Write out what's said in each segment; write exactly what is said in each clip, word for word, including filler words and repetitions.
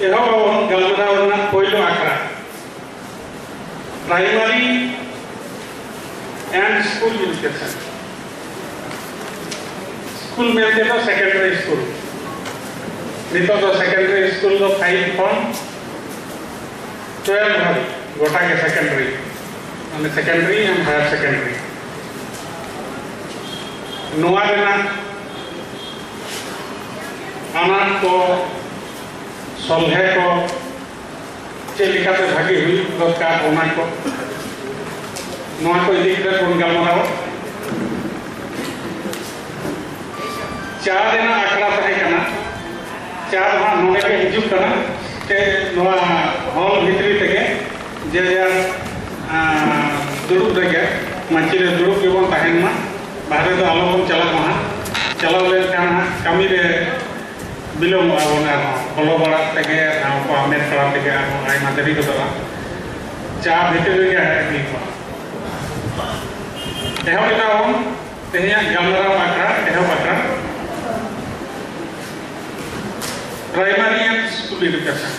ᱮᱦᱚᱵ ᱟᱵᱚᱱ ᱜᱟᱞᱢᱟᱨᱟᱣ ᱨᱮᱱᱟᱜ ᱯᱳᱭᱞᱳ ᱟᱠᱷᱲᱟ, Primary and School Education᱾ School ᱢᱮᱱᱛᱮ ᱫᱚ ᱥᱮᱠᱮᱱᱰᱟᱨᱤ ᱥᱠᱩᱞ᱾ ᱱᱤᱛᱚᱜ ᱫᱚ ᱥᱮᱠᱮᱱᱰᱟᱨᱤ ᱥᱠᱩᱞ ᱫᱚ ᱯᱷᱟᱭᱤᱵᱷ ᱠᱷᱚᱱ ᱴᱩᱭᱮᱞᱵᱷ ᱫᱷᱟᱹᱵᱤᱡ ᱜᱚᱴᱟ ᱜᱮ ᱥᱮᱠᱮᱱᱰᱟᱨᱤ, ᱢᱟᱱᱮ secondary and higher secondary᱾ ᱱᱚᱣᱟ ᱨᱮᱱᱟᱜ ᱟᱱᱟᱴ ᱠᱚ, ᱥᱚᱞᱦᱮ ᱠᱚ, ᱪᱮᱫ ᱞᱮᱠᱟᱛᱮ ᱵᱷᱟᱜᱮ ᱦᱩᱭᱩᱜ ᱫᱚᱨᱠᱟᱨ, ᱚᱱᱟ ᱠᱚ, ᱱᱚᱣᱟ ᱠᱚ ᱤᱫᱤ ᱠᱟᱛᱮ ᱵᱚᱱ ᱜᱟᱞᱢᱟᱨᱟᱣᱟ᱾ ᱪᱟ ᱨᱮᱱᱟᱜ ᱟᱠᱷᱲᱟ ᱛᱟᱦᱮᱸ ᱠᱟᱱᱟ᱾ ᱪᱟ ᱫᱚ ᱦᱟᱸᱜ ᱱᱚᱰᱮ ᱜᱮ ᱦᱤᱡᱩᱜ ᱠᱟᱱᱟ, ᱥᱮ ᱱᱚᱣᱟ ᱦᱚᱞ ᱵᱷᱤᱛᱨᱤ ᱛᱮᱜᱮ ᱡᱮ ᱡᱟᱨ, ᱟᱸ, ᱫᱩᱲᱩᱵ ᱨᱮᱜᱮ, ᱢᱟᱹᱪᱤ ᱨᱮ ᱫᱩᱲᱩᱵ ᱜᱮᱵᱚᱱ ᱛᱟᱦᱮᱱ ᱢᱟ, ᱵᱟᱦᱨᱮ ᱫᱚ ᱟᱞᱚᱵᱚᱱ ᱪᱟᱞᱟᱜ ᱢᱟ ᱦᱟᱸᱜ᱾ ᱪᱟᱞᱟᱣ ᱞᱮᱱᱠᱷᱟᱱ ᱦᱟᱸᱜ ᱠᱟᱹᱢᱤ ᱨᱮ ᱵᱤᱞᱚᱢᱚᱜᱼᱟ ᱵᱚᱱ ᱟᱨᱦᱚᱸ᱾ ᱵᱚᱞᱚ ᱵᱟᱲᱟᱜ ᱛᱮᱜᱮ, ᱴᱷᱟᱶ ᱠᱚ ᱦᱟᱢᱮᱴ ᱵᱟᱲᱟ ᱛᱮᱜᱮ ᱟᱨᱦᱚᱸ ᱟᱭᱢᱟ ᱫᱮᱨᱤ ᱜᱚᱫᱚᱜᱼᱟ᱾ ᱪᱟ ᱵᱷᱤᱛᱤᱨ ᱨᱮᱜᱮ ᱦᱮᱡ ᱦᱩᱭ ᱠᱚᱜᱼᱟ᱾ ᱮᱦᱚᱵ ᱮᱫᱟ ᱵᱚᱱ ᱛᱮᱦᱮᱧᱟᱜ ᱜᱟᱞᱢᱟᱨᱟᱣ ᱟᱠᱷᱲᱟ, ᱮᱦᱚᱵ ᱟᱠᱷᱲᱟ, Primary and School Education᱾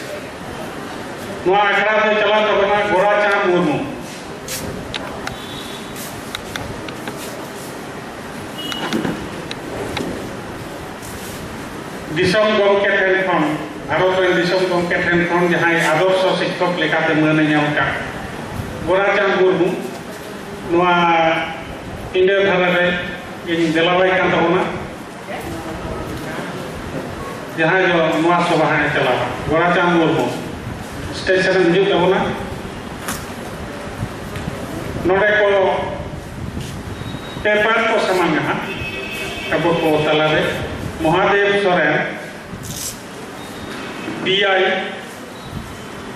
ᱱᱚᱣᱟ ᱟᱠᱷᱲᱟ ᱫᱚ ᱪᱟᱞᱟᱜ ᱛᱟᱵᱚᱱᱟ ᱜᱳᱨᱟᱪᱟᱸᱫᱽ ᱢᱩᱨᱢᱩ᱾ ᱫᱤᱥᱚᱢ ᱜᱚᱢᱠᱮ ᱴᱷᱮᱱ ᱠᱷᱚᱱ, ᱵᱷᱟᱨᱚᱛ ᱨᱮᱱ ᱫᱤᱥᱚᱢ ᱜᱚᱢᱠᱮ ᱴᱷᱮᱱ ᱠᱷᱚᱱ ᱡᱟᱦᱟᱸᱭ ᱟᱫᱚᱨᱥᱚ ᱥᱤᱠᱠᱷᱚᱠ ᱞᱮᱠᱟᱛᱮ ᱢᱟᱹᱱ ᱮ ᱧᱟᱢ ᱟᱠᱟᱫ ᱜᱳᱨᱟᱪᱟᱸᱫᱽ ᱢᱩᱨᱢᱩ, ᱱᱚᱣᱟ ᱯᱤᱸᱰᱟᱹ ᱫᱷᱟᱨᱮ ᱨᱮ ᱤᱧ ᱫᱮᱞᱟᱣᱟᱭ ᱠᱟᱱ ᱛᱟᱵᱚᱱᱟ᱾ ᱡᱟᱦᱟᱸᱭ ᱫᱚ ᱱᱚᱣᱟ ᱥᱚᱵᱷᱟ ᱦᱟᱸᱜ ᱮ ᱪᱟᱞᱟᱣᱟ, ᱜᱳᱨᱟᱪᱟᱸᱫᱽ ᱢᱩᱨᱢᱩ, ᱥᱴᱮᱡ ᱥᱮᱫ ᱮᱢ ᱦᱤᱡᱩᱜ ᱛᱟᱵᱚᱱᱟ᱾ ᱱᱚᱰᱮ ᱠᱚ ᱯᱮᱯᱟᱨ ᱠᱚ ᱥᱟᱢᱟᱝᱟ ᱦᱟᱸᱜ ᱟᱵᱚ ᱠᱚ ᱛᱟᱞᱟᱨᱮ᱾ ᱢᱚᱦᱟᱫᱮᱵ ᱥᱚᱨᱮᱱ, ᱰᱤ ᱟᱭ,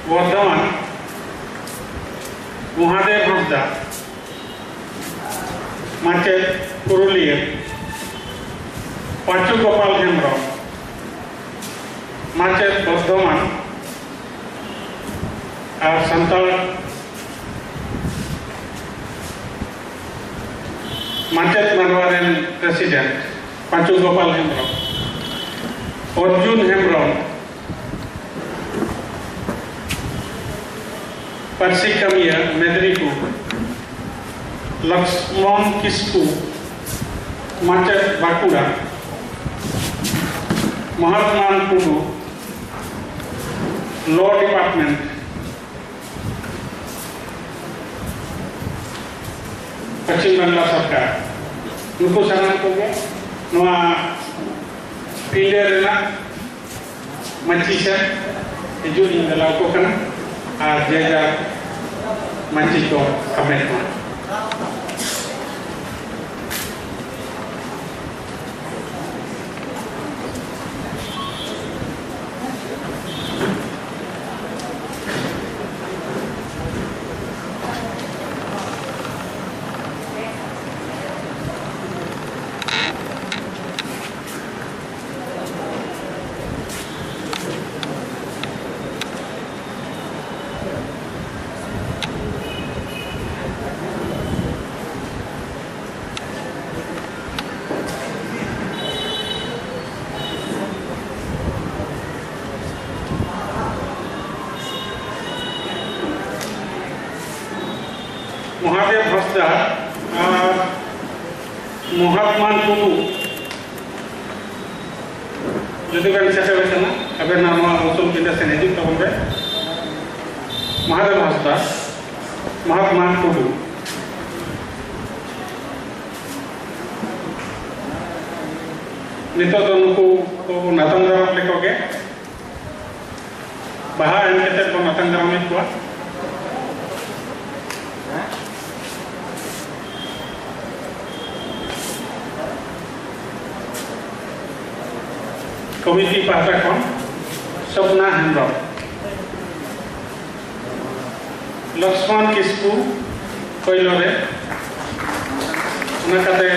ᱵᱚᱨᱫᱷᱚᱢᱟᱱ, ᱢᱚᱦᱟᱫᱮᱵ ᱦᱟᱸᱥᱫᱟ, ᱢᱟᱪᱮᱫ, ᱯᱩᱨᱩᱞᱤᱭᱟᱹ, ᱯᱟᱸᱪᱩ ᱜᱳᱯᱟᱞ ᱦᱮᱢᱵᱨᱚᱢ, ᱢᱟᱪᱮᱫ, ᱵᱚᱨᱫᱷᱚᱢᱟᱱ, ᱟᱨ ᱥᱟᱱᱛᱟᱲ ᱢᱟᱪᱮᱫ ᱢᱟᱰᱣᱟ ᱨᱮᱱ ᱯᱨᱮᱥᱤᱰᱮᱱᱴ ᱯᱟᱸᱪᱩ ᱜᱳᱯᱟᱞ ᱦᱮᱢᱵᱨᱚᱢ, ᱚᱨᱡᱩᱱ ᱦᱮᱢᱵᱨᱚᱢ, ᱯᱟᱹᱨᱥᱤ ᱠᱟᱹᱢᱤᱭᱟᱹ ᱢᱮᱫᱽᱱᱤᱯᱩᱨ, ᱞᱚᱠᱥᱢᱚᱱ ᱠᱤᱥᱠᱩ, ᱢᱟᱪᱮᱫ ᱵᱟᱸᱠᱩᱲᱟ, ᱢᱚᱦᱟᱛᱢᱟᱱ ᱴᱩᱰᱩ, Law Department, ᱯᱚᱪᱷᱤᱢ ᱵᱟᱝᱞᱟ ᱥᱚᱨᱠᱟᱨ, ᱱᱩᱠᱩ ᱥᱟᱱᱟᱢ ᱠᱚᱜᱮ ᱱᱚᱣᱟ ᱯᱤᱸᱰᱟᱹ ᱨᱮᱱᱟᱜ ᱢᱟᱹᱪᱤ ᱥᱮᱫ ᱦᱤᱡᱩᱜ ᱤᱧ ᱵᱮᱞᱟᱣ ᱠᱚ ᱠᱟᱱᱟ ᱟᱨ ᱡᱮ ᱡᱟᱨ ᱢᱟᱹᱪᱤ ᱠᱚ ᱦᱟᱢᱮᱴ ᱢᱟ᱾ ᱢᱚᱦᱟᱫᱮᱵ ᱦᱟᱸᱥᱫᱟ ᱟᱨ ᱢᱚᱦᱟᱛᱢᱟ ᱴᱩᱰᱩ, ᱡᱩᱫᱤ ᱵᱮᱱ ᱥᱮᱴᱮᱨ ᱟᱠᱟᱱᱟ, ᱟᱵᱮᱱᱟᱜ ᱱᱚᱣᱟ ᱩᱥᱩᱞ ᱯᱤᱸᱰᱟᱹ ᱥᱮᱱ ᱦᱤᱡᱩᱜ ᱛᱟᱵᱚᱱ ᱵᱮᱱ᱾ ᱢᱚᱦᱟᱫᱮᱵ ᱦᱟᱸᱥᱫᱟ, ᱢᱚᱦᱟᱛᱢᱟ ᱴᱩᱰᱩ᱾ ᱱᱤᱛᱚᱜ ᱫᱚ ᱱᱩᱠᱩ ᱠᱚ ᱱᱟᱛᱟᱝ ᱫᱟᱨᱟᱢ ᱞᱮᱠᱚ ᱜᱮ᱾ ᱵᱟᱦᱟ ᱮᱢ ᱠᱟᱛᱮ ᱵᱚᱱ ᱟᱛᱟᱝ ᱫᱟᱨᱟᱢᱮᱫ ᱠᱚᱣᱟ᱾ ᱠᱚᱢᱤᱴᱤ ᱯᱟᱦᱴᱟ ᱠᱷᱚᱱ ᱥᱚᱯᱱᱟ ᱦᱮᱢᱵᱨᱚᱢ, ᱞᱚᱠᱥᱢᱚᱱ ᱠᱤᱥᱠᱩ ᱯᱳᱭᱞᱳ ᱨᱮ, ᱚᱱᱟ ᱠᱟᱛᱮ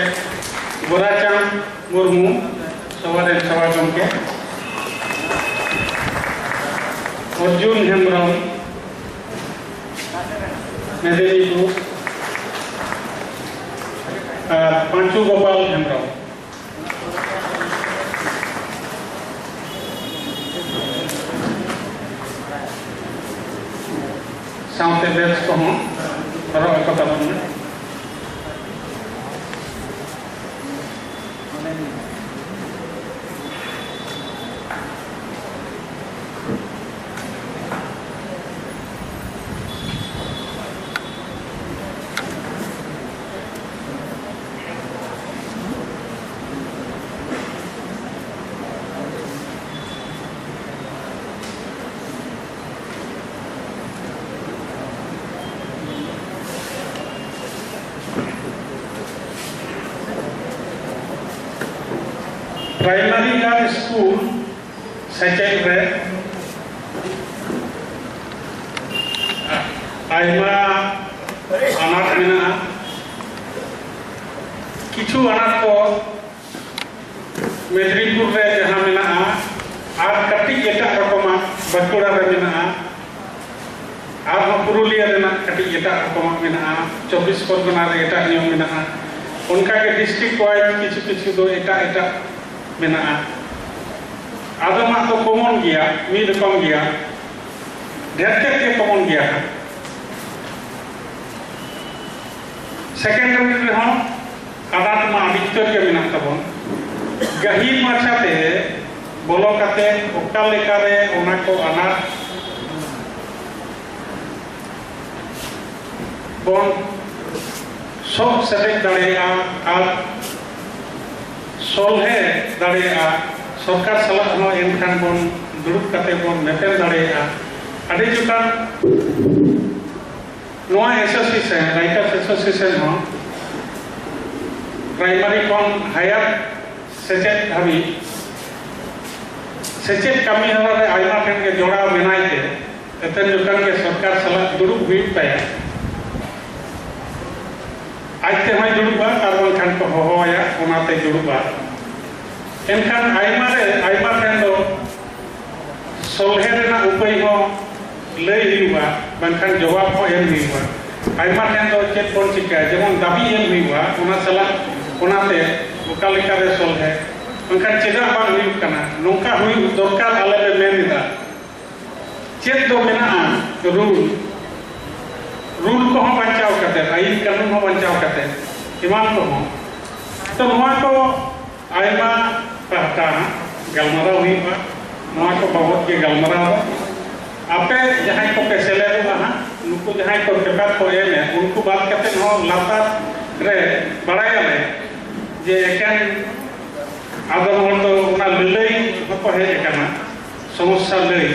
ᱜᱳᱨᱟᱪᱟᱸᱫᱽ ᱢᱩᱨᱢᱩ, ᱥᱚᱵᱷᱟ ᱨᱮᱱ ᱥᱚᱵᱷᱟ ᱜᱚᱢᱠᱮ, ᱚᱨᱡᱩᱱ ᱦᱮᱢᱵᱨᱚᱢ, ᱢᱮᱫᱤᱱᱤᱯᱩᱨ, ᱟᱨ ᱯᱟᱸᱪᱩ ᱜᱳᱯᱟᱞ ᱦᱮᱢᱵᱨᱚᱢ᱾ ᱥᱟᱶᱛᱮ ᱰᱨᱮᱥ ᱠᱚᱦᱚᱸ ᱦᱚᱨᱚᱜ ᱟᱠᱚ ᱛᱟᱵᱚᱱ ᱢᱟ᱾ ᱯᱨᱟᱭᱢᱟᱨᱤ ᱟᱨ ᱥᱠᱩᱞ ᱥᱮᱪᱮᱫ ᱨᱮ ᱟᱭᱢᱟ ᱟᱱᱟᱴ ᱢᱮᱱᱟᱜᱼᱟ᱾ ᱠᱤᱪᱷᱩ ᱟᱱᱟᱴ ᱠᱚ ᱢᱮᱫᱽᱱᱤᱯᱩᱨ ᱨᱮ ᱡᱟᱦᱟᱸ ᱢᱮᱱᱟᱜᱼᱟ, ᱟᱨ ᱠᱟᱹᱴᱤᱡ ᱮᱴᱟᱜ ᱨᱚᱠᱚᱢᱟᱜ ᱵᱟᱸᱠᱩᱲᱟ ᱨᱮ ᱢᱮᱱᱟᱜᱼᱟ, ᱟᱨᱦᱚᱸ ᱯᱩᱨᱩᱞᱤᱭᱟᱹ ᱨᱮᱱᱟᱜ ᱠᱟᱹᱴᱤᱡ ᱮᱴᱟᱜ ᱨᱚᱠᱚᱢᱟᱜ ᱢᱮᱱᱟᱜᱼᱟ, ᱪᱚᱵᱵᱤᱥ ᱯᱚᱨᱜᱚᱱᱟ ᱨᱮ ᱮᱴᱟᱜ ᱧᱚᱜ ᱢᱮᱱᱟᱜᱼᱟ᱾ ᱚᱱᱠᱟᱜᱮ ᱰᱤᱥᱴᱨᱤᱠᱴ ᱣᱟᱭᱤᱡ ᱠᱤᱪᱷᱩ ᱠᱤᱪᱷᱩ ᱫᱚ ᱮᱴᱟᱜ ᱮᱴᱟᱜ ᱢᱮᱱᱟᱜᱼᱟ᱾ ᱟᱫᱚᱢᱟᱜ ᱫᱚ ᱠᱚᱢᱚᱱ ᱜᱮᱭᱟ, ᱢᱤᱫ ᱨᱚᱠᱚᱢ ᱜᱮᱭᱟ, ᱰᱷᱮᱨ ᱛᱮᱫ ᱜᱮ ᱠᱚᱢᱚᱱ ᱜᱮᱭᱟ ᱦᱟᱸᱜ᱾ ᱥᱮᱠᱮᱱᱰᱟᱨᱤ ᱨᱮᱦᱚᱸ ᱟᱱᱟᱴ ᱢᱟ ᱟᱹᱰᱤ ᱩᱛᱟᱹᱨ ᱜᱮ ᱢᱮᱱᱟᱜ ᱛᱟᱵᱚᱱ᱾ ᱜᱟᱹᱦᱤᱨ ᱢᱟᱪᱷᱟᱛᱮ ᱵᱚᱞᱚ ᱠᱟᱛᱮ ᱚᱠᱟ ᱞᱮᱠᱟᱨᱮ ᱚᱱᱟ ᱠᱚ ᱟᱱᱟᱴ ᱵᱚᱱ ᱥᱚᱵ ᱥᱮᱞᱮᱫ ᱫᱟᱲᱮᱭᱟᱜᱼᱟ ᱟᱨ ᱥᱚᱞᱦᱮ ᱫᱟᱲᱮᱭᱟᱜᱼᱟ᱾ ᱥᱚᱨᱠᱟᱨ ᱥᱟᱞᱟᱜ ᱦᱚᱸ ᱮᱱᱠᱷᱟᱱ ᱵᱚᱱ ᱫᱩᱲᱩᱵ ᱠᱟᱛᱮ ᱵᱚᱱ ᱧᱮᱯᱮᱞ ᱫᱟᱲᱮᱭᱟᱜᱼᱟ᱾ ᱟᱹᱰᱤ ᱡᱚᱠᱷᱟᱱ ᱱᱚᱣᱟ ᱮᱥᱳᱥᱤᱭᱮᱥᱚᱱ, ᱨᱟᱭᱴᱟᱨᱥ ᱮᱥᱳᱥᱤᱭᱮᱥᱚᱱ ᱦᱚᱸ ᱯᱨᱟᱭᱢᱟᱨᱤ ᱠᱷᱚᱱ ᱦᱟᱭᱟᱨ ᱥᱮᱪᱮᱫ ᱫᱷᱟᱹᱵᱤᱡ ᱥᱮᱪᱮᱫ ᱠᱟᱹᱢᱤ ᱦᱚᱨᱟ ᱨᱮ ᱟᱭᱢᱟ ᱴᱷᱮᱱ ᱜᱮ ᱡᱚᱲᱟᱣ ᱢᱮᱱᱟᱭ ᱛᱮ, ᱮᱛᱮᱱ ᱡᱚᱠᱷᱚᱱ ᱜᱮ ᱥᱚᱨᱠᱟᱨ ᱥᱟᱞᱟᱜ ᱫᱩᱲᱩᱵ ᱦᱩᱭᱩᱜ ᱛᱟᱭᱟ᱾ ᱟᱡ ᱛᱮᱦᱚᱸᱭ ᱫᱩᱲᱩᱵᱼᱟ, ᱟᱨ ᱵᱟᱝᱠᱷᱟᱱ ᱠᱚ ᱦᱚᱦᱚᱣᱟᱭᱟ, ᱚᱱᱟᱛᱮ ᱫᱩᱲᱩᱵᱼᱟ᱾ ᱮᱱᱠᱷᱟᱱ ᱟᱭᱢᱟ ᱨᱮ, ᱟᱭᱢᱟ ᱴᱷᱮᱱ ᱫᱚ ᱥᱚᱞᱦᱮ ᱨᱮᱱᱟᱜ ᱩᱯᱟᱹᱭ ᱦᱚᱸ ᱞᱟᱹᱭ ᱦᱩᱭᱩᱜᱼᱟ, ᱵᱟᱝᱠᱷᱟᱱ ᱡᱚᱵᱟᱵ ᱦᱚᱸ ᱮᱢ ᱦᱩᱭᱩᱜᱼᱟ᱾ ᱟᱭᱢᱟ ᱴᱷᱮᱱ ᱫᱚ ᱪᱮᱫ ᱵᱚᱱ ᱪᱤᱠᱟᱹᱭᱟ, ᱡᱮᱢᱚᱱ ᱫᱟᱹᱵᱤ ᱮᱢ ᱦᱩᱭᱩᱜᱼᱟ, ᱚᱱᱟ ᱥᱟᱞᱟᱜ ᱚᱱᱟᱛᱮ ᱚᱠᱟ ᱞᱮᱠᱟᱨᱮ ᱥᱚᱞᱦᱮ, ᱢᱮᱱᱠᱷᱟᱱ ᱪᱮᱫᱟᱜ ᱵᱟᱝ ᱦᱩᱭᱩᱜ ᱠᱟᱱᱟ, ᱱᱚᱝᱠᱟ ᱦᱩᱭᱩᱜ ᱫᱚᱨᱠᱟᱨ ᱟᱞᱮ ᱞᱮ ᱢᱮᱱ ᱮᱫᱟ᱾ ᱪᱮᱫ ᱫᱚ ᱢᱮᱱᱟᱜᱼᱟ ᱨᱩᱞ? ᱠᱚᱦᱚᱸ ᱵᱟᱧᱪᱟᱣ ᱠᱟᱛᱮ, ᱟᱹᱭᱤᱱ ᱠᱟᱹᱱᱩᱱ ᱦᱚᱸ ᱵᱟᱧᱪᱟᱣ ᱠᱟᱛᱮ, ᱮᱢᱟᱱ ᱠᱚᱦᱚᱸ᱾ ᱛᱚ, ᱱᱚᱣᱟ ᱠᱚ ᱟᱭᱢᱟ ᱯᱟᱦᱴᱟ ᱦᱟᱸᱜ ᱜᱟᱞᱢᱟᱨᱟᱣ ᱦᱩᱭᱩᱜᱼᱟ, ᱱᱚᱣᱟ ᱠᱚ ᱵᱟᱵᱚᱫ ᱜᱮ ᱜᱟᱞᱢᱟᱨᱟᱣ ᱫᱚ᱾ ᱟᱯᱮ ᱡᱟᱦᱟᱸᱭ ᱠᱚᱯᱮ ᱥᱮᱞᱮᱫᱚᱜᱼᱟ ᱦᱟᱸᱜ, ᱱᱩᱠᱩ ᱡᱟᱦᱟᱸᱭ ᱠᱚ ᱯᱮᱯᱟᱨ ᱠᱚ ᱮᱢᱮᱫ, ᱩᱱᱠᱩ ᱵᱟᱫ ᱠᱟᱛᱮ ᱦᱚᱸ ᱞᱟᱛᱟᱨ ᱨᱮ ᱵᱟᱲᱟᱭᱟᱞᱮ ᱡᱮ ᱮᱠᱮᱱ ᱟᱫᱚᱢ ᱦᱚᱲ ᱫᱚ ᱚᱱᱟ ᱞᱟᱹᱞᱟᱹᱭ ᱦᱚᱸᱠᱚ ᱦᱮᱡ ᱟᱠᱟᱱᱟ, ᱥᱚᱢᱚᱥᱥᱟ ᱞᱟᱹᱭ᱾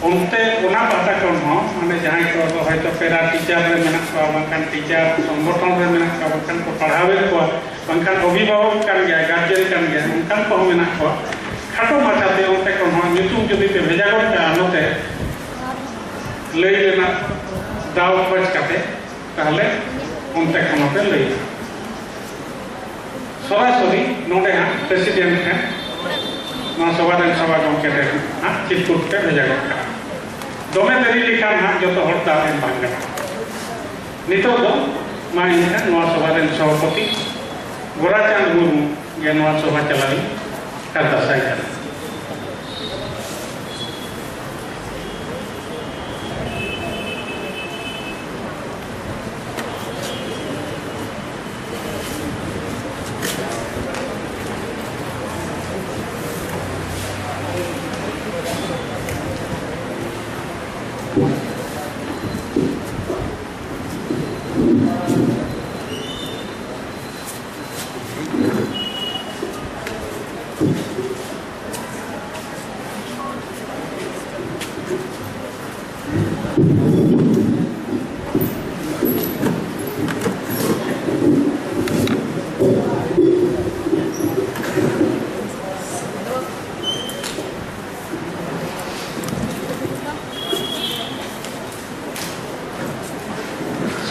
ᱚᱱᱛᱮ ᱚᱱᱟ ᱯᱟᱦᱴᱟ ᱠᱷᱚᱱ ᱦᱚᱸ, ᱢᱟᱱᱮ, ᱡᱟᱦᱟᱸᱭ ᱠᱚ ᱫᱚ ᱦᱚᱭᱛᱳ ᱯᱮᱨᱟ ᱴᱤᱪᱟᱨ ᱨᱮ ᱢᱮᱱᱟᱜ ᱠᱚᱣᱟ, ᱵᱟᱝᱠᱷᱟᱱ ᱴᱤᱪᱟᱨ ᱥᱚᱝᱜᱚᱴᱷᱚᱱ ᱨᱮ ᱢᱮᱱᱟᱜ ᱠᱚᱣᱟ, ᱵᱟᱝᱠᱷᱟᱱ ᱠᱚ ᱯᱟᱲᱦᱟᱣᱮᱫ ᱠᱚᱣᱟ, ᱵᱟᱝᱠᱷᱟᱱ ᱚᱵᱷᱤᱵᱷᱟᱵᱚᱠ ᱠᱟᱱ ᱜᱮᱭᱟ, ᱜᱟᱨᱡᱮᱱ ᱠᱟᱱ ᱜᱮᱭᱟ, ᱚᱱᱠᱟᱱ ᱠᱚᱦᱚᱸ ᱢᱮᱱᱟᱜ ᱠᱚᱣᱟ᱾ ᱠᱷᱟᱴᱚ ᱢᱟᱪᱷᱟᱛᱮ ᱚᱱᱛᱮ ᱠᱷᱚᱱ ᱦᱚᱸ ᱧᱩᱛᱩᱢ ᱡᱩᱫᱤ ᱯᱮ ᱵᱷᱮᱡᱟ ᱜᱚᱫ ᱠᱟᱜᱼᱟ ᱱᱚᱛᱮ ᱞᱟᱹᱭ ᱨᱮᱱᱟᱜ ᱫᱟᱣ ᱠᱷᱚᱡᱽ ᱠᱟᱛᱮ, ᱛᱟᱦᱚᱞᱮ ᱚᱱᱛᱮ ᱠᱷᱚᱱ ᱦᱚᱸᱯᱮ ᱞᱟᱹᱭᱟ᱾ ᱥᱚᱨᱟᱥᱚᱨᱤ ᱱᱚᱰᱮ ᱦᱟᱸᱜ ᱯᱨᱮᱥᱤᱰᱮᱱᱴ ᱴᱷᱮᱱ, ᱱᱚᱣᱟ ᱥᱚᱵᱷᱟ ᱨᱮᱱ ᱥᱚᱵᱷᱟ ᱜᱚᱢᱠᱮ ᱴᱷᱮᱱ ᱦᱟᱸᱜ ᱪᱤᱨᱠᱩᱴ ᱯᱮ ᱵᱷᱮᱡᱟ ᱜᱚᱫ ᱠᱟᱜᱼᱟ᱾ ᱫᱚᱢᱮ ᱫᱮᱨᱤ ᱞᱮᱠᱷᱟᱱ ᱦᱟᱸᱜ ᱡᱚᱛᱚ ᱦᱚᱲ ᱫᱟᱣ ᱮᱢ ᱵᱟᱝ ᱜᱟᱱᱚᱜᱼᱟ᱾ ᱱᱤᱛᱚᱜ ᱫᱚ ᱢᱟ ᱮᱱᱠᱷᱟᱱ ᱱᱚᱣᱟ ᱥᱚᱵᱷᱟ ᱨᱮᱱ ᱥᱚᱵᱷᱟᱯᱚᱛᱤ ᱜᱳᱨᱟᱪᱟᱸᱫᱽ ᱢᱩᱨᱢᱩ ᱜᱮ ᱱᱚᱣᱟ ᱥᱚᱵᱷᱟ ᱪᱟᱞᱟᱣᱤᱡ ᱟᱨᱫᱟᱥᱟᱭ ᱠᱟᱱᱟ᱾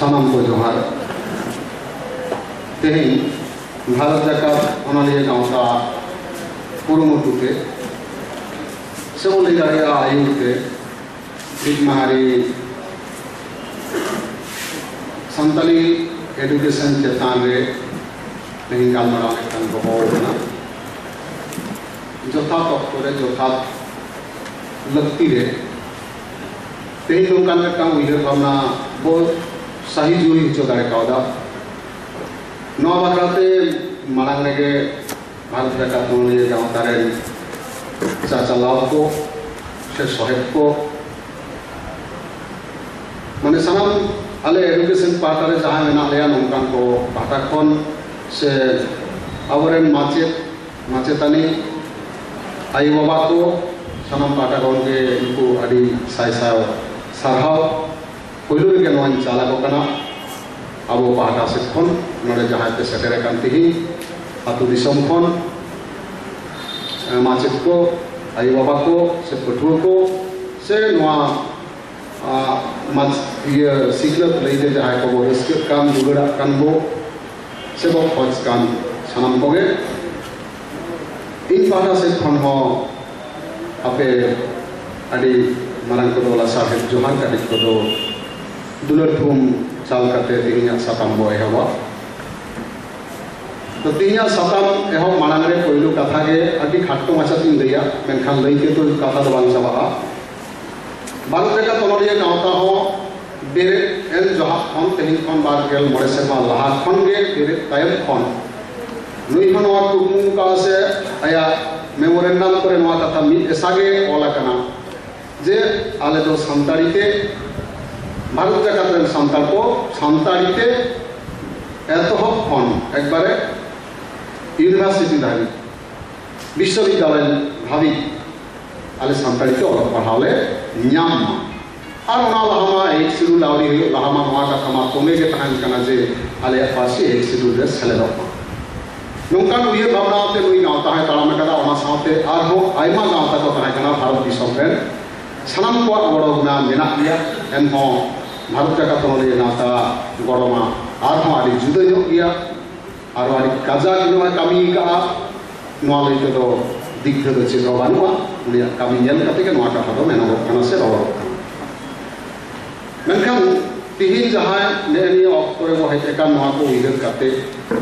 ᱥᱟᱱᱟᱢ ᱠᱚ ᱡᱚᱦᱟᱨ᱾ ᱛᱮᱦᱮᱧ ᱵᱷᱟᱨᱚᱛ ᱡᱟᱠᱟᱛ ᱚᱱᱚᱞᱤᱭᱟᱹ ᱜᱟᱶᱛᱟ ᱠᱩᱨᱩᱢᱩᱴᱩ ᱛᱮ, ᱥᱮ ᱵᱚᱱ ᱞᱟᱹᱭ ᱫᱟᱲᱮᱭᱟᱜᱼᱟ ᱟᱹᱭᱩᱨ ᱛᱮ, ᱢᱤᱫ ᱢᱟᱦᱟᱨᱤ ᱥᱟᱱᱛᱟᱞᱤ ᱮᱰᱩᱠᱮᱥᱚᱱ ᱪᱮᱛᱟᱱ ᱨᱮ ᱛᱮᱦᱮᱧ ᱜᱟᱞᱢᱟᱨᱟᱣ ᱢᱤᱫᱴᱟᱝ ᱦᱚᱦᱚ ᱠᱟᱱᱟ᱾ ᱡᱚᱛᱷᱟᱛ ᱚᱠᱛᱚ ᱨᱮ ᱡᱚᱛᱷᱟᱛ ᱞᱟᱹᱠᱛᱤ ᱨᱮ ᱛᱮᱦᱮᱧ ᱱᱚᱝᱠᱟᱱ ᱢᱤᱫᱴᱟᱝ ᱩᱭᱦᱟᱹᱨ ᱵᱷᱟᱵᱽᱱᱟ ᱵᱚ ᱥᱟᱹᱦᱤ ᱡᱩᱦᱤ ᱦᱚᱪᱚ ᱫᱟᱲᱮ ᱠᱟᱣᱫᱟ᱾ ᱱᱚᱣᱟ ᱵᱟᱠᱷᱨᱟᱛᱮ ᱢᱟᱲᱟᱝ ᱨᱮᱜᱮ ᱵᱷᱟᱨᱚᱛ ᱡᱟᱠᱟᱛ ᱚᱱᱚᱞᱤᱭᱟᱹ ᱜᱟᱶᱛᱟ ᱨᱮᱱ ᱪᱟᱪᱟᱞᱟᱣ ᱠᱚ ᱥᱮ ᱥᱚᱦᱮᱫ ᱠᱚ, ᱢᱟᱱᱮ ᱥᱟᱱᱟᱢ ᱟᱞᱮ ᱮᱰᱩᱠᱮᱥᱚᱱ ᱯᱟᱦᱴᱟ ᱨᱮ ᱡᱟᱦᱟᱸᱭ ᱢᱮᱱᱟᱜ ᱞᱮᱭᱟ, ᱱᱚᱝᱠᱟᱱ ᱠᱚ ᱯᱟᱦᱴᱟ ᱠᱷᱚᱱ ᱥᱮ ᱟᱵᱚᱨᱮᱱ ᱢᱟᱪᱮᱫ ᱢᱟᱪᱮᱛᱟᱹᱱᱤ, ᱟᱭᱳᱼᱵᱟᱵᱟ ᱠᱚ, ᱥᱟᱱᱟᱢ ᱯᱟᱦᱴᱟ ᱠᱷᱚᱱ ᱜᱮ ᱱᱩᱠᱩ ᱟᱹᱰᱤ ᱥᱟᱭ ᱥᱟᱭ ᱥᱟᱨᱦᱟᱣ᱾ ᱯᱳᱭᱞᱳ ᱨᱮᱜᱮ ᱱᱚᱣᱟᱧ ᱪᱟᱞ ᱟᱠᱚ ᱠᱟᱱᱟ ᱟᱵᱚ ᱯᱟᱦᱴᱟ ᱥᱮᱫ ᱠᱷᱚᱱ, ᱱᱚᱰᱮ ᱡᱟᱦᱟᱸᱭ ᱯᱮ ᱥᱮᱴᱮᱨ ᱟᱠᱟᱱ ᱛᱤᱦᱤᱧ ᱟᱹᱛᱩ ᱫᱤᱥᱚᱢ ᱠᱷᱚᱱ, ᱮ, ᱢᱟᱪᱮᱫ ᱠᱚ, ᱟᱭᱳᱼᱵᱟᱵᱟ ᱠᱚ ᱥᱮ ᱯᱟᱹᱴᱷᱩᱣᱟᱹ ᱠᱚ ᱥᱮ ᱱᱚᱣᱟ, ᱟ, ᱢᱟᱪ-, ᱤᱭᱟᱹ, ᱥᱤᱠᱷᱱᱟᱹᱛ ᱞᱟᱹᱭᱛᱮ ᱡᱟᱦᱟᱸᱭ ᱠᱚᱵᱚ ᱨᱟᱹᱥᱠᱟᱹᱜ ᱠᱟᱱ, ᱫᱩᱞᱟᱹᱲᱟᱜ ᱠᱟᱱ ᱵᱚ, ᱥᱮᱵᱚ ᱠᱷᱚᱡᱽ ᱠᱟᱱ ᱥᱟᱱᱟᱢ ᱠᱚᱜᱮ, ᱤᱧ ᱯᱟᱦᱴᱟ ᱥᱮᱫ ᱠᱷᱚᱱ ᱦᱚᱸ ᱟᱯᱮ ᱟᱹᱰᱤ ᱢᱟᱨᱟᱝ ᱠᱚᱫᱚ ᱞᱟᱥᱟᱲᱦᱮᱫ ᱡᱚᱦᱟᱨ, ᱠᱟᱹᱴᱤᱡ ᱠᱚᱫᱚ ᱫᱩᱞᱟᱹᱲ ᱛᱷᱩᱢ ᱪᱟᱞ ᱠᱟᱛᱮ ᱛᱮᱦᱮᱧᱟᱜ ᱥᱟᱛᱟᱢ ᱵᱚ ᱮᱦᱚᱵᱟ᱾ ᱛᱚ, ᱛᱮᱦᱮᱧᱟᱜ ᱥᱟᱛᱟᱢ ᱮᱦᱚᱵ ᱢᱟᱲᱟᱝ ᱨᱮ ᱯᱳᱭᱞᱳ ᱠᱟᱛᱷᱟ ᱜᱮ ᱟᱹᱰᱤ ᱠᱷᱟᱴᱚ ᱢᱟᱪᱷᱟ ᱛᱤᱧ ᱞᱟᱹᱭᱟ, ᱢᱮᱱᱠᱷᱟᱱ ᱞᱟᱹᱭ ᱛᱮᱫᱚ ᱠᱟᱛᱷᱟ ᱫᱚ ᱵᱟᱝ ᱪᱟᱵᱟᱜᱼᱟ᱾ ᱵᱷᱟᱨᱚᱛ ᱡᱟᱠᱟᱛ ᱚᱱᱚᱞᱤᱭᱟᱹ ᱜᱟᱶᱛᱟ ᱦᱚᱸ ᱵᱮᱨᱮᱫ ᱮᱱ ᱡᱚᱦᱟᱜ ᱠᱷᱚᱱ, ᱛᱮᱦᱮᱧ ᱠᱷᱚᱱ ᱵᱟᱨ ᱜᱮᱞ ᱢᱚᱬᱮ ᱥᱮᱨᱢᱟ ᱞᱟᱦᱟ ᱠᱷᱚᱱ ᱜᱮ, ᱵᱮᱨᱮᱫ ᱛᱟᱭᱚᱢ ᱠᱷᱚᱱ ᱱᱩᱭ ᱦᱚᱸ ᱱᱚᱣᱟ ᱠᱩᱠᱢᱩ ᱠᱟᱜᱼᱟ ᱥᱮ ᱟᱭᱟᱜ ᱢᱮᱢᱳᱨᱮᱱᱰᱟᱢ ᱠᱚᱨᱮ ᱱᱚᱣᱟ ᱠᱟᱛᱷᱟ ᱢᱤᱫ ᱮᱥᱟ ᱜᱮ ᱚᱞ ᱟᱠᱟᱱᱟ ᱡᱮ ᱟᱞᱮ ᱫᱚ ᱥᱟᱱᱛᱟᱲᱤ ᱛᱮ, ᱵᱷᱟᱨᱚᱛ ᱡᱟᱠᱟᱛ ᱨᱮᱱ ᱥᱟᱱᱛᱟᱲ ᱠᱚ ᱥᱟᱱᱛᱟᱲᱤ ᱛᱮ ᱮᱛᱚᱦᱚᱵ ᱠᱷᱚᱱ ᱮᱠᱵᱟᱨᱮ ᱤᱭᱩᱱᱤᱵᱷᱟᱨᱥᱤᱴᱤ ᱫᱷᱟᱹᱵᱤᱡ, ᱵᱤᱥᱥᱚᱵᱤᱫᱽᱫᱟᱞᱚᱭ ᱫᱷᱟᱹᱵᱤᱡ ᱟᱞᱮ ᱥᱟᱱᱛᱟᱲᱤ ᱛᱮ ᱚᱞᱚᱜ ᱯᱟᱲᱦᱟᱣ ᱞᱮ ᱧᱟᱢ ᱢᱟ᱾ ᱟᱨ ᱚᱱᱟ ᱞᱟᱦᱟ ᱢᱟ ᱮᱭᱤᱴ ᱥᱤᱰᱩᱞ ᱟᱹᱣᱨᱤ ᱦᱩᱭᱩᱜ ᱞᱟᱦᱟ ᱢᱟ ᱱᱚᱣᱟ ᱠᱟᱛᱷᱟ ᱢᱟ ᱛᱚᱸᱜᱮ ᱜᱮ ᱛᱟᱦᱮᱱ ᱠᱟᱱᱟ ᱡᱮ ᱟᱞᱮᱭᱟᱜ ᱯᱟᱹᱨᱥᱤ ᱮᱭᱤᱴ ᱥᱤᱰᱩᱞ ᱨᱮ ᱥᱮᱞᱮᱫᱚᱜ ᱢᱟ᱾ ᱱᱚᱝᱠᱟᱱ ᱩᱭᱦᱟᱹᱨ ᱵᱷᱟᱵᱽᱱᱟ ᱟᱛᱮ ᱱᱩᱭ ᱜᱟᱶᱛᱟ ᱦᱚᱸᱭ ᱛᱟᱲᱟᱢ ᱟᱠᱟᱫᱟ᱾ ᱚᱱᱟ ᱥᱟᱶᱛᱮ ᱟᱨᱦᱚᱸ ᱟᱭᱢᱟ ᱜᱟᱶᱛᱟ ᱠᱚ ᱛᱟᱦᱮᱸ ᱠᱟᱱᱟ ᱵᱷᱟᱨᱚᱛ ᱫᱤᱥᱚᱢ ᱨᱮᱱ, ᱥᱟᱱᱟᱢ ᱠᱚᱣᱟᱜ ᱜᱚᱲᱚ ᱢᱮᱱᱟᱜ ᱢᱮᱱᱟᱜ ᱜᱮᱭᱟ᱾ ᱮᱱᱦᱚᱸ ᱵᱷᱟᱨᱚᱛ ᱡᱟᱠᱟᱛ ᱚᱱᱚᱞᱤᱭᱟᱹ ᱜᱟᱶᱛᱟ ᱜᱚᱲᱚ ᱢᱟ ᱟᱨᱦᱚᱸ ᱟᱹᱰᱤ ᱡᱩᱫᱟᱹ ᱧᱚᱜ ᱜᱮᱭᱟ᱾ ᱟᱨᱚ ᱟᱹᱰᱤ ᱠᱟᱡᱟᱠ ᱱᱚᱣᱟ ᱠᱟᱹᱢᱤ ᱠᱟᱜᱼᱟ᱾ ᱱᱚᱣᱟ ᱞᱟᱹᱭ ᱛᱮᱫᱚ ᱫᱤᱜᱫᱷᱟᱹ ᱫᱚ ᱪᱮᱫ ᱦᱚᱸ ᱵᱟᱹᱱᱩᱜᱼᱟ᱾ ᱩᱱᱤᱭᱟᱜ ᱠᱟᱹᱢᱤ ᱧᱮᱞ ᱠᱟᱛᱮ ᱜᱮ ᱱᱚᱣᱟ ᱠᱟᱛᱷᱟ ᱫᱚ ᱢᱮᱱᱚᱜᱚᱜ ᱠᱟᱱᱟ ᱥᱮ ᱨᱚᱲᱚᱜ ᱠᱟᱱᱟ᱾ ᱢᱮᱱᱠᱷᱟᱱ ᱛᱮᱦᱮᱧ ᱡᱟᱦᱟᱸᱭ ᱱᱮᱜᱼᱮ ᱱᱤᱭᱟᱹ ᱚᱠᱛᱚ ᱨᱮᱵᱚ ᱦᱮᱡ ᱟᱠᱟᱱ, ᱱᱚᱣᱟ ᱠᱚ ᱩᱭᱦᱟᱹᱨ ᱠᱟᱛᱮ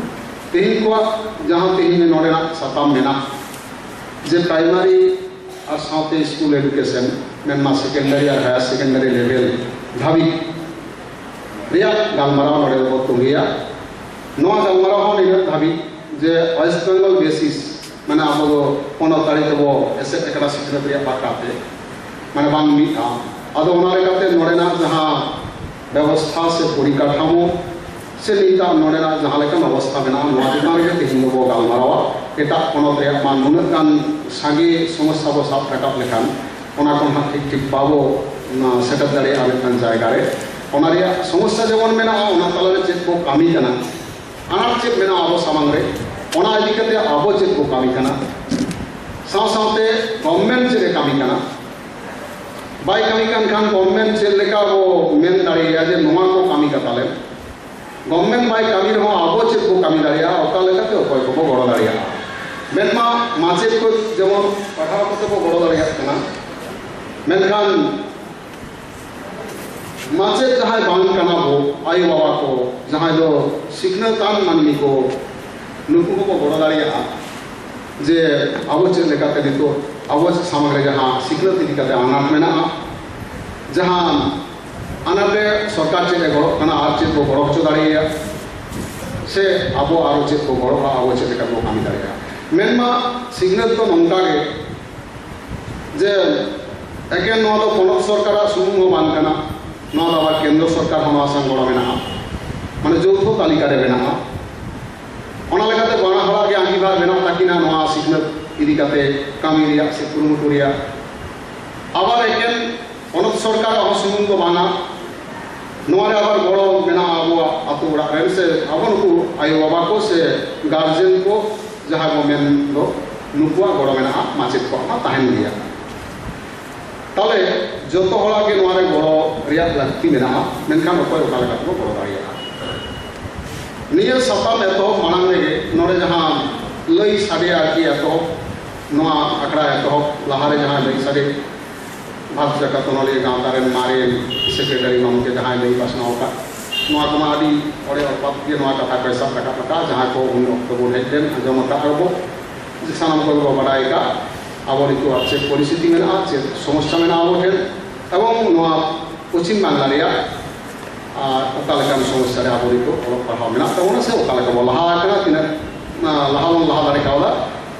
ᱛᱮᱦᱮᱧ ᱠᱚᱣᱟᱜ ᱡᱟᱦᱟᱸ ᱛᱮᱦᱮᱧ ᱱᱚᱰᱮᱱᱟᱜ ᱥᱟᱛᱟᱢ ᱢᱮᱱᱟᱜ, ᱡᱮ ᱯᱨᱟᱭᱢᱟᱨᱤ ᱟᱨ ᱥᱟᱶᱛᱮ ᱥᱠᱩᱞ ᱮᱰᱩᱠᱮᱥᱚᱱ, ᱢᱮᱱᱢᱟ ᱥᱮᱠᱮᱱᱰᱟᱨᱤ ᱟᱨ ᱦᱟᱭᱟᱨ ᱥᱮᱠᱮᱱᱰᱟᱨᱤ ᱞᱮᱵᱮᱞ ᱫᱷᱟᱹᱵᱤᱡ ᱨᱮᱭᱟᱜ ᱜᱟᱞᱢᱟᱨᱟᱣ ᱱᱚᱰᱮ ᱫᱚᱵᱚ ᱛᱚᱸᱜᱮᱭᱟ᱾ ᱱᱚᱣᱟ ᱜᱟᱞᱢᱟᱨᱟᱣ ᱦᱚᱸ ᱱᱤᱱᱟᱹᱜ ᱫᱷᱟᱹᱵᱤᱡ ᱡᱮ West Bengal basis, ᱢᱟᱱᱮ ᱟᱵᱚ ᱫᱚ ᱯᱚᱱᱚᱛ ᱟᱹᱨᱤ ᱛᱮᱵᱚ ᱮᱥᱮᱫ ᱟᱠᱟᱱᱟ ᱥᱤᱠᱷᱱᱟᱹᱛ ᱨᱮᱭᱟᱜ ᱵᱟᱠᱷᱨᱟ ᱛᱮ, ᱢᱟᱱᱮ ᱵᱟᱝ ᱢᱤᱫᱼᱟ᱾ ᱟᱫᱚ ᱚᱱᱟ ᱞᱮᱠᱟᱛᱮ ᱱᱚᱰᱮᱱᱟᱜ ᱡᱟᱦᱟᱸ ᱵᱮᱵᱚᱥᱛᱷᱟ ᱥᱮ ᱯᱚᱨᱤᱠᱟᱴᱷᱟᱢᱳ ᱥᱮ ᱱᱤᱛᱟᱜ ᱱᱚᱰᱮᱱᱟᱜ ᱡᱟᱦᱟᱸ ᱞᱮᱠᱟᱱ ᱚᱵᱚᱥᱛᱷᱟ ᱢᱮᱱᱟᱜᱼᱟ, ᱱᱚᱣᱟ ᱪᱮᱛᱟᱱ ᱨᱮᱜᱮ ᱛᱮᱦᱮᱧ ᱫᱚᱵᱚ ᱜᱟᱞᱢᱟᱨᱟᱣᱟ᱾ ᱮᱴᱟᱜ ᱯᱚᱱᱚᱛ ᱨᱮᱭᱟᱜ ᱢᱟ ᱱᱩᱱᱟᱹᱜ ᱜᱟᱱ ᱥᱟᱸᱜᱮ ᱥᱚᱢᱚᱥᱥᱟ ᱵᱚ ᱥᱟᱵ ᱨᱟᱠᱟᱵ ᱞᱮᱠᱷᱟᱱ, ᱚᱱᱟ ᱠᱚ ᱱᱟᱦᱟᱜ ᱴᱷᱤᱠ ᱴᱷᱤᱠ ᱵᱟᱵᱚ, ᱚᱱᱟ, ᱥᱮᱴᱮᱨ ᱫᱟᱲᱮᱭᱟᱜᱼᱟ ᱢᱤᱫᱴᱟᱝ ᱡᱟᱭᱜᱟ ᱨᱮ᱾ ᱚᱱᱟ ᱨᱮᱭᱟᱜ ᱥᱚᱢᱚᱥᱥᱟ ᱡᱮᱢᱚᱱ ᱢᱮᱱᱟᱜᱼᱟ, ᱚᱱᱟ ᱛᱟᱞᱟᱨᱮ ᱪᱮᱫ ᱵᱚ ᱠᱟᱹᱢᱤ ᱠᱟᱱᱟ, ᱟᱱᱟᱴ ᱪᱮᱫ ᱢᱮᱱᱟᱜᱼᱟ ᱟᱵᱚ ᱥᱟᱢᱟᱝ ᱨᱮ, ᱚᱱᱟ ᱤᱫᱤ ᱠᱟᱛᱮ ᱟᱵᱚ ᱪᱮᱫ ᱵᱚ ᱠᱟᱹᱢᱤ ᱠᱟᱱᱟ, ᱥᱟᱶ ᱥᱟᱶᱛᱮ ᱜᱚᱵᱷᱢᱮᱱᱴ ᱪᱮᱫ ᱮ ᱠᱟᱹᱢᱤ ᱠᱟᱱᱟ, ᱵᱟᱭ ᱠᱟᱹᱢᱤ ᱠᱟᱱ ᱠᱷᱟᱱ ᱜᱚᱵᱷᱢᱮᱱᱴ ᱪᱮᱫ ᱞᱮᱠᱟ ᱵᱚ ᱢᱮᱱ ᱫᱟᱲᱮᱭᱟᱭᱟ ᱡᱮ ᱱᱚᱣᱟ ᱠᱚ ᱠᱟᱹᱢᱤ ᱠᱟᱛᱟᱞᱮᱢ? ᱜᱚᱵᱷᱢᱮᱱᱴ ᱵᱟᱭ ᱠᱟᱹᱢᱤ ᱨᱮᱦᱚᱸ ᱟᱵᱚ ᱪᱮᱫ ᱵᱚ ᱠᱟᱹᱢᱤ ᱫᱟᱲᱮᱭᱟᱜᱼᱟ, ᱚᱠᱟ ᱞᱮᱠᱟᱛᱮ ᱚᱠᱚᱭ ᱠᱚᱵᱚ ᱜᱚᱲᱚ ᱫᱟᱲᱮᱭᱟᱜᱼᱟ? ᱢᱮᱱᱢᱟ ᱢᱟᱪᱮᱫ ᱠᱚ ᱡᱮᱢᱚᱱ ᱯᱟᱲᱦᱟᱣ ᱠᱟᱛᱮ ᱵᱚ ᱜᱚᱲᱚ ᱫᱟᱲᱮᱭᱟᱜ ᱠᱟᱱᱟ, ᱢᱮᱱᱠᱷᱟᱱ ᱢᱟᱪᱮᱫ ᱡᱟᱦᱟᱸᱭ ᱵᱟᱝ ᱠᱟᱱᱟ ᱵᱚ, ᱟᱭᱳ ᱵᱟᱵᱟ ᱠᱚ ᱡᱟᱦᱟᱸᱭ ᱫᱚ ᱥᱤᱠᱷᱱᱟᱹᱛᱟᱱ ᱢᱟᱹᱱᱢᱤ ᱠᱚ, ᱱᱩᱠᱩ ᱠᱚᱠᱚ ᱜᱚᱲᱚ ᱫᱟᱲᱮᱭᱟᱜᱼᱟ ᱡᱮ ᱟᱵᱚ ᱪᱮᱫ ᱞᱮᱠᱟᱛᱮ ᱱᱤᱛᱚᱜ ᱟᱵᱚ ᱥᱟᱢᱟᱝ ᱨᱮ ᱡᱟᱦᱟᱸ ᱥᱤᱠᱷᱱᱟᱹᱛ ᱤᱫᱤ ᱠᱟᱛᱮ ᱟᱱᱟᱴ ᱢᱮᱱᱟᱜᱼᱟ, ᱡᱟᱦᱟᱸ ᱟᱱᱟᱴ ᱨᱮ ᱥᱚᱨᱠᱟᱨ ᱪᱮᱫ ᱮ ᱜᱚᱲᱚᱜ ᱠᱟᱱᱟ ᱟᱨ ᱪᱮᱫ ᱵᱚ ᱜᱚᱲᱚ ᱦᱚᱪᱚ ᱫᱟᱲᱮᱭᱟᱭᱟ, ᱥᱮ ᱟᱵᱚ ᱟᱨᱚ ᱪᱮᱫ ᱵᱚ ᱜᱚᱲᱚᱜᱼᱟ, ᱟᱵᱚ ᱪᱮᱫ ᱞᱮᱠᱟ ᱵᱚ ᱠᱟᱹᱢᱤ ᱫᱟᱲᱮᱭᱟᱜᱼᱟ᱾ ᱢᱮᱱᱢᱟ ᱥᱤᱠᱷᱱᱟᱹᱛ ᱫᱚ ᱱᱚᱝᱠᱟ ᱜᱮ ᱡᱮ ᱮᱠᱮᱱ ᱱᱚᱣᱟ ᱫᱚ ᱯᱚᱱᱚᱛ ᱥᱚᱨᱠᱟᱨᱟᱜ ᱥᱩᱢᱩᱝ ᱦᱚᱸ ᱵᱟᱝ ᱠᱟᱱᱟ, ᱱᱚᱣᱟ ᱫᱚ ᱟᱵᱟᱨ ᱠᱮᱱᱫᱨᱚ ᱥᱚᱨᱠᱟᱨ ᱦᱚᱸ ᱱᱚᱣᱟ ᱥᱟᱝ ᱜᱚᱲᱚ ᱢᱮᱱᱟᱜᱼᱟ, ᱢᱟᱱᱮ ᱡᱳᱣᱛᱷᱚ ᱛᱟᱹᱞᱤᱠᱟ ᱨᱮ ᱢᱮᱱᱟᱜᱼᱟ᱾ ᱚᱱᱟ ᱞᱮᱠᱟᱛᱮ ᱵᱟᱱᱟ ᱦᱚᱲᱟᱜ ᱜᱮ ᱟᱸᱜᱤᱵᱷᱟᱨ ᱢᱮᱱᱟᱜ ᱛᱟᱹᱠᱤᱱᱟ ᱱᱚᱣᱟ ᱥᱤᱠᱷᱱᱟᱹᱛ ᱤᱫᱤ ᱠᱟᱛᱮ ᱠᱟᱹᱢᱤ ᱨᱮᱭᱟᱜ ᱥᱮ ᱠᱩᱨᱩᱢᱩᱴᱩ ᱨᱮᱭᱟᱜ᱾ ᱟᱵᱟᱨ ᱮᱠᱮᱱ ᱯᱚᱱᱚᱛ ᱥᱚᱨᱠᱟᱨᱟᱜ ᱦᱚᱸ ᱥᱩᱢᱩᱝ ᱫᱚ ᱵᱟᱝᱟ, ᱱᱚᱣᱟ ᱨᱮ ᱟᱵᱟᱨ ᱜᱚᱲᱚ ᱢᱮᱱᱟᱜᱼᱟ ᱟᱵᱚᱣᱟᱜ ᱟᱛᱳ ᱚᱲᱟᱜ ᱨᱮᱱ ᱥᱮ ᱟᱵᱚ ᱱᱩᱠᱩ ᱟᱭᱳ ᱵᱟᱵᱟ ᱠᱚ ᱥᱮ ᱜᱟᱨᱡᱮᱱ ᱠᱚ ᱡᱟᱦᱟᱸ ᱵᱚ ᱢᱮᱱ ᱫᱚ, ᱱᱩᱠᱩᱣᱟᱜ ᱜᱚᱲᱚ ᱢᱮᱱᱟᱜᱼᱟ, ᱢᱟᱪᱮᱫ ᱠᱚᱣᱟᱜ ᱢᱟ ᱛᱟᱦᱮᱱ ᱜᱮᱭᱟ᱾ ᱛᱟᱦᱚᱞᱮ ᱡᱚᱛᱚ ᱦᱚᱲᱟᱜ ᱜᱮ ᱱᱚᱣᱟ ᱨᱮ ᱜᱚᱲᱚ ᱨᱮᱭᱟᱜ ᱞᱟᱹᱠᱛᱤ ᱢᱮᱱᱟᱜᱼᱟ, ᱢᱮᱱᱠᱷᱟᱱ ᱚᱠᱚᱭ ᱚᱠᱟ ᱞᱮᱠᱟ ᱛᱮᱵᱚ ᱜᱚᱲᱚ ᱫᱟᱲᱮᱭᱟᱜᱼᱟ᱾ ᱱᱤᱭᱟᱹ ᱥᱟᱛᱟᱢ ᱮᱛᱚᱦᱚᱵ ᱢᱟᱲᱟᱝ ᱨᱮᱜᱮ ᱱᱚᱰᱮ ᱡᱟᱦᱟᱸ ᱞᱟᱹᱭ ᱥᱟᱰᱮ ᱟᱨᱠᱤ ᱮᱛᱚᱦᱚᱵ, ᱱᱚᱣᱟ ᱟᱠᱷᱲᱟ ᱮᱛᱚᱦᱚᱵ ᱞᱟᱦᱟᱨᱮ ᱡᱟᱦᱟᱸ ᱞᱟᱹᱭ ᱥᱟᱰᱮ, ᱵᱷᱟᱨᱚᱛ ᱡᱟᱠᱟᱛ ᱚᱱᱚᱞᱤᱭᱟᱹ ᱜᱟᱶᱛᱟ ᱨᱮᱱ ᱢᱟᱨᱮᱱ ᱥᱮᱠᱨᱮᱴᱟᱨᱤ ᱜᱚᱢᱠᱮ ᱡᱟᱦᱟᱸᱭ ᱞᱟᱹᱭ ᱯᱟᱥᱱᱟᱣ ᱟᱠᱟᱫ, ᱱᱚᱣᱟ ᱠᱚᱢᱟ ᱟᱹᱰᱤ ᱚᱲᱮ ᱚᱲᱯᱟᱛ ᱜᱮ ᱱᱚᱣᱟ ᱠᱟᱛᱷᱟ ᱠᱚᱭ ᱥᱟᱵ ᱨᱟᱠᱟᱵ ᱟᱠᱟᱫ, ᱡᱟᱦᱟᱸ ᱠᱚ ᱩᱱ ᱚᱠᱛᱚ ᱵᱚᱱ ᱦᱮᱡ ᱞᱮᱱ ᱟᱸᱡᱚᱢ ᱟᱠᱟᱫ ᱨᱮᱵᱚ, ᱡᱮ ᱥᱟᱱᱟᱢ ᱠᱚᱜᱮ ᱵᱚ ᱵᱟᱰᱟᱭ ᱟᱠᱟᱫ ᱟᱵᱚ ᱱᱤᱛᱚᱜ ᱪᱮᱫ ᱯᱚᱨᱤᱥᱛᱷᱤᱛᱤ ᱢᱮᱱᱟᱜᱼᱟ, ᱪᱮᱫ ᱥᱚᱢᱚᱥᱥᱟ ᱢᱮᱱᱟᱜᱼᱟ ᱟᱵᱚ ᱴᱷᱮᱱ, ᱮᱵᱚᱝ ᱱᱚᱣᱟ ᱯᱚᱪᱷᱤᱢ ᱵᱟᱝᱞᱟ ᱨᱮᱭᱟᱜ ᱟᱨ ᱚᱠᱟ ᱞᱮᱠᱟᱱ ᱥᱚᱢᱚᱥᱥᱟ ᱨᱮ ᱟᱵᱚ ᱱᱤᱛᱚᱜ ᱚᱞᱚᱜ ᱯᱟᱲᱦᱟᱣ ᱢᱮᱱᱟᱜ ᱛᱟᱵᱚᱱᱟ ᱥᱮ ᱚᱠᱟ ᱞᱮᱠᱟ ᱵᱚᱱ ᱞᱟᱦᱟ ᱟᱠᱟᱱᱟ, ᱛᱤᱱᱟᱹᱜ ᱞᱟᱦᱟ ᱵᱚᱱ ᱞᱟᱦᱟ ᱫᱟᱲᱮ ᱠᱟᱣᱫᱟ,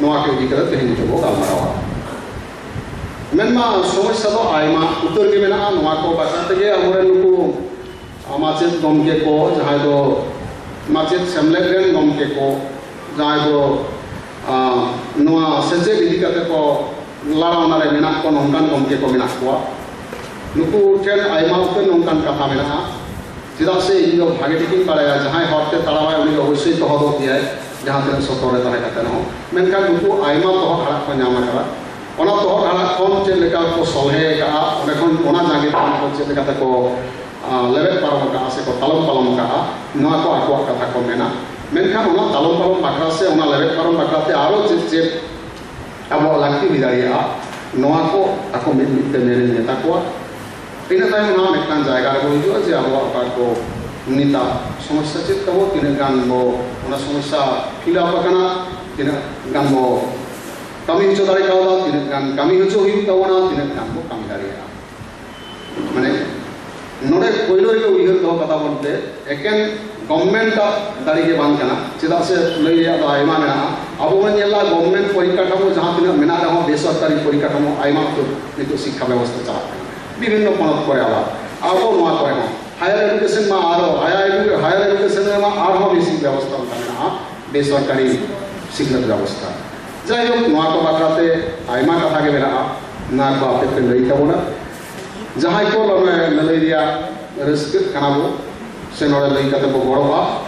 ᱱᱚᱣᱟ ᱠᱚ ᱤᱫᱤ ᱠᱟᱛᱮ ᱛᱮᱦᱮᱧ ᱱᱤᱛᱚᱜ ᱵᱚᱱ ᱜᱟᱞᱢᱟᱨᱟᱣᱟ᱾ ᱢᱮᱱᱢᱟ ᱥᱚᱢᱚᱥᱥᱟ ᱫᱚ ᱟᱭᱢᱟ ᱩᱛᱟᱹᱨ ᱜᱮ ᱢᱮᱱᱟᱜᱼᱟ᱾ ᱱᱚᱣᱟ ᱠᱚ ᱵᱟᱠᱷᱨᱟ ᱛᱮᱜᱮ ᱟᱵᱚᱨᱮᱱ ᱱᱩᱠᱩ ᱢᱟᱪᱮᱫ ᱜᱚᱢᱠᱮ ᱠᱚ, ᱡᱟᱦᱟᱸᱭ ᱫᱚ ᱢᱟᱪᱮᱫ ᱥᱮᱢᱞᱮᱫ ᱨᱮᱱ ᱜᱚᱢᱠᱮ ᱠᱚ, ᱡᱟᱦᱟᱸᱭ ᱫᱚ ᱱᱚᱣᱟ ᱥᱮᱪᱮᱫ ᱤᱫᱤ ᱠᱟᱛᱮ ᱠᱚ ᱞᱟᱲᱟᱣᱱᱟ ᱨᱮ ᱢᱮᱱᱟᱜ ᱠᱚ, ᱱᱚᱝᱠᱟᱱ ᱜᱚᱢᱠᱮ ᱠᱚ ᱢᱮᱱᱟᱜ ᱠᱚᱣᱟ᱾ ᱱᱩᱠᱩ ᱴᱷᱮᱱ ᱟᱭᱢᱟ ᱩᱛᱟᱹᱨ ᱱᱚᱝᱠᱟᱱ ᱠᱟᱛᱷᱟ ᱢᱮᱱᱟᱜᱼᱟ᱾ ᱪᱮᱫᱟᱜ ᱥᱮ ᱤᱧ ᱫᱚ ᱵᱷᱟᱜᱮ ᱴᱷᱤᱠᱤᱧ ᱵᱟᱲᱟᱭᱟ, ᱡᱟᱦᱟᱸᱭ ᱦᱚᱨ ᱛᱮ ᱛᱟᱲᱟᱢᱟᱭ ᱩᱱᱤ ᱫᱚ ᱚᱵᱚᱥᱥᱳᱭ ᱛᱚᱦᱚᱫᱚᱜ ᱜᱮᱭᱟᱭ, ᱡᱟᱦᱟᱸ ᱛᱤᱱᱟᱹᱜ ᱥᱚᱛᱚᱨ ᱨᱮ ᱛᱟᱦᱮᱸ ᱠᱟᱛᱮ ᱨᱮᱦᱚᱸ᱾ ᱢᱮᱱᱠᱷᱟᱱ ᱱᱩᱠᱩ ᱟᱭᱢᱟ ᱛᱚᱦᱚᱫ ᱦᱟᱲᱟᱜ ᱠᱚ ᱧᱟᱢ ᱟᱠᱟᱫᱟ᱾ ᱚᱱᱟ ᱛᱚᱦᱚᱫ ᱦᱟᱲᱟᱜ ᱠᱷᱚᱱ ᱪᱮᱫ ᱞᱮᱠᱟ ᱠᱚ ᱥᱚᱞᱦᱮ ᱟᱠᱟᱫᱼᱟ, ᱚᱸᱰᱮ ᱠᱷᱚᱱ ᱚᱱᱟ ᱡᱟᱸᱜᱮ ᱠᱷᱚᱱ ᱠᱚ ᱪᱮᱫ ᱞᱮᱠᱟᱛᱮ ᱠᱚ ᱞᱮᱵᱮᱫ ᱯᱟᱨᱚᱢ ᱟᱠᱟᱫᱼᱟ ᱥᱮ ᱠᱚ ᱛᱟᱞᱚᱢ ᱯᱟᱞᱚᱢ ᱟᱠᱟᱫᱼᱟ, ᱱᱚᱣᱟ ᱠᱚ ᱟᱠᱚᱣᱟᱜ ᱠᱟᱛᱷᱟ ᱠᱚ ᱢᱮᱱᱟ᱾ ᱢᱮᱱᱠᱷᱟᱱ ᱚᱱᱟ ᱛᱟᱞᱚᱢ ᱯᱟᱞᱚᱢ ᱵᱟᱠᱷᱨᱟ ᱥᱮ ᱚᱱᱟ ᱞᱮᱵᱮᱫ ᱯᱟᱨᱚᱢ ᱵᱟᱠᱷᱨᱟ ᱛᱮ ᱟᱨᱚ ᱪᱮᱫ ᱪᱮᱫ ᱟᱵᱚᱣᱟᱜ ᱞᱟᱹᱠᱛᱤ ᱦᱩᱭ ᱫᱟᱲᱮᱭᱟᱜᱼᱟ, ᱱᱚᱣᱟ ᱠᱚ ᱟᱠᱚ ᱢᱤᱫ ᱢᱤᱫ ᱛᱮ ᱢᱮᱱ ᱢᱮᱛᱟ ᱠᱚᱣᱟ᱾ ᱤᱱᱟᱹ ᱛᱟᱭᱚᱢ ᱱᱚᱣᱟ ᱢᱤᱫᱴᱟᱝ ᱡᱟᱭᱜᱟ ᱨᱮᱵᱚ ᱦᱤᱡᱩᱜᱼᱟ ᱡᱮ ᱟᱵᱚᱣᱟᱜ ᱚᱠᱟ ᱠᱚ ᱱᱤᱛᱟᱜ ᱥᱚᱢᱚᱥᱥᱟ ᱪᱮᱫ ᱛᱟᱵᱚ, ᱛᱤᱱᱟᱹᱜ ᱜᱟᱱ ᱵᱚ ᱚᱱᱟ ᱥᱚᱢᱚᱥᱥᱟ ᱯᱷᱤᱞᱟᱯ ᱟᱠᱟᱱᱟ, ᱛᱤᱱᱟᱹᱜ ᱜᱟᱱ ᱵᱚ ᱠᱟᱹᱢᱤ ᱦᱚᱪᱚ ᱫᱟᱲᱮ ᱠᱟᱣᱫᱟ, ᱛᱤᱱᱟᱹᱜ ᱜᱟᱱ ᱠᱟᱹᱢᱤ ᱦᱚᱪᱚ ᱦᱩᱭᱩᱜ ᱛᱟᱵᱚᱱᱟ, ᱛᱤᱱᱟᱹᱜ ᱜᱟᱱ ᱵᱚ ᱠᱟᱹᱢᱤ ᱫᱟᱲᱮᱭᱟᱜᱼᱟ᱾ ᱢᱟᱱᱮ ᱱᱚᱰᱮ ᱯᱳᱭᱞᱳ ᱨᱮᱜᱮ ᱩᱭᱦᱟᱹᱨ ᱫᱚᱦᱚ ᱠᱟᱛᱟ ᱵᱚᱱ ᱯᱮ, ᱮᱠᱮᱱ ᱜᱚᱵᱷᱢᱮᱱᱴ ᱟᱜ ᱫᱟᱲᱮ ᱜᱮ ᱵᱟᱝ ᱠᱟᱱᱟ᱾ ᱪᱮᱫᱟᱜ ᱥᱮ ᱞᱟᱹᱭ ᱨᱮᱭᱟᱜ ᱫᱚ ᱟᱭᱢᱟ ᱢᱮᱱᱟᱜᱼᱟ᱾ ᱟᱵᱚ ᱵᱚᱱ ᱧᱮᱞᱟ ᱜᱚᱵᱷᱢᱮᱱᱴ ᱯᱚᱨᱤᱠᱟᱴᱷᱟᱢᱳ ᱡᱟᱦᱟᱸ ᱛᱤᱱᱟᱹᱜ ᱢᱮᱱᱟᱜ ᱨᱮᱦᱚᱸ ᱵᱮᱥᱚᱨᱠᱟᱨᱤ ᱯᱚᱨᱤᱠᱟᱴᱷᱟᱢᱳ ᱟᱭᱢᱟ ᱩᱛᱟᱹᱨ ᱱᱤᱛᱚᱜ ᱥᱤᱠᱠᱷᱟ ᱵᱮᱵᱚᱥᱛᱷᱟ ᱪᱟᱞᱟᱜ ᱠᱟᱱᱟ ᱵᱤᱵᱷᱤᱱᱱᱚ ᱯᱚᱱᱚᱛ ᱠᱚᱨᱮ᱾ ᱟᱵᱟᱨ ᱟᱵᱚ ᱱᱚᱣᱟ ᱠᱚᱨᱮ ᱦᱚᱸ ᱦᱟᱭᱟᱨ ᱮᱰᱩᱠᱮᱥᱚᱱ ᱢᱟ ᱟᱨᱚ ᱦᱟᱭᱟᱨ ᱮᱰᱩ-, ᱦᱟᱭᱟᱨ ᱮᱰᱩᱠᱮᱥᱚᱱ ᱨᱮᱢᱟ ᱟᱨᱦᱚᱸ ᱵᱮᱥᱤ ᱵᱮᱵᱚᱥᱛᱷᱟ ᱚᱱᱠᱟ ᱢᱮᱱᱟᱜᱼᱟ, ᱵᱮᱥᱚᱨᱠᱟᱨᱤ ᱥᱤᱠᱷᱱᱟᱹᱛ ᱵᱮᱵᱚᱥᱛᱷᱟ᱾ ᱡᱟᱭᱦᱳᱠ, ᱱᱚᱣᱟ ᱠᱚ ᱵᱟᱠᱷᱨᱟᱛᱮ ᱟᱭᱢᱟ ᱠᱟᱛᱷᱟ ᱜᱮ ᱢᱮᱱᱟᱜᱼᱟ, ᱱᱚᱣᱟ ᱠᱚ ᱟᱯᱮ ᱯᱮ ᱞᱟᱹᱭ ᱛᱟᱵᱚᱱᱟ᱾ ᱡᱟᱦᱟᱸᱭ ᱠᱚ ᱱᱚᱰᱮ ᱞᱟᱹᱞᱟᱹᱭ ᱨᱮᱭᱟᱜ ᱨᱟᱹᱥᱠᱟᱹᱜ ᱠᱟᱱᱟ ᱵᱚ ᱥᱮ ᱱᱚᱰᱮ ᱞᱟᱹᱭ ᱠᱟᱛᱮ ᱵᱚ ᱜᱚᱲᱚᱜᱼᱟ,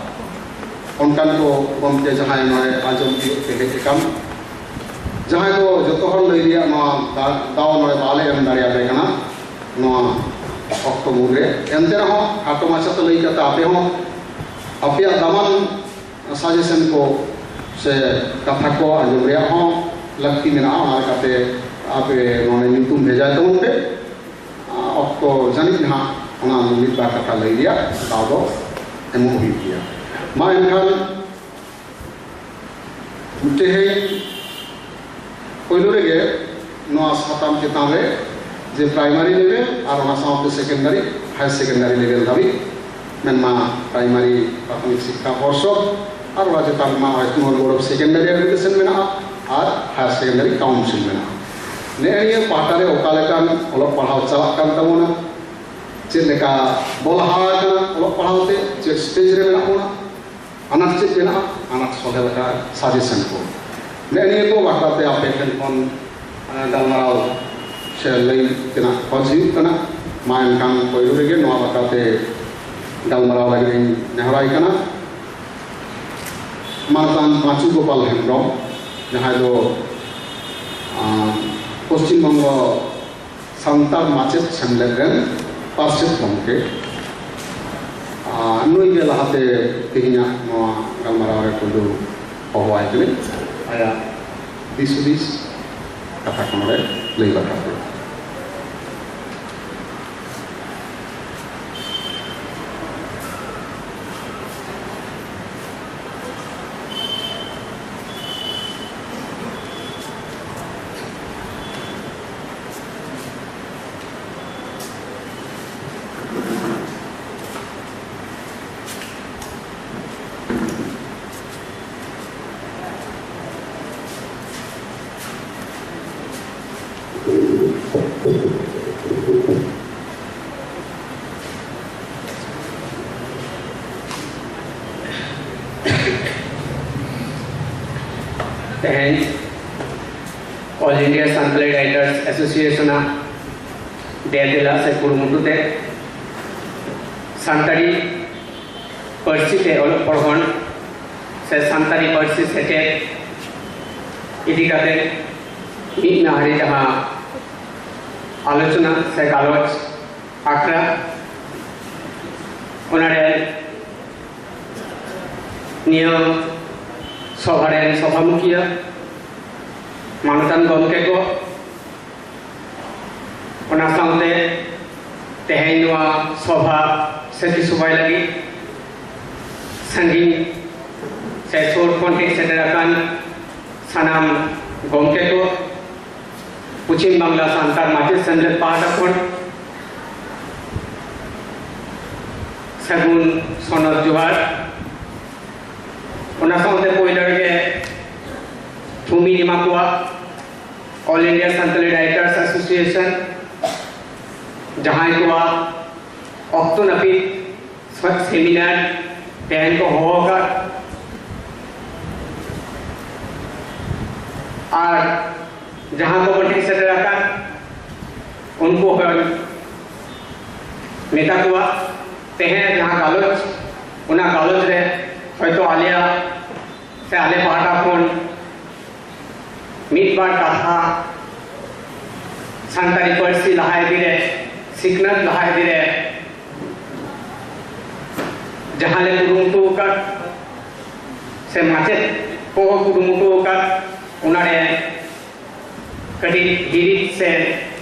ᱚᱱᱠᱟᱱ ᱠᱚ ᱜᱚᱢᱠᱮ ᱡᱟᱦᱟᱸᱭ ᱱᱚᱰᱮ ᱟᱸᱡᱚᱢ ᱛᱤᱭᱳᱜ ᱯᱮ ᱦᱮᱡ ᱟᱠᱟᱱ, ᱡᱟᱦᱟᱸᱭ ᱫᱚ ᱡᱚᱛᱚ ᱦᱚᱲ ᱞᱟᱹᱭ ᱨᱮᱭᱟᱜ ᱱᱚᱣᱟ ᱫᱟ-, ᱫᱟᱣ ᱱᱚᱰᱮ ᱵᱟᱞᱮ ᱮᱢ ᱫᱟᱲᱮᱭᱟᱯᱮ ᱠᱟᱱᱟ ᱱᱚᱣᱟ ᱚᱠᱛᱚ ᱢᱩᱫᱽᱨᱮ, ᱮᱱᱛᱮ ᱨᱮᱦᱚᱸ ᱠᱷᱟᱴᱚ ᱢᱟᱪᱷᱟᱛᱮ ᱞᱟᱹᱭ ᱠᱟᱛᱮ ᱟᱯᱮ ᱦᱚᱸ ᱟᱯᱮᱭᱟᱜ ᱫᱟᱢᱟᱱ ᱥᱟᱡᱮᱥᱚᱱ ᱠᱚ ᱥᱮ ᱠᱟᱛᱷᱟ ᱠᱚ ᱟᱸᱡᱚᱢ ᱨᱮᱭᱟᱜ ᱦᱚᱸ ᱞᱟᱹᱠᱛᱤ ᱢᱮᱱᱟᱜᱼᱟ᱾ ᱚᱱᱟ ᱞᱮᱠᱟᱛᱮ ᱟᱯᱮ ᱱᱚᱰᱮ ᱧᱩᱛᱩᱢ ᱵᱷᱮᱡᱟᱭ ᱛᱟᱵᱚᱱ ᱯᱮ᱾ ᱚᱠᱛᱚ ᱡᱟᱹᱱᱤᱡ ᱱᱟᱦᱟᱜ ᱚᱱᱟ ᱢᱤᱫ ᱵᱟᱨ ᱠᱟᱛᱷᱟ ᱞᱟᱹᱭ ᱨᱮᱭᱟᱜ ᱫᱟᱣ ᱫᱚ ᱮᱢᱚᱜ ᱦᱩᱭᱩᱜ ᱜᱮᱭᱟ᱾ ᱢᱟ ᱮᱱᱠᱷᱟᱱ ᱛᱮᱦᱮᱧ ᱯᱳᱭᱞᱳ ᱨᱮᱜᱮ ᱱᱚᱣᱟ ᱥᱟᱛᱟᱢ ᱪᱮᱛᱟᱱ ᱨᱮ ᱡᱮ ᱯᱨᱟᱭᱢᱟᱨᱤ ᱞᱮᱵᱮᱞ ᱟᱨ ᱚᱱᱟ ᱥᱟᱶᱛᱮ ᱥᱮᱠᱮᱱᱰᱟᱨᱤ, ᱦᱟᱭᱟᱨ ᱥᱮᱠᱮᱱᱰᱟᱨᱤ ᱞᱮᱵᱮᱞ ᱫᱷᱟᱹᱵᱤᱡ ᱢᱮᱱᱢᱟ ᱯᱨᱟᱭᱢᱟᱨᱤ ᱯᱨᱟᱛᱷᱚᱢᱤᱠ ᱥᱤᱠᱠᱷᱟ ᱯᱚᱨᱥᱚᱫ, ᱟᱨ ᱚᱱᱟ ᱪᱮᱛᱟᱱ ᱨᱮᱢᱟ west Bengal board of secondary education ᱢᱮᱱᱟᱜᱼᱟ, ᱟᱨ ᱦᱟᱭᱟᱨ ᱥᱮᱠᱮᱱᱰᱟᱨᱤ ᱠᱟᱣᱩᱱᱥᱤᱞ ᱢᱮᱱᱟᱜᱼᱟ᱾ ᱱᱮᱜᱼᱮ ᱱᱤᱭᱟᱹ ᱯᱟᱦᱴᱟ ᱨᱮ ᱚᱠᱟ ᱞᱮᱠᱟᱱ ᱚᱞᱚᱜ ᱯᱟᱲᱦᱟᱣ ᱪᱟᱞᱟᱜ ᱠᱟᱱ ᱛᱟᱵᱚᱱᱟ, ᱪᱮᱫ ᱞᱮᱠᱟ ᱵᱚ ᱞᱟᱦᱟ ᱟᱠᱟᱱᱟ ᱚᱞᱚᱜ ᱯᱟᱲᱦᱟᱣ ᱛᱮ, ᱪᱮᱫ ᱥᱴᱮᱡᱽ ᱨᱮ ᱢᱮᱱᱟᱜ ᱵᱚᱱᱟ, ᱟᱱᱟᱴ ᱪᱮᱫ ᱢᱮᱱᱟᱜᱼᱟ, ᱟᱱᱟᱴ ᱥᱚᱞᱦᱮ ᱞᱮᱠᱟ ᱥᱟᱡᱮᱥᱚᱱ ᱠᱚ, ᱱᱮᱜᱼᱮ ᱱᱤᱭᱟᱹ ᱠᱚ ᱵᱟᱠᱷᱨᱟ ᱛᱮ ᱟᱯᱮ ᱴᱷᱮᱱ ᱠᱷᱚᱱ ᱜᱟᱞᱢᱟᱨᱟᱣ ᱥᱮ ᱞᱟᱹᱭ ᱛᱮᱱᱟᱜ ᱠᱷᱚᱡᱽ ᱦᱩᱭᱩᱜ ᱠᱟᱱᱟ᱾ ᱢᱟ ᱮᱱᱠᱷᱟᱱ ᱯᱳᱭᱞᱳ ᱨᱮᱜᱮ ᱱᱚᱣᱟ ᱵᱟᱠᱷᱨᱟ ᱛᱮ ᱜᱟᱞᱢᱟᱨᱟᱣ ᱞᱟᱹᱜᱤᱫ ᱤᱧ ᱱᱮᱦᱚᱨᱟᱭ ᱠᱟᱱᱟ ᱢᱟᱱᱚᱛᱟᱱ ᱯᱟᱸᱪᱩ ᱜᱳᱯᱟᱞ ᱦᱮᱢᱵᱨᱚᱢ, ᱡᱟᱦᱟᱸᱭ ᱫᱚ ᱯᱚᱥᱪᱤᱢ ᱵᱚᱝᱜᱚ ᱥᱟᱱᱛᱟᱲ ᱢᱟᱪᱮᱫ ᱥᱮᱢᱞᱮᱫ ᱨᱮᱱ ᱯᱟᱨᱥᱮᱛ ᱜᱚᱢᱠᱮ᱾ ᱱᱩᱭ ᱜᱮ ᱞᱟᱦᱟᱛᱮ ᱛᱮᱦᱮᱧᱟᱜ ᱱᱚᱣᱟ ᱜᱟᱞᱢᱟᱨᱟᱣ ᱨᱮ ᱯᱩᱭᱞᱩ ᱦᱚᱦᱚᱣᱟᱭ ᱠᱟᱹᱱᱟᱹᱧ, ᱟᱭᱟᱜ ᱫᱤᱥ ᱦᱩᱫᱤᱥ ᱠᱟᱛᱷᱟ ᱠᱚ ᱱᱚᱰᱮ ᱞᱟᱹᱭ ᱵᱟᱠᱷᱨᱟ ᱛᱮ᱾ ᱛᱮᱦᱮᱧ All India Santali Writers Association ᱟᱜ ᱫᱮᱭᱟ ᱫᱮᱞᱟ ᱥᱮ ᱠᱩᱨᱩᱢᱩᱴᱩ ᱛᱮ ᱥᱟᱱᱛᱟᱲᱤ ᱯᱟᱹᱨᱥᱤ ᱛᱮ ᱚᱞᱚᱜ ᱯᱚᱲᱦᱚᱱ ᱥᱮ ᱥᱟᱱᱛᱟᱲᱤ ᱯᱟᱹᱨᱥᱤ ᱥᱮᱪᱮᱫ ᱤᱫᱤ ᱠᱟᱛᱮ ᱢᱤᱫ ᱢᱟᱦᱟ ᱨᱮ ᱡᱟᱦᱟᱸ ᱟᱞᱳᱪᱚᱱᱟ ᱥᱮ ᱜᱟᱞᱚᱪ ᱟᱠᱷᱲᱟ, ᱚᱱᱟᱨᱮ ᱱᱤᱭᱟᱹ ᱥᱚᱵᱷᱟ ᱨᱮᱱ ᱥᱚᱵᱷᱟᱢᱩᱠᱷᱤᱭᱟᱹ, ᱢᱟᱱᱚᱛᱟᱱ ᱜᱚᱢᱠᱮ ᱠᱚ, ᱚᱱᱟ ᱥᱟᱶᱛᱮ ᱛᱮᱦᱮᱧ ᱱᱚᱣᱟ ᱥᱚᱵᱷᱟ ᱥᱟᱹᱠᱷᱤ ᱥᱚᱵᱷᱟᱭ ᱞᱟᱹᱜᱤᱫ ᱥᱟᱺᱜᱤᱧ ᱥᱮ ᱥᱩᱨ ᱠᱷᱚᱱ ᱦᱮᱡ ᱥᱮᱴᱮᱨ ᱟᱠᱟᱱ ᱥᱟᱱᱟᱢ ᱜᱚᱢᱠᱮ ᱠᱚ, ᱯᱚᱪᱷᱤᱢ ᱵᱟᱝᱞᱟ ᱥᱟᱱᱛᱟᱲ ᱢᱟᱪᱮᱫ ᱥᱮᱢᱞᱮᱫ ᱯᱟᱦᱴᱟ ᱠᱷᱚᱱ ᱥᱟᱹᱜᱩᱱ ᱥᱚᱱᱚᱛ ᱡᱚᱦᱟᱨ᱾ ᱚᱱᱟ ᱥᱟᱶᱛᱮ ᱯᱳᱭᱞᱳ ᱨᱮᱜᱮ ᱛᱷᱩᱢᱤᱧ ᱮᱢᱟ ᱠᱚᱣᱟ All India Santali Writers Association, ᱡᱟᱦᱟᱸᱭ ᱠᱚᱣᱟᱜ ᱚᱠᱛᱚ ᱱᱟᱹᱯᱤᱛ ᱥᱮᱢᱤᱱᱟᱨ ᱛᱮᱦᱮᱧ ᱠᱚ ᱦᱚᱦᱚ ᱟᱠᱟᱫ, ᱟᱨ ᱡᱟᱦᱟᱸ ᱠᱚ ᱵᱚᱱ ᱦᱮᱡ ᱥᱮᱴᱮᱨ ᱟᱠᱟᱱ, ᱩᱱᱠᱩ ᱦᱚᱸ ᱢᱮᱛᱟ ᱠᱚᱣᱟ, ᱛᱮᱦᱮᱧ ᱡᱟᱦᱟᱸ ᱜᱟᱞᱚᱪ, ᱚᱱᱟ ᱜᱟᱞᱚᱪ ᱨᱮ ᱦᱚᱭᱛᱳ ᱟᱞᱮᱭᱟᱜ ᱥᱮ ᱟᱞᱮ ᱯᱟᱦᱴᱟ ᱠᱷᱚᱱ ᱢᱤᱫ ᱵᱟᱨ ᱠᱟᱛᱷᱟ ᱥᱟᱱᱛᱟᱲᱤ ᱯᱟᱹᱨᱥᱤ ᱞᱟᱦᱟ ᱤᱫᱤ ᱨᱮ, ᱥᱤᱠᱷᱱᱟᱹᱛ ᱞᱟᱦᱟ ᱤᱫᱤ ᱨᱮ ᱡᱟᱦᱟᱸ ᱞᱮ ᱠᱩᱨᱩᱢᱩᱴᱩ ᱟᱠᱟᱫ, ᱥᱮ ᱢᱟᱪᱮᱫ ᱠᱚ ᱠᱩᱨᱩᱢᱩᱴᱩ ᱟᱠᱟᱫ, ᱚᱱᱟᱨᱮ ᱠᱟᱹᱴᱤᱡ ᱦᱤᱲᱤᱡ ᱥᱮ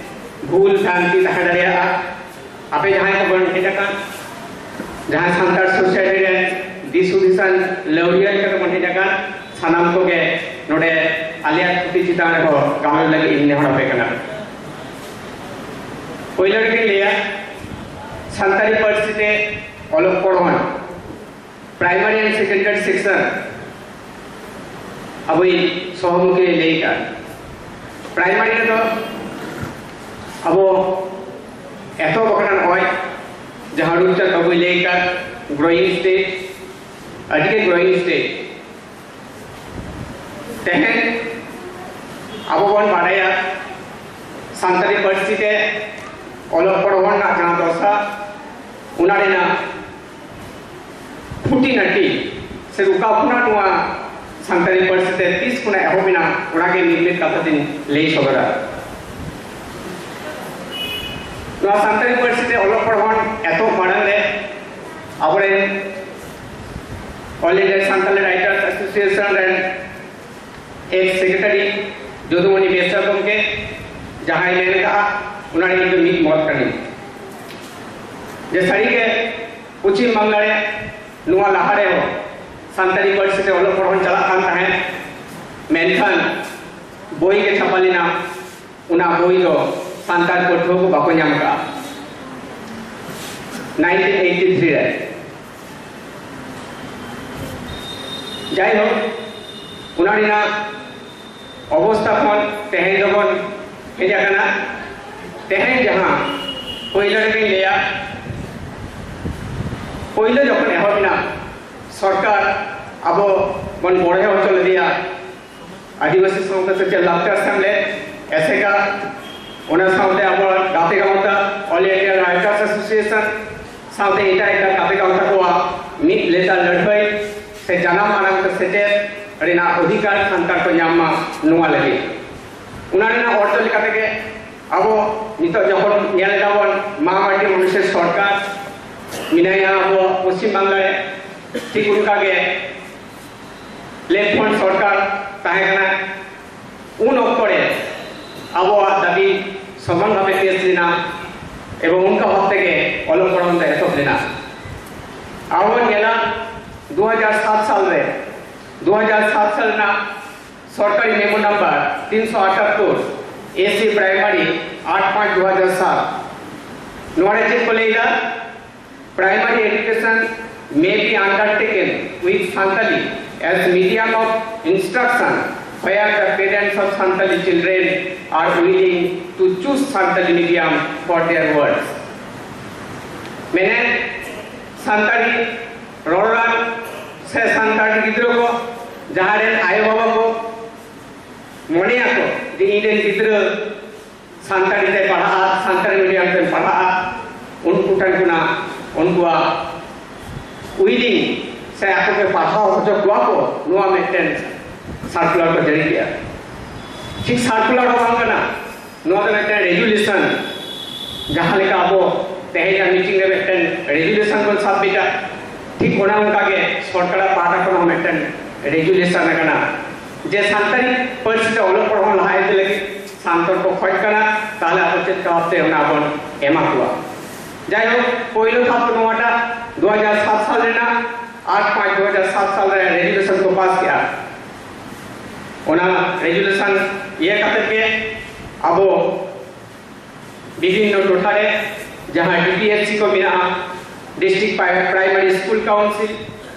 ᱵᱷᱩᱞ ᱵᱷᱨᱟᱱᱛᱤ ᱛᱟᱦᱮᱸ ᱫᱟᱲᱮᱭᱟᱜᱼᱟ᱾ ᱟᱯᱮ ᱡᱟᱦᱟᱸᱭ ᱠᱚ ᱵᱚᱱ ᱦᱮᱡ ᱟᱠᱟᱱ, ᱡᱟᱦᱟᱸᱭ ᱥᱟᱱᱛᱟᱲ ᱥᱳᱥᱟᱭᱴᱤ ᱨᱮ ᱫᱤᱥ ᱦᱩᱫᱤᱥᱟᱱ ᱞᱟᱹᱣᱲᱤᱭᱟᱹ ᱞᱮᱠᱟᱛᱮ ᱵᱚᱱ ᱦᱮᱡ ᱟᱠᱟᱱ, ᱥᱟᱱᱟᱢ ᱠᱚᱜᱮ ᱱᱚᱰᱮ ᱟᱞᱮᱭᱟᱜ ᱛᱷᱩᱛᱤ ᱪᱮᱛᱟᱱ ᱨᱮᱦᱚᱸ ᱜᱟᱞᱚᱪ ᱞᱟᱹᱜᱤᱫ ᱤᱧ ᱱᱮᱦᱚᱨ ᱟᱯᱮ ᱠᱟᱱᱟ᱾ ᱯᱳᱭᱞᱳ ᱨᱮᱜᱮᱧ ᱞᱟᱹᱭᱟ, ᱥᱟᱱᱛᱟᱲᱤ ᱯᱟᱹᱨᱥᱤ ᱛᱮ ᱚᱞᱚᱜ ᱯᱚᱲᱦᱚᱱ, primary and secondary section ᱟᱵᱚᱭᱤᱡ ᱥᱚᱦᱚᱢᱩᱠᱷᱤ ᱞᱟᱹᱭ ᱟᱠᱟᱫ᱾ ᱯᱨᱟᱭᱢᱟᱨᱤ ᱨᱮᱫᱚ ᱟᱵᱚ ᱮᱛᱚᱦᱚᱵ ᱟᱠᱟᱱᱟ ᱱᱚᱜᱼᱚᱭ ᱡᱟᱦᱟᱸ ᱨᱩᱯᱪᱟᱸᱫᱽ ᱵᱟᱹᱵᱩᱭ ᱞᱟᱹᱭ ᱟᱠᱟᱫ, growing stage, ᱟᱹᱰᱤᱜᱮ growing stage᱾ ᱛᱮᱦᱮᱧ ᱟᱵᱚ ᱵᱚᱱ ᱵᱟᱰᱟᱭᱟ ᱥᱟᱱᱛᱟᱲᱤ ᱯᱟᱹᱨᱥᱤ ᱛᱮ ᱚᱞᱚᱜ ᱯᱚᱲᱦᱚᱱ ᱨᱮᱱᱟᱜ ᱡᱟᱦᱟᱸ ᱫᱚᱥᱟ, ᱚᱱᱟ ᱨᱮᱱᱟᱜ ᱠᱷᱩᱸᱴᱤ ᱱᱟᱹᱴᱤ ᱥᱮ ᱨᱩᱠᱟᱣ ᱠᱷᱚᱱᱟᱜ ᱱᱚᱣᱟ ᱥᱟᱱᱛᱟᱲᱤ ᱯᱟᱹᱨᱥᱤ ᱛᱮ ᱛᱤᱥ ᱠᱷᱚᱱᱟᱜ ᱮᱦᱚᱵ ᱮᱱᱟ, ᱚᱱᱟᱜᱮ ᱢᱤᱫ ᱢᱤᱫ ᱠᱟᱛᱷᱟ ᱛᱤᱧ ᱞᱟᱹᱭ ᱥᱚᱫᱚᱨᱟ᱾ ᱱᱚᱣᱟ ᱥᱟᱱᱛᱟᱲᱤ ᱯᱟᱹᱨᱥᱤ ᱛᱮ ᱚᱞᱚᱜ ᱯᱚᱲᱦᱚᱱ ᱮᱛᱚᱦᱚᱵ ᱢᱟᱲᱟᱝ ᱨᱮ ᱟᱵᱚᱨᱮᱱ All India Santali Writers Association ᱨᱮᱱ ᱮᱠᱥ ᱥᱮᱠᱨᱮᱴᱟᱨᱤ ᱡᱚᱫᱩᱢᱚᱱᱤ ᱵᱮᱥᱨᱟ ᱜᱚᱢᱠᱮ ᱡᱟᱦᱟᱸᱭ ᱢᱮᱱ ᱠᱟᱜᱼᱟ, ᱚᱱᱟ ᱨᱮ ᱤᱧ ᱫᱚ ᱢᱤᱫ ᱢᱚᱛ ᱠᱟᱹᱱᱟᱹᱧ ᱡᱮ ᱥᱟᱹᱨᱤᱜᱮ ᱯᱚᱪᱷᱤᱢ ᱵᱟᱝᱞᱟ ᱨᱮ ᱱᱚᱣᱟ ᱞᱟᱦᱟ ᱨᱮᱦᱚᱸ ᱥᱟᱱᱛᱟᱲᱤ ᱯᱟᱹᱨᱥᱤ ᱛᱮ ᱚᱞᱚᱜ ᱯᱚᱲᱦᱚᱱ ᱪᱟᱞᱟᱜ ᱠᱟᱱ ᱛᱟᱦᱮᱸᱫ, ᱢᱮᱱᱠᱷᱟᱱ ᱵᱳᱭ ᱜᱮ ᱪᱷᱟᱯᱟ ᱞᱮᱱᱟ, ᱚᱱᱟ ᱵᱳᱭ ᱫᱚ ᱥᱟᱱᱛᱟᱲ ᱯᱟᱹᱴᱷᱩᱣᱟᱹ ᱠᱚ ᱵᱟᱠᱚ ᱧᱟᱢ ᱠᱟᱜᱼᱟ᱾ ᱱᱟᱭᱤᱱᱴᱤᱱ ᱮᱭᱤᱴᱤ ᱛᱷᱨᱤ ᱨᱮ᱾ ᱡᱟᱭᱦᱳᱠ, ᱚᱱᱟ ᱨᱮᱱᱟᱜ ᱚᱵᱚᱥᱛᱟ ᱠᱷᱚᱱ ᱛᱮᱦᱮᱧ ᱫᱚᱵᱚᱱ ᱦᱮᱡ ᱟᱠᱟᱱᱟ᱾ ᱛᱮᱦᱮᱧ ᱡᱟᱦᱟᱸ ᱯᱳᱭᱞᱳ ᱨᱮᱜᱮᱧ ᱞᱟᱹᱭᱟ, ᱯᱳᱭᱞᱳ ᱡᱚᱠᱷᱚᱱ ᱮᱦᱚᱵ ᱮᱱᱟ, ᱥᱚᱨᱠᱟᱨ ᱟᱵᱚ ᱵᱚᱱ ᱵᱚᱲᱦᱮ ᱦᱚᱪᱚ ᱞᱮᱫᱮᱭᱟ᱾ ᱟᱹᱫᱤᱵᱟᱹᱥᱤ ᱥᱟᱶᱛᱟ ᱥᱮᱪᱮᱫ ᱞᱟᱠᱪᱟᱨ ᱥᱮᱢᱞᱮᱫ, ᱮᱥᱮᱠᱟ, ᱚᱱᱟ ᱥᱟᱶᱛᱮ ᱟᱵᱚᱣᱟᱜ ᱜᱟᱛᱮ ᱜᱟᱶᱛᱟ All India Writers Association ᱥᱟᱶᱛᱮ ᱮᱴᱟᱜ ᱮᱴᱟᱜ ᱜᱟᱛᱮ ᱜᱟᱶᱛᱟ ᱠᱚᱣᱟᱜ ᱢᱤᱫ ᱞᱮᱛᱟᱲ ᱞᱟᱹᱲᱦᱟᱹᱭ ᱥᱮ ᱡᱟᱱᱟᱢ ᱟᱲᱟᱝ ᱛᱮ ᱥᱮᱪᱮᱫ ᱨᱮᱱᱟᱜ ᱚᱫᱷᱤᱠᱟᱨ ᱥᱟᱱᱛᱟᱲ ᱠᱚ ᱧᱟᱢ ᱢᱟ, ᱱᱚᱣᱟ ᱞᱟᱹᱜᱤᱫ᱾ ᱚᱱᱟ ᱨᱮᱱᱟᱜ ᱚᱨᱡᱚ ᱞᱮᱠᱟ ᱛᱮᱜᱮ ᱟᱵᱚ ᱱᱤᱛᱚᱜ ᱡᱚᱠᱷᱚᱱ ᱧᱮᱞ ᱮᱫᱟ ᱵᱚᱱ, ᱢᱟ ᱢᱟᱹᱱᱰᱤ ᱢᱚᱱᱤᱥᱮᱨ ᱥᱚᱨᱠᱟᱨ ᱢᱮᱱᱟᱭᱟ ᱟᱵᱚ ᱯᱚᱥᱪᱤᱢ ᱵᱟᱝᱞᱟ ᱨᱮ, ᱴᱷᱤᱠ ᱚᱱᱠᱟ ᱜᱮ ᱞᱮᱯᱷᱴ ᱯᱷᱨᱚᱱᱴ ᱥᱚᱨᱠᱟᱨ ᱛᱟᱦᱮᱸ ᱠᱟᱱᱟ᱾ ᱩᱱ ᱚᱠᱛᱚ ᱨᱮ ᱟᱵᱚᱣᱟᱜ ᱫᱟᱹᱵᱤ ᱥᱚᱢᱟᱱ ᱵᱷᱟᱵᱮ ᱯᱮᱥ ᱞᱮᱱᱟ ᱮᱵᱚᱝ ᱚᱱᱠᱟ ᱵᱷᱟᱵ ᱛᱮᱜᱮ ᱚᱞᱚᱜ ᱯᱚᱲᱦᱚᱱ ᱫᱚ ᱮᱛᱚᱦᱚᱵ ᱞᱮᱱᱟ᱾ ᱟᱵᱚ ᱵᱚᱱ ᱧᱮᱞᱟ, ᱫᱩ ᱦᱟᱡᱟᱨ ᱥᱟᱛ ᱥᱟᱞ ᱨᱮ, ᱫᱩ ᱦᱟᱡᱟᱨ ᱥᱟᱛ ᱥᱟᱞ ᱨᱮᱱᱟᱜ ᱥᱚᱨᱠᱟᱨᱤ ᱢᱮᱢᱳ ᱱᱟᱢᱵᱟᱨ ᱛᱤᱱᱥᱚ ᱟᱴᱟᱛᱛᱳᱨ, ᱮᱥᱤ ᱯᱨᱟᱭᱢᱟᱨᱤ, ᱟᱴ ᱯᱟᱸᱪ ᱫᱩ ᱦᱟᱡᱟᱨ ᱥᱟᱛ, ᱱᱚᱣᱟ ᱨᱮ ᱪᱮᱫ ᱠᱚ ᱞᱟᱹᱭ ᱮᱫᱟ? Primary education may be undertaken with Santali as medium of instruction where the parents of Santali children are willing to choose Santali medium for their wards. ᱢᱮᱱᱮᱫ, ᱥᱟᱱᱛᱟᱲᱤ ᱨᱚᱲᱟᱱ ᱥᱮ ᱥᱟᱱᱛᱟᱲᱤ ᱜᱤᱫᱽᱨᱟᱹ ᱠᱚ ᱡᱟᱦᱟᱸ ᱨᱮᱱ ᱟᱭᱳ ᱵᱟᱵᱟ ᱠᱚ ᱢᱚᱱᱮᱭᱟᱠᱚ ᱡᱮ ᱤᱧ ᱨᱮᱱ ᱜᱤᱫᱽᱨᱟᱹ ᱥᱟᱱᱛᱟᱲᱤ ᱛᱮ ᱯᱟᱲᱦᱟᱜᱼᱟ, ᱥᱟᱱᱛᱟᱲᱤ ᱢᱤᱰᱤᱭᱟᱢ ᱛᱮ ᱯᱟᱲᱦᱟᱜᱼᱟ, ᱩᱱᱠᱩ ᱴᱷᱮᱱ ᱠᱷᱚᱱᱟᱜ ᱩᱱᱠᱩᱣᱟᱜ ᱩᱭᱞᱤᱝ ᱥᱮ ᱟᱠᱚ ᱠᱚ ᱯᱟᱲᱦᱟᱣ ᱦᱚᱪᱚ ᱠᱚᱣᱟ ᱠᱚ, ᱱᱚᱣᱟ ᱢᱤᱫᱴᱮᱱ ᱥᱟᱨᱠᱩᱞᱟᱨ ᱠᱚ ᱡᱟᱹᱨᱤ ᱠᱮᱜᱼᱟ᱾ ᱴᱷᱤᱠ ᱥᱟᱨᱠᱩᱞᱟᱨ ᱦᱚᱸ ᱵᱟᱝ ᱠᱟᱱᱟ, ᱱᱚᱣᱟ ᱫᱚ ᱢᱤᱫᱴᱮᱱ ᱨᱮᱡᱩᱞᱮᱥᱚᱱ᱾ ᱡᱟᱦᱟᱸ ᱞᱮᱠᱟ ᱟᱵᱚ ᱛᱮᱦᱮᱧᱟᱜ ᱢᱤᱴᱤᱝ ᱨᱮ ᱢᱤᱫᱴᱮᱱ ᱨᱮᱡᱩᱞᱮᱥᱚᱱ ᱵᱚᱱ ᱥᱟᱵᱢᱤᱴᱟ, ᱴᱷᱤᱠ ᱚᱱᱟ ᱚᱱᱠᱟ ᱜᱮ ᱥᱚᱨᱠᱟᱨᱟᱜ ᱯᱟᱦᱴᱟ ᱠᱷᱚᱱ ᱦᱚᱸ ᱢᱤᱫᱴᱮᱱ ᱨᱮᱡᱩᱞᱮᱥᱚᱱ ᱟᱠᱟᱱᱟ ᱡᱮ ᱥᱟᱱᱛᱟᱲᱤ ᱯᱟᱹᱨᱥᱤ ᱛᱮ ᱚᱞᱚᱜ ᱯᱟᱲᱦᱟᱣ ᱞᱟᱦᱟ ᱤᱫᱤ ᱞᱟᱹᱜᱤᱫ ᱥᱟᱱᱛᱟᱲ ᱠᱚ ᱠᱷᱚᱡ ᱠᱟᱱᱟ, ᱛᱟᱦᱞᱮ ᱟᱵᱚ ᱪᱮᱫ ᱞᱮᱠᱟ ᱵᱷᱟᱵᱛᱮ ᱚᱱᱟ ᱵᱚᱱ ᱮᱢᱟ ᱠᱚᱣᱟ᱾ ᱡᱟᱭᱦᱳᱠ, ᱯᱳᱭᱞᱳ ᱫᱷᱟᱯ ᱫᱚ ᱱᱚᱣᱟᱴᱟᱜ ᱫᱩ ᱦᱟᱡᱟᱨ ᱥᱟᱛ ᱥᱟᱞ ᱨᱮᱱᱟᱜ ᱟᱴ ᱯᱟᱸᱪ ᱫᱩ ᱦᱟᱡᱟᱨ ᱥᱟᱛ ᱥᱟᱞ ᱨᱮ ᱨᱮᱡᱩᱞᱮᱥᱚᱱ ᱠᱚ ᱯᱟᱥ ᱠᱮᱜᱼᱟ᱾ ᱚᱱᱟ ᱨᱮᱡᱩᱞᱮᱥᱚᱱ ᱤᱭᱟᱹ ᱠᱟᱛᱮ ᱜᱮ ᱟᱵᱚ ᱵᱤᱵᱷᱤᱱᱱᱚ ᱴᱚᱴᱷᱟ ᱨᱮ ᱡᱟᱦᱟᱸ ᱰᱤ ᱯᱤ ᱮᱥ ᱥᱤ ᱠᱚ ᱢᱮᱱᱟᱜᱼᱟ, ᱰᱤᱥᱴᱨᱤᱠᱴ ᱯᱨᱟᱭᱢᱟᱨᱤ ᱥᱠᱩᱞ ᱠᱟᱣᱩᱱᱥᱤᱞ,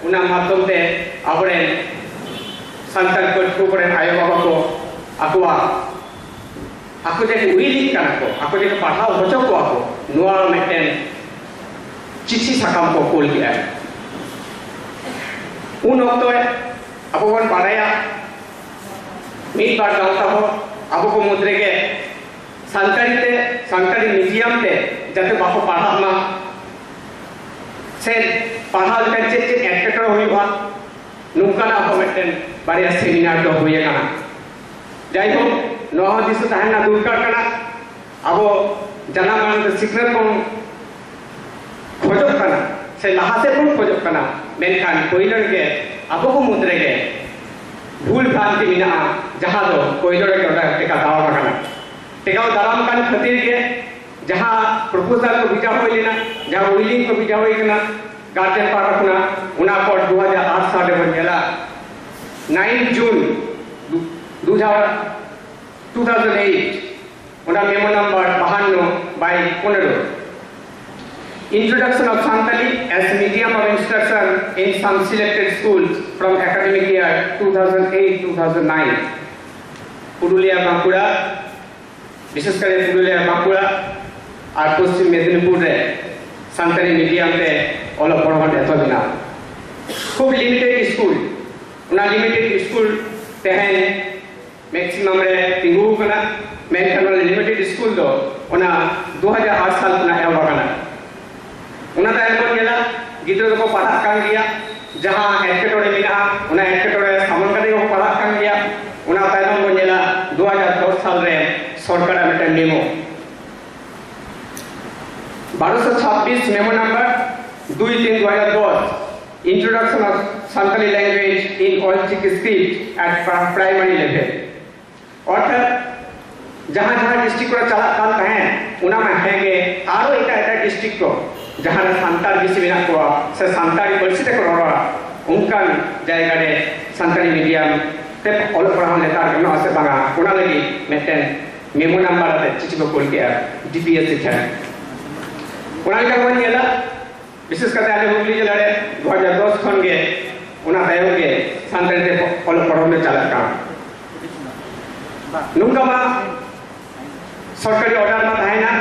ᱚᱱᱟ ᱢᱟᱫᱽᱫᱷᱚᱢ ᱛᱮ ᱟᱵᱚᱨᱮᱱ ᱥᱟᱱᱛᱟᱲ ᱯᱟᱹᱴᱷᱩᱣᱟᱹ ᱠᱚᱨᱮᱱ ᱟᱭᱳᱼᱵᱟᱵᱟ ᱠᱚ ᱟᱠᱚᱣᱟᱜ, ᱟᱠᱚ ᱡᱮ ᱠᱚ ᱩᱭᱞᱤᱜ ᱠᱟᱱᱟ ᱠᱚ, ᱟᱠᱚ ᱡᱮ ᱠᱚ ᱯᱟᱲᱦᱟᱣ ᱦᱚᱪᱚ ᱠᱚᱣᱟ ᱠᱚ, ᱱᱚᱣᱟ ᱢᱤᱫᱴᱮᱱ ᱪᱤᱴᱷᱤ ᱥᱟᱠᱟᱢ ᱠᱚ ᱠᱩᱞ ᱠᱮᱫᱼᱟ᱾ ᱩᱱ ᱚᱠᱛᱚ ᱟᱵᱚ ᱵᱚᱱ ᱵᱟᱲᱟᱭᱟ, ᱢᱤᱫ ᱵᱟᱨ ᱜᱟᱶᱛᱟ ᱦᱚᱸ ᱟᱵᱚ ᱠᱚ ᱢᱩᱫᱽ ᱨᱮᱜᱮ ᱥᱟᱱᱛᱟᱲᱤ ᱛᱮ, ᱥᱟᱱᱛᱟᱲᱤ ᱢᱤᱰᱤᱭᱟᱢ ᱛᱮ ᱡᱟᱛᱮ ᱵᱟᱠᱚ ᱯᱟᱲᱦᱟᱜ ᱢᱟ, ᱥᱮ ᱯᱟᱲᱦᱟᱣ ᱞᱮᱠᱷᱟᱱ ᱪᱮᱫ ᱪᱮᱫ ᱮᱴᱠᱮᱴᱚᱬᱮ ᱦᱩᱭᱩᱜᱼᱟ, ᱱᱚᱝᱠᱟᱱᱟᱜ ᱦᱚᱸ ᱢᱤᱫᱴᱮᱱ ᱵᱟᱨᱭᱟ ᱥᱮᱢᱤᱱᱟᱨ ᱫᱚ ᱦᱩᱭ ᱟᱠᱟᱱᱟ᱾ ᱡᱟᱭᱦᱳᱠ, ᱱᱚᱣᱟ ᱦᱚᱸ ᱫᱤᱥᱟᱹ ᱛᱟᱦᱮᱱᱟ ᱫᱚᱨᱠᱟᱨ ᱠᱟᱱᱟ, ᱟᱵᱚ ᱡᱟᱱᱟᱢ ᱟᱲᱟᱝ ᱛᱮ ᱥᱤᱠᱷᱱᱟᱹᱛ ᱵᱚᱱ ᱠᱷᱚᱡᱚᱜ ᱠᱟᱱᱟ ᱥᱮ ᱞᱟᱦᱟ ᱥᱮᱫ ᱵᱚᱱ ᱠᱷᱚᱡᱚᱜ ᱠᱟᱱᱟ, ᱢᱮᱱᱠᱷᱟᱱ ᱯᱳᱭᱞᱳ ᱨᱮᱜᱮ ᱟᱵᱚ ᱠᱚ ᱢᱩᱫᱽ ᱨᱮᱜᱮ ᱵᱷᱩᱞ ᱵᱷᱨᱟᱱᱛᱤ ᱢᱮᱱᱟᱜᱼᱟ, ᱡᱟᱦᱟᱸ ᱫᱚ ᱯᱳᱭᱞᱳ ᱨᱮᱜᱮ ᱚᱸᱰᱮ ᱴᱮᱠᱟᱣ ᱫᱟᱨᱟᱢ ᱟᱠᱟᱱᱟ᱾ ᱴᱮᱠᱟᱣ ᱫᱟᱨᱟᱢ ᱠᱟᱱ ᱠᱷᱟᱹᱛᱤᱨ ᱜᱮ ᱡᱟᱦᱟᱸ ᱯᱨᱚᱯᱳᱡᱟᱞ ᱠᱚ ᱵᱷᱮᱡᱟ ᱦᱩᱭ ᱞᱮᱱᱟ, ᱡᱟᱦᱟᱸ ᱩᱭᱞᱤᱝ ᱠᱚ ᱵᱷᱮᱡᱟ ᱦᱩᱭ ᱠᱟᱱᱟ ᱜᱟᱨᱡᱮᱱ ᱯᱟᱦᱴᱟ ᱠᱷᱚᱱᱟᱜ, ᱚᱱᱟ ᱯᱚᱨ ᱫᱩ ᱦᱟᱡᱟᱨ ᱟᱴ ᱥᱟᱞ ᱨᱮᱵᱚᱱ ᱧᱮᱞᱟ, ᱱᱟᱭᱤᱱ ᱡᱩᱱ ᱫᱩ ᱦᱟᱡᱟᱨ, ᱴᱩ ᱛᱷᱟᱣᱡᱮᱱᱰ ᱮᱭᱤᱴ, ᱚᱱᱟ ᱢᱮᱢᱳ ᱱᱟᱢᱵᱟᱨ ᱵᱟᱦᱟᱱᱱᱚ ᱵᱟᱭ ᱯᱚᱱᱮᱨᱚ, Introduction of Santali as medium of instruction in some selected schools from academic year two thousand eight two thousand nine. Purulia, Bankura, ᱵᱤᱥᱮᱥ ᱠᱟᱨᱮ ᱯᱩᱨᱩᱞᱤᱭᱟ, ᱵᱟᱸᱠᱩᱲᱟ ᱟᱨ ᱯᱚᱥᱪᱤᱢ ᱢᱮᱫᱤᱱᱤᱯᱩᱨ ᱨᱮ ᱥᱟᱱᱛᱟᱲᱤ ᱢᱤᱰᱤᱭᱟᱢ ᱛᱮ ᱚᱞᱚᱜ ᱯᱟᱲᱦᱟᱣ ᱵᱚᱱ ᱮᱛᱚᱦᱚᱵ ᱮᱱᱟ᱾ ᱠᱷᱩᱵ ᱞᱤᱢᱤᱴᱮᱰ ᱥᱠᱩᱞ, ᱚᱱᱟ ᱞᱤᱢᱤᱴᱮᱰ ᱥᱠᱩᱞ ᱛᱮᱦᱮᱧ ᱢᱮᱠᱥᱤᱢᱟᱢ ᱨᱮ ᱛᱤᱸᱜᱩ ᱟᱠᱟᱱᱟ, ᱢᱮᱱᱠᱷᱟᱱ ᱚᱱᱟ ᱞᱤᱢᱤᱴᱮᱰ ᱥᱠᱩᱞ ᱫᱚ ᱚᱱᱟ ᱫᱩ ᱦᱟᱡᱟᱨ ᱟᱴ ᱥᱟᱞ ᱠᱷᱚᱱᱟᱜ ᱮᱦᱚᱵ ᱟᱠᱟᱱᱟ᱾ ᱚᱱᱟ ᱛᱟᱭᱚᱢ ᱵᱚᱱ ᱧᱮᱞᱟ, ᱜᱤᱫᱽᱨᱟᱹ ᱫᱚᱠᱚ ᱯᱟᱲᱦᱟᱜ ᱠᱟᱱ ᱜᱮᱭᱟ, ᱡᱟᱦᱟᱸ ᱮᱴᱠᱮᱴᱚᱬᱮ ᱢᱮᱱᱟᱜᱼᱟ, ᱚᱱᱟ ᱮᱴᱠᱮᱴᱚᱬᱮ ᱥᱟᱢᱟᱝ ᱠᱟᱛᱮ ᱜᱮᱠᱚ ᱯᱟᱲᱦᱟᱜ ᱠᱟᱱ ᱜᱮᱭᱟ᱾ ᱚᱱᱟ ᱛᱟᱭᱱᱚᱢ ᱵᱚᱱ ᱧᱮᱞᱟ ᱫᱩ ᱦᱟᱡᱟᱨ ᱫᱚᱥ ᱥᱟᱞ ᱨᱮ ᱥᱚᱨᱠᱟᱨᱟᱜ ᱢᱤᱫᱴᱮᱱ ᱢᱮᱢᱳ, ᱵᱟᱨᱚᱥᱚ ᱪᱷᱟᱵᱵᱤᱥ ᱢᱮᱢᱳ ᱱᱟᱢᱵᱟᱨ ᱫᱩᱭ ᱛᱤᱱ ᱫᱩ ᱦᱟᱡᱟᱨ ᱫᱚᱥ, Introduction of Santali Language in All Chiki Script at Pri-, Primary Level᱾ ᱚᱨᱛᱷᱟᱛ ᱡᱟᱦᱟᱸ ᱡᱟᱦᱟᱸ ᱰᱤᱥᱴᱨᱤᱠᱴ ᱠᱚᱨᱮ ᱪᱟᱞᱟᱜ ᱠᱟᱱ ᱛᱟᱦᱮᱸᱫ, ᱚᱱᱟ ᱢᱟ ᱦᱮᱸᱜᱮ, ᱟᱨᱚ ᱮᱴᱟᱜ ᱮᱴᱟᱜ ᱰᱤᱥᱴᱨᱤᱠᱴ ᱠᱚ, ᱡᱟᱦᱟᱸ ᱨᱮ ᱥᱟᱱᱛᱟᱲ ᱵᱮᱥᱤ ᱢᱮᱱᱟᱜ ᱠᱚᱣᱟ ᱥᱮ ᱥᱟᱱᱛᱟᱲᱤ ᱯᱟᱹᱨᱥᱤ ᱛᱮᱠᱚ ᱨᱚᱲᱟ, ᱚᱱᱠᱟᱱ ᱡᱟᱭᱜᱟ ᱨᱮ ᱥᱟᱱᱛᱟᱲᱤ ᱢᱤᱰᱤᱭᱟᱢ ᱛᱮ ᱚᱞᱚᱜ ᱯᱟᱲᱦᱟᱣ ᱞᱮᱛᱟᱲ ᱜᱟᱱᱚᱜᱼᱟ ᱥᱮ ᱵᱟᱝᱟ, ᱚᱱᱟ ᱞᱟᱹᱜᱤᱫ ᱢᱤᱫᱴᱮᱱ ᱢᱮᱢᱳ ᱱᱟᱢᱵᱟᱨ ᱟᱛᱮ ᱪᱤᱴᱷᱤ ᱠᱚ ᱠᱩᱞ ᱠᱮᱫᱼᱟ ᱰᱤ ᱯᱤ ᱮᱥ ᱥᱤ ᱴᱷᱮᱱ᱾ ᱚᱱᱟ ᱞᱮᱠᱟ ᱵᱚᱱ ᱧᱮᱞᱟ, ᱵᱤᱥᱮᱥ ᱠᱟᱛᱮ ᱟᱞᱮ ᱦᱩᱜᱽᱞᱤ ᱡᱮᱞᱟ ᱨᱮ ᱫᱩ ᱦᱟᱡᱟᱨ ᱫᱚᱥ ᱠᱷᱚᱱ ᱜᱮ, ᱚᱱᱟ ᱛᱟᱭᱚᱢ ᱜᱮ ᱥᱟᱱᱛᱟᱲᱤ ᱛᱮ ᱚᱞᱚᱜ ᱯᱟᱲᱦᱟᱣ ᱞᱮ ᱪᱟᱞᱟᱜ ᱠᱟᱱᱟ᱾ ᱱᱚᱝᱠᱟ ᱢᱟ ᱥᱚᱨᱠᱟᱨᱤ ᱚᱨᱰᱟᱨ ᱢᱟ ᱛᱟᱦᱮᱱᱟ,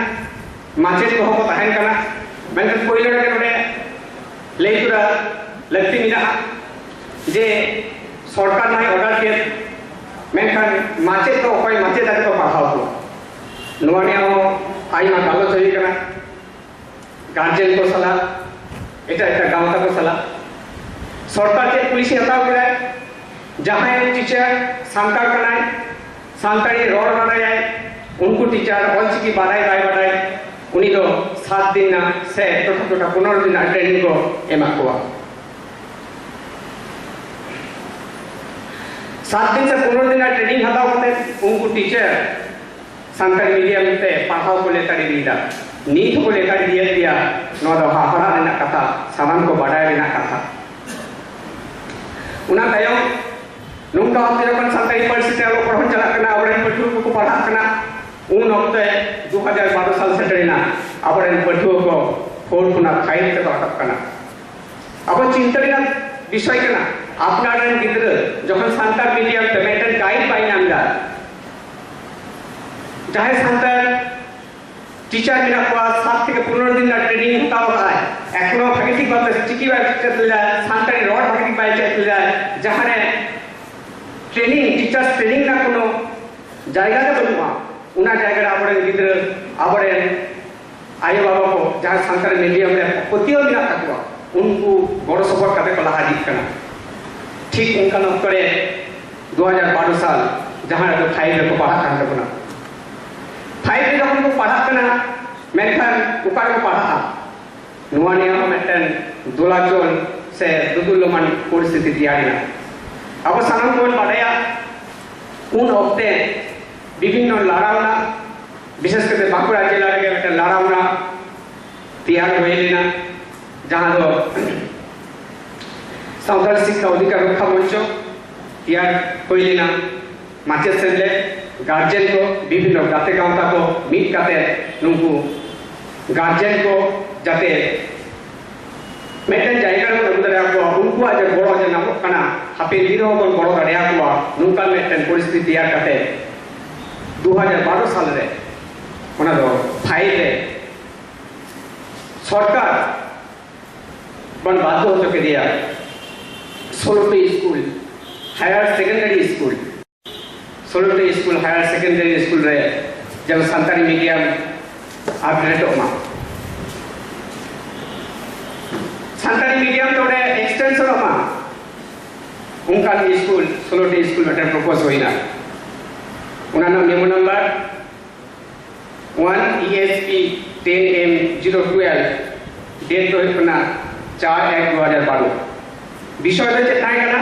ᱢᱟᱪᱮᱫ ᱠᱚᱦᱚᱸ ᱠᱚ ᱛᱟᱦᱮᱱ ᱠᱟᱱᱟ, ᱢᱮᱱᱠᱷᱟᱱ ᱯᱳᱭᱞᱳ ᱨᱮᱜᱮ ᱱᱚᱰᱮ ᱞᱟᱹᱭ ᱛᱚᱨᱟ ᱞᱟᱹᱠᱛᱤ ᱢᱮᱱᱟᱜᱼᱟ ᱡᱮ ᱥᱚᱨᱠᱟᱨ ᱢᱟᱭ ᱚᱨᱰᱟᱨ ᱠᱮᱫ, ᱢᱮᱱᱠᱷᱟᱱ ᱢᱟᱪᱮᱫ ᱫᱚ ᱚᱠᱚᱭ ᱢᱟᱪᱮᱫ ᱟᱛᱮ ᱠᱚ ᱯᱟᱲᱦᱟᱣ ᱠᱚᱣᱟ? ᱱᱚᱣᱟ ᱱᱤᱭᱮ ᱦᱚᱸ ᱟᱭᱢᱟ ᱜᱟᱞᱚᱪ ᱦᱩᱭ ᱟᱠᱟᱱᱟ᱾ ᱜᱟᱨᱡᱮᱱ ᱠᱚ ᱥᱟᱞᱟᱜ, ᱮᱴᱟᱜ ᱮᱴᱟᱜ ᱜᱟᱶᱛᱟ ᱠᱚ ᱥᱟᱞᱟᱜ ᱥᱚᱨᱠᱟᱨ ᱪᱮᱫ ᱯᱚᱞᱤᱥᱤ ᱦᱟᱛᱟᱣ ᱠᱮᱫᱟᱭ? ᱡᱟᱦᱟᱸᱭ ᱴᱤᱪᱟᱨ ᱥᱟᱱᱛᱟᱲ ᱠᱟᱱᱟᱭ, ᱥᱟᱱᱛᱟᱲᱤ ᱨᱚᱲ ᱵᱟᱰᱟᱭᱟᱭ, ᱩᱱᱠᱩ ᱴᱤᱪᱟᱨ ᱚᱞᱪᱤᱠᱤ ᱵᱟᱰᱟᱭ ᱵᱟᱭ ᱵᱟᱰᱟᱭ, ᱩᱱᱤ ᱫᱚ ᱥᱟᱛ ᱫᱤᱱ ᱨᱮᱱᱟᱜ ᱥᱮ ᱴᱚᱴᱷᱟ ᱴᱚᱴᱷᱟ ᱯᱚᱱᱮᱨᱚ ᱫᱤᱱ ᱨᱮᱱᱟᱜ ᱴᱨᱮᱱᱤᱝ ᱠᱚ ᱮᱢᱟ ᱠᱚᱣᱟ᱾ ᱥᱟᱛ ᱫᱤᱱ ᱥᱮ ᱯᱚᱱᱮᱨᱚ ᱫᱤᱱ ᱨᱮᱱᱟᱜ ᱴᱨᱮᱱᱤᱝ ᱦᱟᱛᱟᱣ ᱠᱟᱛᱮ ᱩᱱᱠᱩ ᱴᱤᱪᱟᱨ ᱥᱟᱱᱛᱟᱲᱤ ᱢᱤᱰᱤᱭᱟᱢ ᱛᱮ ᱯᱟᱲᱦᱟᱣ ᱠᱚ ᱞᱮᱛᱟᱲ ᱤᱫᱤᱭᱮᱫᱟ, ᱱᱤᱛ ᱦᱚᱸᱠᱚ ᱞᱮᱛᱟᱲ ᱤᱫᱤᱭᱮᱫ ᱜᱮᱭᱟ᱾ ᱱᱚᱣᱟ ᱫᱚ ᱦᱟᱦᱟᱲᱟᱜ ᱨᱮᱱᱟᱜ ᱠᱟᱛᱷᱟ, ᱥᱟᱱᱟᱢ ᱠᱚ ᱵᱟᱰᱟᱭ ᱨᱮᱱᱟᱜ ᱠᱟᱛᱷᱟ᱾ ᱚᱱᱟ ᱛᱟᱭᱚᱢ ᱱᱚᱝᱠᱟ ᱚᱠᱛᱮ ᱡᱚᱠᱷᱚᱱ ᱥᱟᱱᱛᱟᱲᱤ ᱯᱟᱹᱨᱥᱤ ᱛᱮ ᱚᱞᱚᱜ ᱯᱟᱲᱦᱟᱣ ᱪᱟᱞᱟᱜ ᱠᱟᱱᱟ, ᱟᱵᱚᱨᱮᱱ ᱯᱟᱹᱴᱷᱩᱣᱟᱹ ᱠᱚᱠᱚ ᱯᱟᱲᱦᱟᱜ ᱠᱟᱱᱟ, ᱩᱱ ᱚᱠᱛᱮ ᱫᱩ ᱦᱟᱡᱟᱨ ᱵᱟᱨᱚ ᱥᱟᱞ ᱥᱮᱴᱮᱨᱮᱱᱟ, ᱟᱵᱚᱨᱮᱱ ᱯᱟᱹᱴᱷᱩᱣᱟᱹ ᱠᱚ ᱯᱷᱳᱨ ᱠᱷᱚᱱᱟᱜ ᱯᱷᱟᱭᱤᱵᱷ ᱛᱮᱠᱚ ᱨᱟᱠᱟᱵ ᱠᱟᱱᱟ᱾ ᱟᱵᱚ ᱪᱤᱱᱛᱟᱹ ᱨᱮᱱᱟᱜ ᱵᱤᱥᱚᱭ ᱠᱟᱱᱟ, ᱟᱯᱱᱟᱨ ᱨᱮᱱ ᱜᱤᱫᱽᱨᱟᱹ ᱡᱚᱠᱷᱚᱱ ᱥᱟᱱᱛᱟᱲ ᱢᱤᱰᱤᱭᱟᱢ ᱛᱮ ᱢᱤᱫᱴᱮᱱ ᱜᱟᱭᱤᱰ ᱵᱟᱭ ᱧᱟᱢ ᱮᱫᱟ, ᱡᱟᱦᱟᱸᱭ ᱥᱟᱱᱛᱟᱲ ᱴᱤᱪᱟᱨ ᱢᱮᱱᱟᱜ ᱠᱚᱣᱟ, ᱥᱟᱛ ᱛᱷᱮᱠᱮ ᱯᱚᱱᱮᱨᱚ ᱫᱤᱱ ᱨᱮᱱᱟᱜ ᱴᱨᱮᱱᱤᱝ ᱦᱟᱛᱟᱣ ᱠᱟᱜᱼᱟᱭ, ᱮᱠᱷᱚᱱᱳ ᱵᱷᱟᱜᱮ ᱴᱷᱤᱠ ᱵᱷᱟᱵᱮ ᱪᱤᱠᱤ ᱵᱟᱭ ᱪᱮᱫ ᱞᱮᱫᱟ, ᱥᱟᱱᱛᱟᱲᱤ ᱨᱚᱲ ᱵᱷᱟᱜᱮ ᱴᱷᱤᱠ ᱵᱟᱭ ᱪᱮᱫ ᱞᱮᱫᱟ, ᱡᱟᱦᱟᱸᱨᱮ ᱴᱨᱮᱱᱤᱝ, ᱴᱤᱪᱟᱨᱥ ᱴᱨᱮᱱᱤᱝ ᱨᱮᱱᱟᱜ ᱠᱳᱱᱳ ᱡᱟᱭᱜᱟ ᱜᱮ ᱵᱟᱹᱱᱩᱜᱼᱟ᱾ ᱚᱱᱟ ᱡᱟᱭᱜᱟ ᱨᱮ ᱟᱵᱚᱨᱮᱱ ᱜᱤᱫᱽᱨᱟᱹ, ᱟᱵᱚᱨᱮᱱ ᱟᱭᱳᱼᱵᱟᱵᱟ ᱠᱚ ᱡᱟᱦᱟᱸ ᱥᱟᱱᱛᱟᱲᱤ ᱢᱤᱰᱤᱭᱟᱢ ᱨᱮ ᱯᱟᱹᱛᱭᱟᱹᱣ ᱢᱮᱱᱟᱜ ᱛᱟᱠᱚᱣᱟ, ᱩᱱᱠᱩ ᱜᱚᱲᱚ ᱥᱚᱯᱚᱦᱚᱫ ᱠᱟᱛᱮ ᱠᱚ ᱞᱟᱦᱟ ᱤᱫᱤᱜ ᱠᱟᱱᱟ᱾ ᱴᱷᱤᱠ ᱚᱱᱠᱟᱱ ᱚᱠᱛᱚ ᱨᱮ ᱫᱩ ᱦᱟᱡᱟᱨ ᱵᱟᱨᱚ ᱥᱟᱞ, ᱡᱟᱦᱟᱸ ᱨᱮᱫᱚ ᱯᱷᱟᱭᱤᱵᱷ ᱨᱮᱠᱚ ᱯᱟᱲᱦᱟᱜ ᱠᱟᱱ ᱛᱟᱵᱚᱱᱟ, ᱯᱷᱟᱭᱤᱵᱷ ᱨᱮ ᱡᱚᱠᱷᱚᱱ ᱠᱚ ᱯᱟᱲᱦᱟᱜ ᱠᱟᱱᱟ, ᱢᱮᱱᱠᱷᱟᱱ ᱚᱠᱟ ᱨᱮᱠᱚ ᱯᱟᱲᱦᱟᱜᱼᱟ? ᱱᱚᱣᱟ ᱱᱤᱭᱮ ᱦᱚᱸ ᱢᱤᱫᱴᱮᱱ ᱫᱳᱞᱟᱪᱚᱞ ᱥᱮ ᱫᱩᱫᱩᱞᱞᱚᱢᱟᱱ ᱯᱚᱨᱤᱥᱛᱷᱤᱛᱤ ᱛᱮᱭᱟᱨ ᱮᱱᱟ᱾ ᱟᱵᱚ ᱥᱟᱱᱟᱢ ᱠᱚᱵᱚᱱ ᱵᱟᱰᱟᱭᱟ, ᱩᱱ ᱚᱠᱛᱮ ᱵᱤᱵᱷᱤᱱᱱᱚ ᱞᱟᱲᱟᱣᱱᱟ, ᱵᱤᱥᱮᱥ ᱠᱟᱛᱮ ᱵᱟᱸᱠᱩᱲᱟ ᱡᱮᱞᱟ ᱨᱮᱜᱮ ᱢᱤᱫᱴᱮᱱ ᱞᱟᱲᱟᱣᱱᱟ ᱛᱮᱭᱟᱨ ᱦᱩᱭ ᱞᱮᱱᱟ, ᱡᱟᱦᱟᱸ ᱫᱚ ᱥᱟᱱᱛᱟᱲ ᱥᱤᱠᱠᱷᱟ ᱚᱫᱷᱤᱠᱟᱨ ᱨᱚᱠᱠᱷᱟ ᱢᱚᱧᱪᱚ ᱛᱮᱭᱟᱨ ᱦᱩᱭ ᱞᱮᱱᱟ᱾ ᱢᱟᱪᱮᱫ ᱥᱮᱢᱞᱮᱫ, ᱜᱟᱨᱡᱮᱱ ᱠᱚ, ᱵᱤᱵᱷᱤᱱᱱᱚ ᱜᱟᱛᱮ ᱜᱟᱶᱛᱟ ᱠᱚ ᱢᱤᱫ ᱠᱟᱛᱮ ᱱᱩᱠᱩ ᱜᱟᱨᱡᱮᱱ ᱠᱚ ᱡᱟᱛᱮ ᱢᱤᱫᱴᱮᱱ ᱡᱟᱭᱜᱟ ᱨᱮᱵᱚᱱ ᱟᱹᱜᱩ ᱫᱟᱲᱮᱭᱟᱠᱚᱣᱟ, ᱩᱱᱠᱩᱣᱟᱜ ᱡᱮ ᱜᱚᱲᱚ ᱡᱮ ᱧᱟᱢᱚᱜ ᱠᱟᱱᱟ, ᱦᱟᱯᱮᱱ ᱫᱤᱱ ᱨᱮᱦᱚᱸ ᱵᱚᱱ ᱜᱚᱲᱚ ᱫᱟᱲᱮᱭᱟᱠᱚᱣᱟ, ᱱᱚᱝᱠᱟᱱ ᱢᱤᱫᱴᱮᱱ ᱯᱚᱨᱤᱥᱛᱷᱤᱛᱤ ᱛᱮᱭᱟᱨ ᱠᱟᱛᱮ ᱫᱩ ᱦᱟᱡᱟᱨ ᱵᱟᱨᱚ ᱥᱟᱞ ᱨᱮ ᱚᱱᱟ ᱫᱚ ᱯᱷᱟᱭᱤᱞ ᱨᱮ ᱥᱚᱨᱠᱟᱨ ᱵᱚᱱ ᱵᱟᱫᱽᱫᱷᱚ ᱦᱚᱪᱚ ᱠᱮᱫᱮᱭᱟ᱾ Saloti school, higher secondary school, Saloti school, higher secondary school ᱨᱮ ᱡᱮᱱᱚ ᱥᱟᱱᱛᱟᱲᱤ ᱢᱤᱰᱤᱭᱟᱢ ᱟᱯᱰᱮᱴᱚᱜ ᱢᱟ, ᱥᱟᱱᱛᱟᱲᱤ ᱢᱤᱰᱤᱭᱟᱢ ᱛᱮ ᱚᱸᱰᱮ ᱮᱠᱥᱴᱮᱱᱥᱚᱱᱚᱜ ᱢᱟ, ᱚᱱᱠᱟᱱ ᱥᱠᱩᱞ, ᱥᱳᱞᱳᱴᱤ ᱥᱠᱩᱞ ᱢᱤᱫᱴᱮᱱ ᱯᱨᱚᱯᱳᱡᱽ ᱦᱩᱭᱱᱟ᱾ ᱚᱱᱟ ᱨᱮᱱᱟᱜ memo number one E S P ten M zero twelve, date ᱫᱚ ᱦᱩᱭᱩᱜ ᱠᱟᱱᱟ ᱪᱟᱨ ᱮᱠ ᱫᱩ ᱦᱟᱡᱟᱨ ᱵᱟᱨᱚ᱾ ᱵᱤᱥᱚᱭ ᱫᱚ ᱪᱮᱫ ᱛᱟᱦᱮᱸ ᱠᱟᱱᱟ?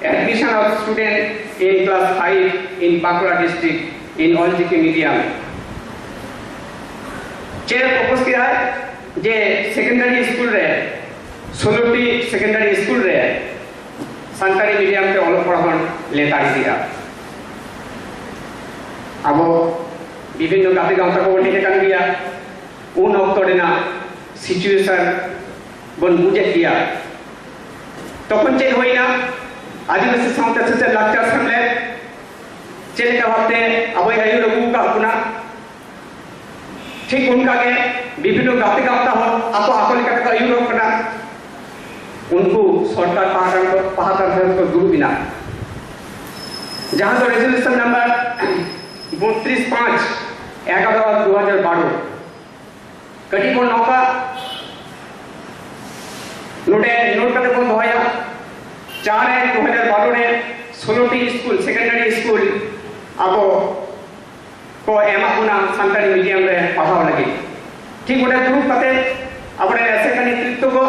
Admission of student in class five in Bankura district in Ol Chiki medium᱾ ᱪᱮᱫ ᱯᱨᱚᱯᱳᱡᱽ ᱠᱮᱫᱟᱭ ᱡᱮ ᱥᱮᱠᱮᱱᱰᱟᱨᱤ ᱥᱠᱩᱞ ᱨᱮ, ᱥᱳᱞᱳᱴᱤ ᱥᱮᱠᱮᱱᱰᱟᱨᱤ ᱥᱠᱩᱞ ᱨᱮ ᱥᱟᱱᱛᱟᱲᱤ ᱢᱤᱰᱤᱭᱟᱢ ᱛᱮ ᱚᱞᱚᱜ ᱯᱟᱲᱦᱟᱣ ᱵᱚᱱ ᱞᱮᱛᱟᱲ ᱤᱫᱤᱭᱟ᱾ ᱟᱵᱚ ᱵᱤᱵᱷᱤᱱᱱᱚ ᱜᱟᱛᱮ ᱜᱟᱶᱛᱟ ᱠᱚᱵᱚᱱ ᱦᱮᱡ ᱟᱠᱟᱱ ᱜᱮᱭᱟ, ᱩᱱ ᱚᱠᱛᱚ ᱨᱮᱱᱟᱜ ᱥᱤᱪᱩᱭᱮᱥᱚᱱ ᱵᱚᱱ ᱵᱩᱡᱮᱫ ᱜᱮᱭᱟ᱾ ᱛᱚᱠᱷᱚᱱ ᱪᱮᱫ ᱦᱩᱭᱱᱟ? ᱟᱹᱫᱤᱵᱟᱹᱥᱤ ᱥᱟᱶᱛᱟ ᱥᱮᱪᱮᱫ ᱞᱟᱠᱪᱟᱨ ᱥᱮᱢᱞᱮᱫ ᱪᱮᱫ ᱞᱮᱠᱟ ᱵᱷᱟᱵᱛᱮ ᱟᱵᱚᱭ ᱟᱹᱭᱩᱨ ᱟᱹᱜᱩ ᱟᱠᱟᱫ ᱵᱚᱱᱟ, ᱴᱷᱤᱠ ᱚᱱᱠᱟᱜᱮ ᱵᱤᱵᱷᱤᱱᱱᱚ ᱜᱟᱛᱮ ᱜᱟᱶᱛᱟ ᱦᱚᱸ ᱟᱠᱚ ᱟᱠᱚ ᱞᱮᱠᱟ ᱛᱮᱠᱚ ᱟᱹᱭᱩᱨᱚᱜ ᱠᱟᱱᱟ᱾ ᱩᱱᱠᱩ ᱥᱚᱨᱠᱟᱨ ᱯᱟᱦᱴᱟ ᱠᱷᱚᱱ, ᱯᱟᱦᱴᱟ ᱥᱮᱫ ᱠᱚ ᱫᱩᱲᱩᱵ ᱮᱱᱟ, ᱡᱟᱦᱟᱸ ᱫᱚ ᱨᱮᱡᱩᱞᱮᱥᱚᱱ ᱱᱟᱢᱵᱟᱨ ᱵᱚᱛᱨᱤᱥ ᱯᱟᱸᱪ, ᱮᱜᱟᱨᱚ ᱫᱩ ᱦᱟᱡᱟᱨ ᱵᱟᱨᱚ᱾ ᱠᱟᱹᱴᱤᱡ ᱵᱚᱱ ᱱᱚᱠᱟ ᱱᱚᱰᱮ ᱱᱳᱴ ᱠᱟᱛᱮ ᱵᱚᱱ ᱫᱚᱦᱚᱭᱟ, ᱪᱟᱨ ᱮᱠ ᱫᱩ ᱦᱟᱡᱟᱨ ᱵᱟᱨᱚ ᱨᱮ ᱥᱳᱞᱳᱴᱤ ᱥᱠᱩᱞ, ᱥᱮᱠᱮᱱᱰᱟᱨᱤ ᱥᱠᱩᱞ ᱟᱵᱚ ᱠᱚ ᱮᱢᱟᱜ ᱵᱚᱱᱟ ᱥᱟᱱᱛᱟᱲᱤ ᱢᱤᱰᱤᱭᱟᱢ ᱨᱮ ᱯᱟᱲᱦᱟᱣ ᱞᱟᱹᱜᱤᱫ᱾ ᱴᱷᱤᱠ ᱚᱸᱰᱮ ᱫᱩᱲᱩᱵ ᱠᱟᱛᱮ ᱟᱵᱚᱨᱮᱱ ᱮᱥᱮᱠᱟ ᱱᱮᱛᱨᱤᱛᱵ ᱠᱚ,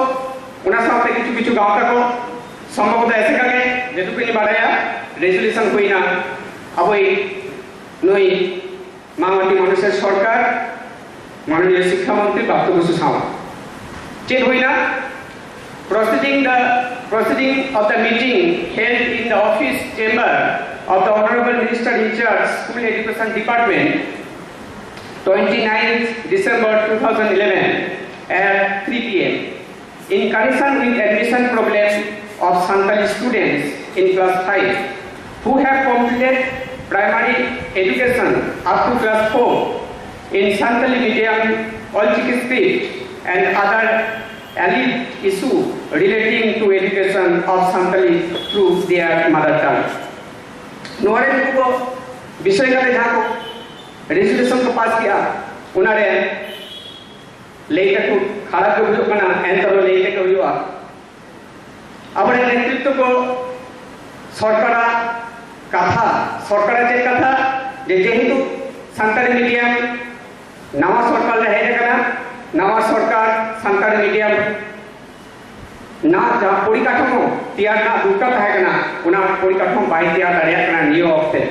ᱚᱱᱟ ᱥᱟᱶᱛᱮ ᱠᱤᱪᱷᱩ ᱠᱤᱪᱷᱩ ᱜᱟᱶᱛᱟ ᱠᱚ, ᱥᱚᱢᱵᱷᱚᱵᱚᱛᱚ ᱮᱥᱮᱠᱟ ᱜᱮ, ᱡᱮᱴᱩᱠᱩ ᱤᱧ ᱵᱟᱲᱟᱭᱟ, ᱨᱮᱡᱩᱞᱮᱥᱚᱱ ᱦᱩᱭᱱᱟ ᱟᱵᱚᱭᱤᱡ ᱱᱩᱭ ᱢᱟᱢᱟᱴᱤ ᱢᱟᱱᱚᱥᱮᱨ ᱥᱚᱨᱠᱟᱨ, ᱢᱟᱱᱚᱱᱤᱭᱚ ᱥᱤᱠᱠᱷᱟ ᱢᱚᱱᱛᱨᱤ ᱯᱨᱟᱯᱛᱚ ᱵᱚᱥᱩ ᱥᱟᱶ᱾ ᱪᱮᱫ ᱦᱩᱭᱱᱟ? Proceeding the, proceeding of the meeting held in the office chamber of the Honorable Minister in charge, School Education Department, twenty-ninth December two thousand eleven at three p m in connection with admission problem of Santali students in class five who have completed primary education up to class four in Santali medium, Olchiki script and other alleged issue relating to education of Santali through their mother tongue. ᱱᱚᱣᱟ ᱨᱮ ᱱᱩᱠᱩ ᱠᱚ ᱵᱤᱥᱚᱭ ᱠᱟᱛᱮ ᱡᱟᱦᱟᱸ ᱠᱚ resolution ᱠᱚ ᱯᱟᱥ ᱠᱮᱜᱼᱟ, ᱚᱱᱟᱨᱮ ᱞᱟᱹᱭ ᱛᱮᱠᱚ ᱠᱷᱟᱨᱟᱯ ᱜᱮ ᱵᱩᱡᱷᱟᱹᱜ ᱠᱟᱱᱟ, ᱮᱱᱛᱮ ᱨᱮᱦᱚᱸ ᱞᱟᱹᱭ ᱛᱮᱜᱮ ᱦᱩᱭᱩᱜᱼᱟ᱾ ᱟᱵᱚᱨᱮᱱ ᱱᱮᱛᱨᱤᱛᱵ ᱠᱚ ᱥᱚᱨᱠᱟᱨᱟᱜ ᱠᱟᱛᱷᱟ, ᱥᱚᱨᱠᱟᱨᱟᱜ ᱪᱮᱫ ᱠᱟᱛᱷᱟ, ᱡᱮ ᱡᱮᱦᱮᱛᱩ ᱥᱟᱱᱛᱟᱲᱤ ᱢᱤᱰᱤᱭᱟᱢ ᱱᱟᱣᱟ ᱥᱚᱨᱠᱟᱨ ᱞᱮ ᱦᱮᱡ ᱟᱠᱟᱱᱟ, ᱱᱟᱣᱟ ᱥᱚᱨᱠᱟᱨ ᱥᱟᱱᱛᱟᱲᱤ ᱢᱤᱰᱤᱭᱟᱢ ᱱᱟ ᱡᱟᱦᱟᱸ ᱯᱚᱨᱤᱠᱟᱴᱷᱟᱢᱳ ᱛᱮᱭᱟᱨ ᱨᱮᱱᱟᱜ ᱫᱚᱨᱠᱟᱨ ᱛᱟᱦᱮᱸ ᱠᱟᱱᱟ, ᱚᱱᱟ ᱯᱚᱨᱤᱠᱟᱴᱷᱟᱢᱳ ᱵᱟᱭ ᱛᱮᱭᱟᱨ ᱫᱟᱲᱮᱭᱟᱜ ᱠᱟᱱᱟ ᱱᱤᱭᱟᱹ ᱚᱠᱛᱮ᱾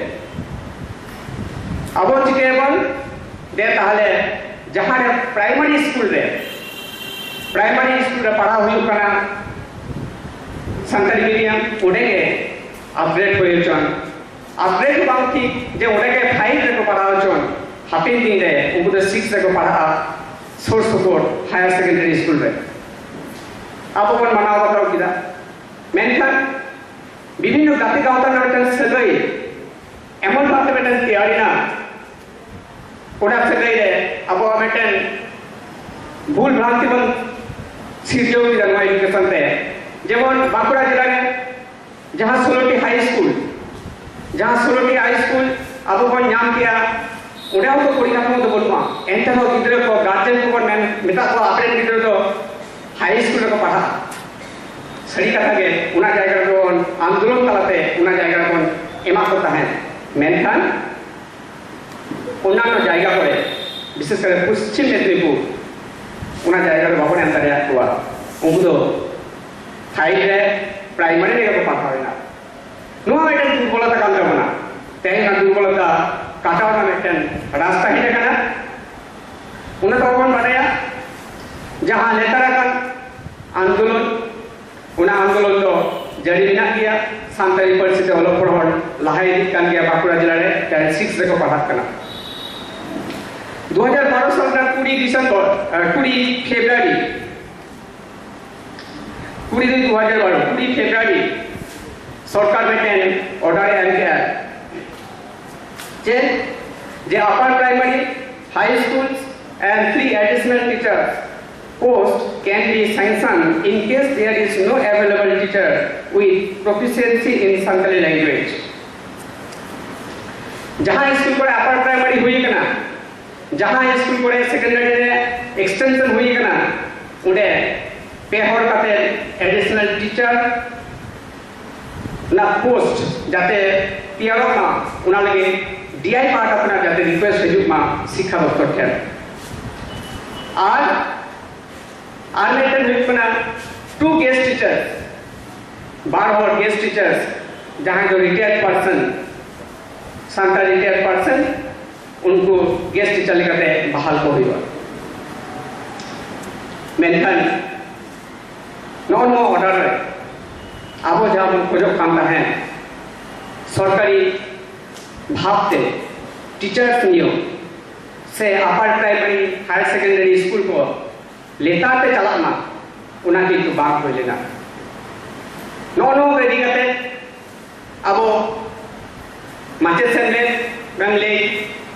ᱟᱵᱚ ᱪᱤᱠᱟᱹᱭᱟᱵᱚᱱ? ᱫᱮ ᱛᱟᱦᱞᱮ ᱡᱟᱦᱟᱸ ᱨᱮ ᱯᱨᱟᱭᱢᱟᱨᱤ ᱥᱠᱩᱞ ᱨᱮ, ᱯᱨᱟᱭᱢᱟᱨᱤ ᱥᱠᱩᱞ ᱨᱮ ᱯᱟᱲᱦᱟᱣ ᱦᱩᱭᱩᱜ ᱠᱟᱱᱟ ᱥᱟᱱᱛᱟᱲᱤ ᱢᱤᱰᱤᱭᱟᱢ, ᱚᱸᱰᱮ ᱜᱮ ᱟᱯᱜᱨᱮᱰ ᱦᱩᱭ ᱦᱚᱪᱚᱱ᱾ ᱟᱯᱜᱨᱮᱰ ᱵᱟᱝ ᱴᱷᱤᱠ ᱡᱮ ᱚᱸᱰᱮ ᱜᱮ ᱯᱷᱟᱭᱤᱵᱷ ᱨᱮᱠᱚ ᱯᱟᱲᱦᱟᱣ ᱦᱚᱪᱚᱱ, ᱦᱟᱯᱮᱱ ᱫᱤᱱ ᱨᱮ ᱩᱱᱠᱩ ᱫᱚ ᱥᱤᱠᱥ ᱨᱮᱠᱚ ᱯᱟᱲᱦᱟᱜᱼᱟ ᱥᱩᱨ ᱥᱩᱯᱩᱨ ᱦᱟᱭᱟᱨ ᱥᱮᱠᱮᱱᱰᱟᱨᱤ ᱥᱠᱩᱞ ᱨᱮ᱾ ᱟᱵᱚ ᱵᱚᱱ ᱢᱟᱱᱟᱣ ᱵᱟᱛᱟᱣ ᱠᱮᱫᱟ, ᱢᱮᱱᱠᱷᱟᱱ ᱵᱤᱵᱷᱤᱱᱱᱚ ᱜᱟᱛᱮ ᱜᱟᱶᱛᱟ ᱨᱮᱱᱟᱜ ᱢᱤᱫᱴᱟᱝ ᱥᱟᱹᱜᱟᱹᱭ ᱮᱢᱚᱱ ᱵᱷᱟᱵᱛᱮ ᱢᱤᱫᱴᱟᱝ ᱛᱮᱭᱟᱨᱮᱱᱟ, ᱚᱱᱟ ᱥᱟᱹᱜᱟᱹᱭ ᱨᱮ ᱟᱵᱚᱣᱟᱜ ᱢᱤᱫᱴᱮᱱ ᱵᱷᱩᱞ ᱵᱷᱨᱟᱱᱛᱤ ᱵᱚᱱ ᱥᱤᱨᱡᱟᱹᱣ ᱠᱮᱫᱟ ᱱᱚᱣᱟ ᱮᱰᱩᱠᱮᱥᱚᱱ ᱛᱮ᱾ ᱡᱮᱢᱚᱱ ᱵᱟᱸᱠᱩᱲᱟ ᱡᱮᱞᱟ ᱨᱮ ᱡᱟᱦᱟᱸ ᱥᱳᱞᱳᱴᱤ ᱦᱟᱭ ᱥᱠᱩᱞ, ᱡᱟᱦᱟᱸ ᱥᱳᱞᱳᱴᱤ ᱦᱟᱭ ᱥᱠᱩᱞ ᱟᱵᱚ ᱵᱚᱱ ᱧᱟᱢ ᱠᱮᱭᱟ, ᱚᱸᱰᱮ ᱦᱚᱸ ᱛᱚ ᱯᱚᱨᱤᱠᱟᱴᱷᱟᱢᱳ ᱫᱚ ᱵᱟᱹᱱᱩᱜᱼᱟ᱾ ᱮᱱᱛᱮ ᱨᱮᱦᱚᱸ ᱜᱤᱫᱽᱨᱟᱹ ᱠᱚ, ᱜᱟᱨᱡᱮᱱ ᱠᱚᱵᱚᱱ ᱢᱮᱱ ᱢᱮᱛᱟᱜ ᱠᱚᱣᱟ, ᱟᱯᱮᱨᱮᱱ ᱜᱤᱫᱽᱨᱟᱹ ᱫᱚ ᱦᱟᱭ ᱥᱠᱩᱞ ᱨᱮᱠᱚ ᱯᱟᱲᱦᱟᱜᱼᱟ᱾ ᱥᱟᱹᱨᱤ ᱠᱟᱛᱷᱟ ᱜᱮ, ᱚᱱᱟ ᱡᱟᱭᱜᱟ ᱨᱮᱵᱚᱱ ᱟᱱᱫᱳᱞᱚᱱ ᱛᱟᱞᱟᱛᱮ ᱚᱱᱟ ᱡᱟᱭᱜᱟ ᱨᱮᱵᱚᱱ ᱮᱢᱟᱜ ᱠᱚ ᱛᱟᱦᱮᱸᱫ, ᱢᱮᱱᱠᱷᱟᱱ ᱚᱱᱱᱟᱱᱱᱚ ᱡᱟᱭᱜᱟ ᱠᱚᱨᱮ, ᱵᱤᱥᱮᱥ ᱠᱟᱨᱮ ᱯᱚᱥᱪᱤᱢ ᱢᱮᱫᱽᱱᱤᱯᱩᱨ, ᱚᱱᱟ ᱡᱟᱭᱜᱟ ᱨᱮ ᱵᱟᱵᱚᱱ ᱮᱢ ᱫᱟᱲᱮᱭᱟᱫ ᱠᱚᱣᱟ᱾ ᱩᱱᱠᱩ ᱫᱚ ᱯᱷᱟᱭᱤᱵᱷ ᱨᱮ, ᱯᱨᱟᱭᱢᱟᱨᱤ ᱨᱮᱜᱮ ᱠᱚ ᱯᱟᱲᱦᱟᱣ ᱮᱱᱟ᱾ ᱱᱚᱣᱟ ᱢᱤᱫᱴᱮᱱ ᱫᱩᱨᱵᱚᱞᱚᱛᱟ ᱠᱟᱱ ᱛᱟᱵᱚᱱᱟ᱾ ᱛᱮᱦᱮᱧ ᱚᱱᱟ ᱫᱩᱨᱵᱚᱞᱚᱛᱟ ᱠᱟᱴᱟᱣ ᱨᱮᱱᱟᱜ ᱢᱤᱫᱴᱮᱱ ᱨᱟᱥᱛᱟ ᱦᱮᱡ ᱟᱠᱟᱱᱟ᱾ ᱚᱱᱟ ᱫᱚ ᱵᱟᱵᱚᱱ ᱵᱟᱰᱟᱭᱟ, ᱡᱟᱦᱟᱸ ᱞᱮᱛᱟᱲ ᱟᱠᱟᱱ ᱟᱱᱫᱳᱞᱚᱱ, ᱚᱱᱟ ᱟᱱᱫᱳᱞᱚᱱ ᱫᱚ ᱡᱟᱹᱨᱤ ᱢᱮᱱᱟᱜ ᱜᱮᱭᱟ᱾ ᱥᱟᱱᱛᱟᱲᱤ ᱯᱟᱹᱨᱥᱤ ᱛᱮ ᱚᱞᱚᱜ ᱯᱟᱲᱦᱟᱣ ᱞᱟᱦᱟ ᱤᱫᱤᱜ ᱠᱟᱱ ᱜᱮᱭᱟ᱾ ᱵᱟᱸᱠᱩᱲᱟ ᱡᱮᱞᱟ ᱨᱮ ᱜᱨᱮᱰ ᱥᱤᱠᱥ ᱨᱮᱠᱚ ᱯᱟᱲᱦᱟᱜ ᱠᱟᱱᱟ᱾ ᱫᱩ ᱦᱟᱡᱟᱨ ᱵᱟᱨᱚ ᱥᱟᱞ ᱨᱮᱱᱟᱜ ᱠᱩᱲᱤ ᱰᱤᱥᱮᱢᱵᱚᱨ, ᱟᱨ ᱠᱩᱲᱤ ᱯᱷᱮᱵᱽᱨᱩᱣᱟᱨᱤ, ᱠᱩᱲᱤ ᱫᱩᱭ ᱫᱩ ᱦᱟᱡᱟᱨ ᱵᱟᱨᱚ, ᱠᱩᱲᱤ ᱯᱷᱮᱵᱽᱨᱩᱣᱟᱨᱤ ᱥᱚᱨᱠᱟᱨ ᱢᱤᱫᱴᱮᱱ ᱚᱨᱰᱟᱨ ᱮ ᱮᱢ ᱠᱮᱫᱼᱟ ᱡᱮ, ᱡᱮ upper primary, high schools and three additional teacher post can be sanctioned in case there is no available teacher with proficiency in Santali language. ᱡᱟᱦᱟᱸ ᱥᱠᱩᱞ ᱠᱚᱨᱮ ᱟᱯᱟᱨ ᱯᱨᱟᱭᱢᱟᱨᱤ ᱦᱩᱭ ᱟᱠᱟᱱᱟ, ᱡᱟᱦᱟᱸ ᱥᱠᱩᱞ ᱠᱚᱨᱮ ᱥᱮᱠᱮᱱᱰᱟᱨᱤ ᱨᱮ ᱮᱠᱥᱴᱮᱱᱥᱚᱱ ᱦᱩᱭ ᱟᱠᱟᱱᱟ, ᱚᱸᱰᱮ ᱯᱮ ᱦᱚᱲ ᱠᱟᱛᱮ ᱮᱰᱤᱥᱚᱱᱟᱞ ᱴᱤᱪᱟᱨ ᱨᱮᱱᱟᱜ ᱯᱳᱥᱴ ᱡᱟᱛᱮ ᱛᱮᱭᱟᱨᱚᱜ ᱢᱟ, ᱚᱱᱟ ᱞᱟᱹᱜᱤᱫ ᱰᱤᱟᱭ ᱯᱟᱦᱴᱟ ᱠᱷᱚᱱᱟᱜ ᱡᱟᱛᱮ ᱨᱤᱠᱩᱭᱮᱥᱴ ᱦᱤᱡᱩᱜ ᱢᱟ ᱥᱤᱠᱠᱷᱟ ᱫᱚᱯᱛᱚᱨ ᱴᱷᱮᱱ᱾ ᱟᱨ ᱟᱨ ᱢᱤᱫᱴᱮᱱ ᱦᱩᱭᱩᱜ ᱠᱟᱱᱟ ᱴᱩ ᱜᱮᱥᱴ ᱴᱤᱪᱟᱨ, ᱵᱟᱨ ᱦᱚᱲ ᱜᱮᱥᱴ ᱴᱤᱪᱟᱨ, ᱡᱟᱦᱟᱸᱭ ᱫᱚ ᱨᱤᱴᱟᱭᱟᱨᱰ ᱯᱟᱨᱥᱚᱱ, ᱥᱟᱱᱛᱟᱲ ᱨᱤᱴᱟᱭᱟᱨᱰ ᱯᱟᱨᱥᱚᱱ, ᱩᱱᱠᱩ ᱜᱮᱥᱴ ᱴᱤᱪᱟᱨ ᱞᱮᱠᱟᱛᱮ ᱵᱟᱦᱟᱞ ᱠᱚ ᱦᱩᱭᱩᱜᱼᱟ᱾ ᱢᱮᱱᱠᱷᱟᱱ ᱱᱚᱜᱼᱚ ᱱᱚᱣᱟ ᱚᱨᱰᱟᱨ ᱨᱮ ᱟᱵᱚ ᱡᱟᱦᱟᱸ ᱵᱚᱱ ᱠᱷᱚᱡᱚᱜ ᱠᱟᱱ ᱛᱟᱦᱮᱸᱫ, ᱥᱚᱨᱠᱟᱨᱤ ᱵᱷᱟᱵᱽᱛᱮ ᱴᱤᱪᱟᱨᱥ ᱱᱤᱭᱳᱜᱽ ᱥᱮ ᱟᱯᱟᱨ ᱯᱨᱟᱭᱢᱟᱨᱤ, ᱦᱟᱭᱟᱨ ᱥᱮᱠᱮᱱᱰᱟᱨᱤ ᱥᱠᱩᱞ ᱠᱚ ᱞᱮᱛᱟᱲ ᱛᱮ ᱪᱟᱞᱟᱜ ᱢᱟ, ᱚᱱᱟ ᱠᱤᱱᱛᱩ ᱵᱟᱝ ᱦᱩᱭ ᱞᱮᱱᱟ᱾ ᱱᱚᱜᱼᱚ ᱱᱚᱣᱟ ᱠᱚ ᱤᱫᱤ ᱠᱟᱛᱮ ᱟᱵᱚ ᱢᱟᱪᱮᱫ ᱥᱮᱢᱞᱮᱫ ᱵᱮᱱ ᱞᱟᱹᱭ,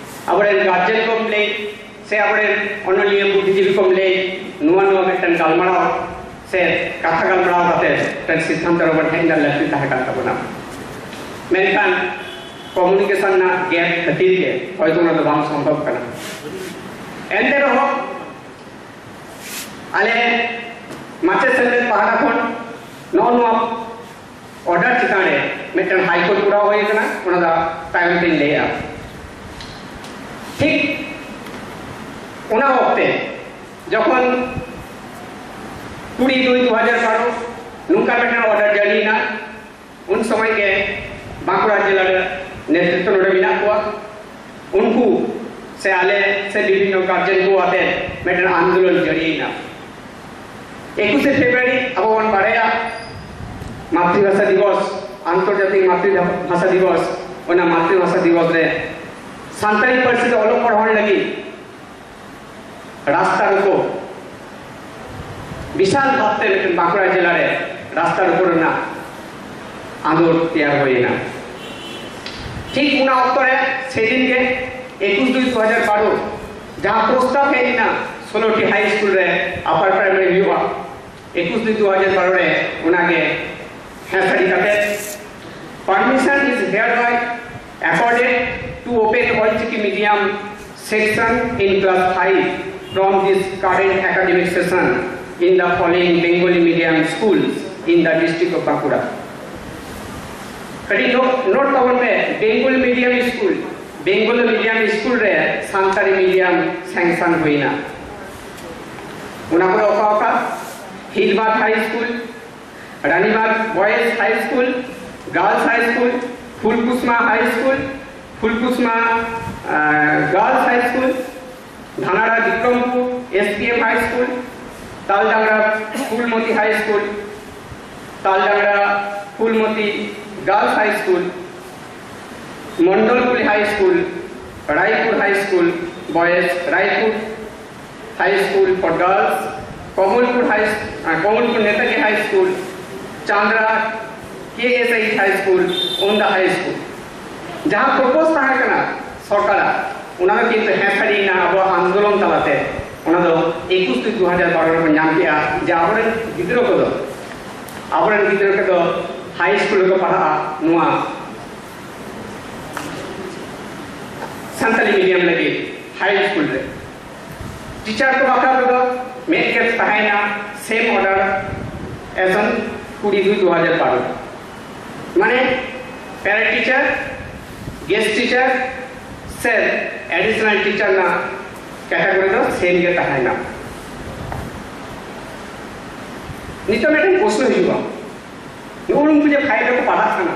ᱟᱵᱚᱨᱮᱱ ᱜᱟᱨᱡᱮᱱ ᱠᱚᱢ ᱞᱟᱹᱭ, ᱥᱮ ᱟᱵᱚᱨᱮᱱ ᱚᱱᱚᱞᱤᱭᱟᱹ ᱵᱩᱫᱽᱫᱷᱤᱡᱤᱵᱤ ᱠᱚᱢ ᱞᱟᱹᱭ, ᱱᱚᱣᱟ ᱱᱚᱣᱟ ᱢᱤᱫᱴᱟᱝ ᱜᱟᱞᱢᱟᱨᱟᱣ ᱥᱮ ᱠᱟᱛᱷᱟ ᱜᱟᱞᱢᱟᱨᱟᱣ ᱠᱟᱛᱮ ᱢᱤᱫᱴᱟᱝ ᱥᱤᱫᱽᱫᱷᱟᱱᱛᱚ ᱨᱮᱵᱚᱱ ᱦᱮᱡ ᱨᱮᱱᱟᱜ ᱞᱟᱹᱠᱛᱤ ᱛᱟᱦᱮᱸ ᱠᱟᱱ ᱛᱟᱵᱚᱱᱟ᱾ ᱢᱮᱱᱠᱷᱟᱱ ᱠᱚᱢᱩᱱᱤᱠᱮᱥᱚᱱ ᱨᱮᱱᱟᱜ ᱜᱮᱯ ᱠᱷᱟᱹᱛᱤᱨ ᱜᱮ ᱦᱚᱭᱛᱳ ᱚᱱᱟ ᱫᱚ ᱵᱟᱝ ᱥᱚᱢᱵᱷᱚᱵ ᱠᱟᱱᱟ᱾ ᱮᱱᱛᱮ ᱨᱮᱦᱚᱸ ᱟᱞᱮ ᱢᱟᱪᱮᱫ ᱥᱮᱢᱞᱮᱫ ᱯᱟᱦᱴᱟ ᱠᱷᱚᱱ ᱱᱚᱜᱼᱚ ᱱᱚᱣᱟ ᱚᱨᱰᱟᱨ ᱪᱮᱛᱟᱱ ᱨᱮ ᱢᱤᱫᱴᱟᱝ ᱦᱟᱭᱠᱳᱨᱴ ᱠᱚᱨᱟᱣ ᱦᱩᱭ ᱟᱠᱟᱱᱟ, ᱚᱱᱟ ᱫᱚ ᱛᱟᱭᱚᱢ ᱛᱮᱧ ᱞᱟᱹᱭᱟ᱾ ᱴᱷᱤᱠ ᱚᱱᱟ ᱚᱠᱛᱮ ᱡᱚᱠᱷᱚᱱ ᱠᱩᱲᱤ ᱫᱩᱭ ᱫᱩ ᱦᱟᱡᱟᱨ ᱵᱟᱨᱚ ᱱᱚᱝᱠᱟ ᱢᱤᱫᱴᱟᱝ ᱚᱨᱰᱟᱨ ᱡᱟᱹᱨᱤᱭᱮᱱᱟ, ᱩᱱ ᱥᱚᱢᱚᱭ ᱜᱮ ᱵᱟᱸᱠᱩᱲᱟ ᱡᱮᱞᱟ ᱨᱮ ᱱᱮᱛᱨᱤᱛᱵ ᱱᱚᱰᱮ ᱢᱮᱱᱟᱜ ᱠᱚᱣᱟ, ᱩᱱᱠᱩ ᱥᱮ ᱟᱞᱮ ᱥᱮ ᱵᱤᱵᱷᱤᱱᱱᱚ ᱜᱟᱨᱡᱮᱱ ᱠᱚ ᱟᱛᱮ ᱢᱤᱫᱴᱟᱝ ᱟᱱᱫᱳᱞᱚᱱ ᱡᱟᱹᱨᱤᱭᱮᱱᱟ᱾ ᱮᱠᱩᱥᱮ ᱯᱷᱮᱵᱽᱨᱩᱣᱟᱨᱤ ᱟᱵᱚ ᱵᱚᱱ ᱵᱟᱲᱟᱭᱟ ᱢᱟᱛᱨᱤᱵᱷᱟᱥᱟ ᱫᱤᱵᱚᱥ, ᱟᱱᱛᱚᱨᱡᱟᱛᱤᱠ ᱢᱟᱛᱨᱤᱵᱷᱟᱥᱟ ᱫᱤᱵᱚᱥ᱾ ᱚᱱᱟ ᱢᱟᱛᱨᱤᱵᱷᱟᱥᱟ ᱫᱤᱵᱚᱥ ᱨᱮ ᱥᱟᱱᱛᱟᱲᱤ ᱯᱟᱹᱨᱥᱤ ᱛᱮ ᱚᱞᱚᱜ ᱯᱟᱲᱦᱟᱣ ᱞᱟᱹᱜᱤᱫ ᱨᱟᱥᱛᱟ ᱨᱳᱠᱳ, ᱵᱤᱥᱟᱞ ᱵᱷᱟᱵᱛᱮ ᱢᱤᱫᱴᱮᱱ ᱵᱟᱸᱠᱩᱲᱟ ᱡᱮᱞᱟ ᱨᱮ ᱨᱟᱥᱛᱟ ᱨᱳᱠᱳ ᱨᱮᱱᱟᱜ ᱟᱸᱫᱳᱲ ᱛᱮᱭᱟᱨ ᱦᱩᱭᱮᱱᱟ᱾ ᱴᱷᱤᱠ ᱚᱱᱟ ᱚᱠᱛᱚ ᱨᱮ, ᱥᱮᱫᱤᱱ ᱜᱮ, ᱮᱠᱩᱥ ᱫᱩᱭ ᱫᱩ ᱦᱟᱡᱟᱨ ᱵᱟᱨᱚ, ᱡᱟᱦᱟᱸ ᱯᱨᱚᱥᱛᱟᱵ ᱦᱮᱡ ᱮᱱᱟ ᱥᱳᱞᱳ ᱴᱤ ᱦᱟᱭ ᱥᱠᱩᱞ ᱨᱮ ᱟᱯᱟᱨ ᱯᱨᱟᱭᱢᱟᱨᱤ ᱦᱩᱭᱩᱜᱼᱟ, ᱮᱠᱩᱥ ᱫᱩᱭ ᱫᱩ ᱦᱟᱡᱟᱨ ᱵᱟᱨᱚ ᱨᱮ, ᱚᱱᱟᱜᱮ ᱦᱮᱸ ᱥᱟᱹᱨᱤ ᱠᱟᱛᱮ, permission is hereby accorded to open All Chiki medium section in class five from this current academic session in the following Bengali medium schools in the district of Bankura. ᱠᱟᱹᱴᱤᱡ ᱱᱳᱴ, ᱱᱳᱴ ᱛᱟᱵᱚᱱ ᱯᱮ, Bengali medium school, Bengali medium school ᱨᱮ Santali medium sanction ᱦᱩᱭᱱᱟ᱾ ᱚᱱᱟ ᱠᱚᱫᱚ ᱚᱠᱟ ᱚᱠᱟ? Hilbad high school, Ranibag boys high school, girls high school, Phulkusma high school, Phulkusma, ᱟᱸ, girls high school, Dhanara Bikrampur S P M high school, Taldangra Phulmoti high school, Taldangra Phulmoti girls high school, Mondalpur high school, Raipur high school boys, Raipur High School for Girls, Kamalpur High, uh, Kamalpur Netaji High School, Chandra K S H High School, Onda High School. ᱡᱟᱦᱟᱸ ᱯᱨᱚᱯᱳᱡᱽ ᱛᱟᱦᱮᱸ ᱠᱟᱱᱟ ᱥᱚᱨᱠᱟᱨᱟᱜ, ᱚᱱᱟ ᱫᱚ ᱠᱤᱱᱛᱩ ᱦᱮᱸ ᱥᱟᱹᱨᱤᱭᱮᱱᱟ ᱟᱵᱚᱣᱟᱜ ᱟᱱᱫᱳᱞᱚᱱ ᱛᱟᱞᱟᱛᱮ᱾ ᱚᱱᱟ ᱫᱚ ᱮᱠᱩᱥ ᱫᱩᱭ ᱫᱩ ᱦᱟᱡᱟᱨ ᱵᱟᱨᱚ ᱨᱮᱵᱚᱱ ᱧᱟᱢ ᱠᱮᱜᱼᱟ, ᱡᱮ ᱟᱵᱚᱨᱮᱱ ᱜᱤᱫᱽᱨᱟᱹ ᱠᱚᱫᱚ, ᱟᱵᱚᱨᱮᱱ ᱜᱤᱫᱽᱨᱟᱹ ᱠᱚᱫᱚ ᱦᱟᱭ ᱥᱠᱩᱞ ᱨᱮᱠᱚ ᱯᱟᱲᱦᱟᱜᱼᱟ ᱱᱚᱣᱟ ᱥᱟᱱᱛᱟᱞᱤ ᱢᱤᱰᱤᱭᱟᱢ ᱞᱟᱹᱜᱤᱫ ᱦᱟᱭ ᱥᱠᱩᱞ ᱨᱮ᱾ ᱴᱤᱪᱟᱨ ᱠᱚ ᱵᱟᱠᱷᱨᱟ ᱛᱮᱫᱚ ᱢᱤᱫ ᱜᱮ ᱛᱟᱦᱮᱸᱭᱮᱱᱟ, same order as on ᱠᱩᱲᱤ ᱫᱩᱭ ᱫᱩ ᱦᱟᱡᱟᱨ ᱵᱟᱨᱚ᱾ ᱢᱟᱱᱮ, ᱯᱮᱨᱟ ᱴᱤᱪᱟᱨ, ᱜᱮᱥᱴ ᱴᱤᱪᱟᱨ ᱥᱮ ᱮᱰᱤᱥᱚᱱᱟᱞ ᱴᱤᱪᱟᱨ ᱨᱮᱱᱟᱜ ᱠᱮᱴᱟᱜᱚᱨᱤ ᱫᱚ ᱥᱮᱢ ᱜᱮ ᱛᱟᱦᱮᱸᱭᱮᱱᱟ᱾ ᱱᱤᱛᱚᱜ ᱢᱤᱫᱴᱮᱱ ᱯᱨᱚᱥᱱᱚ ᱦᱤᱡᱩᱜᱼᱟ, ᱱᱩᱜᱼᱩ ᱱᱩᱠᱩ ᱡᱮ ᱯᱷᱟᱭᱤᱵᱷ ᱨᱮᱠᱚ ᱯᱟᱲᱦᱟᱜ ᱠᱟᱱᱟ,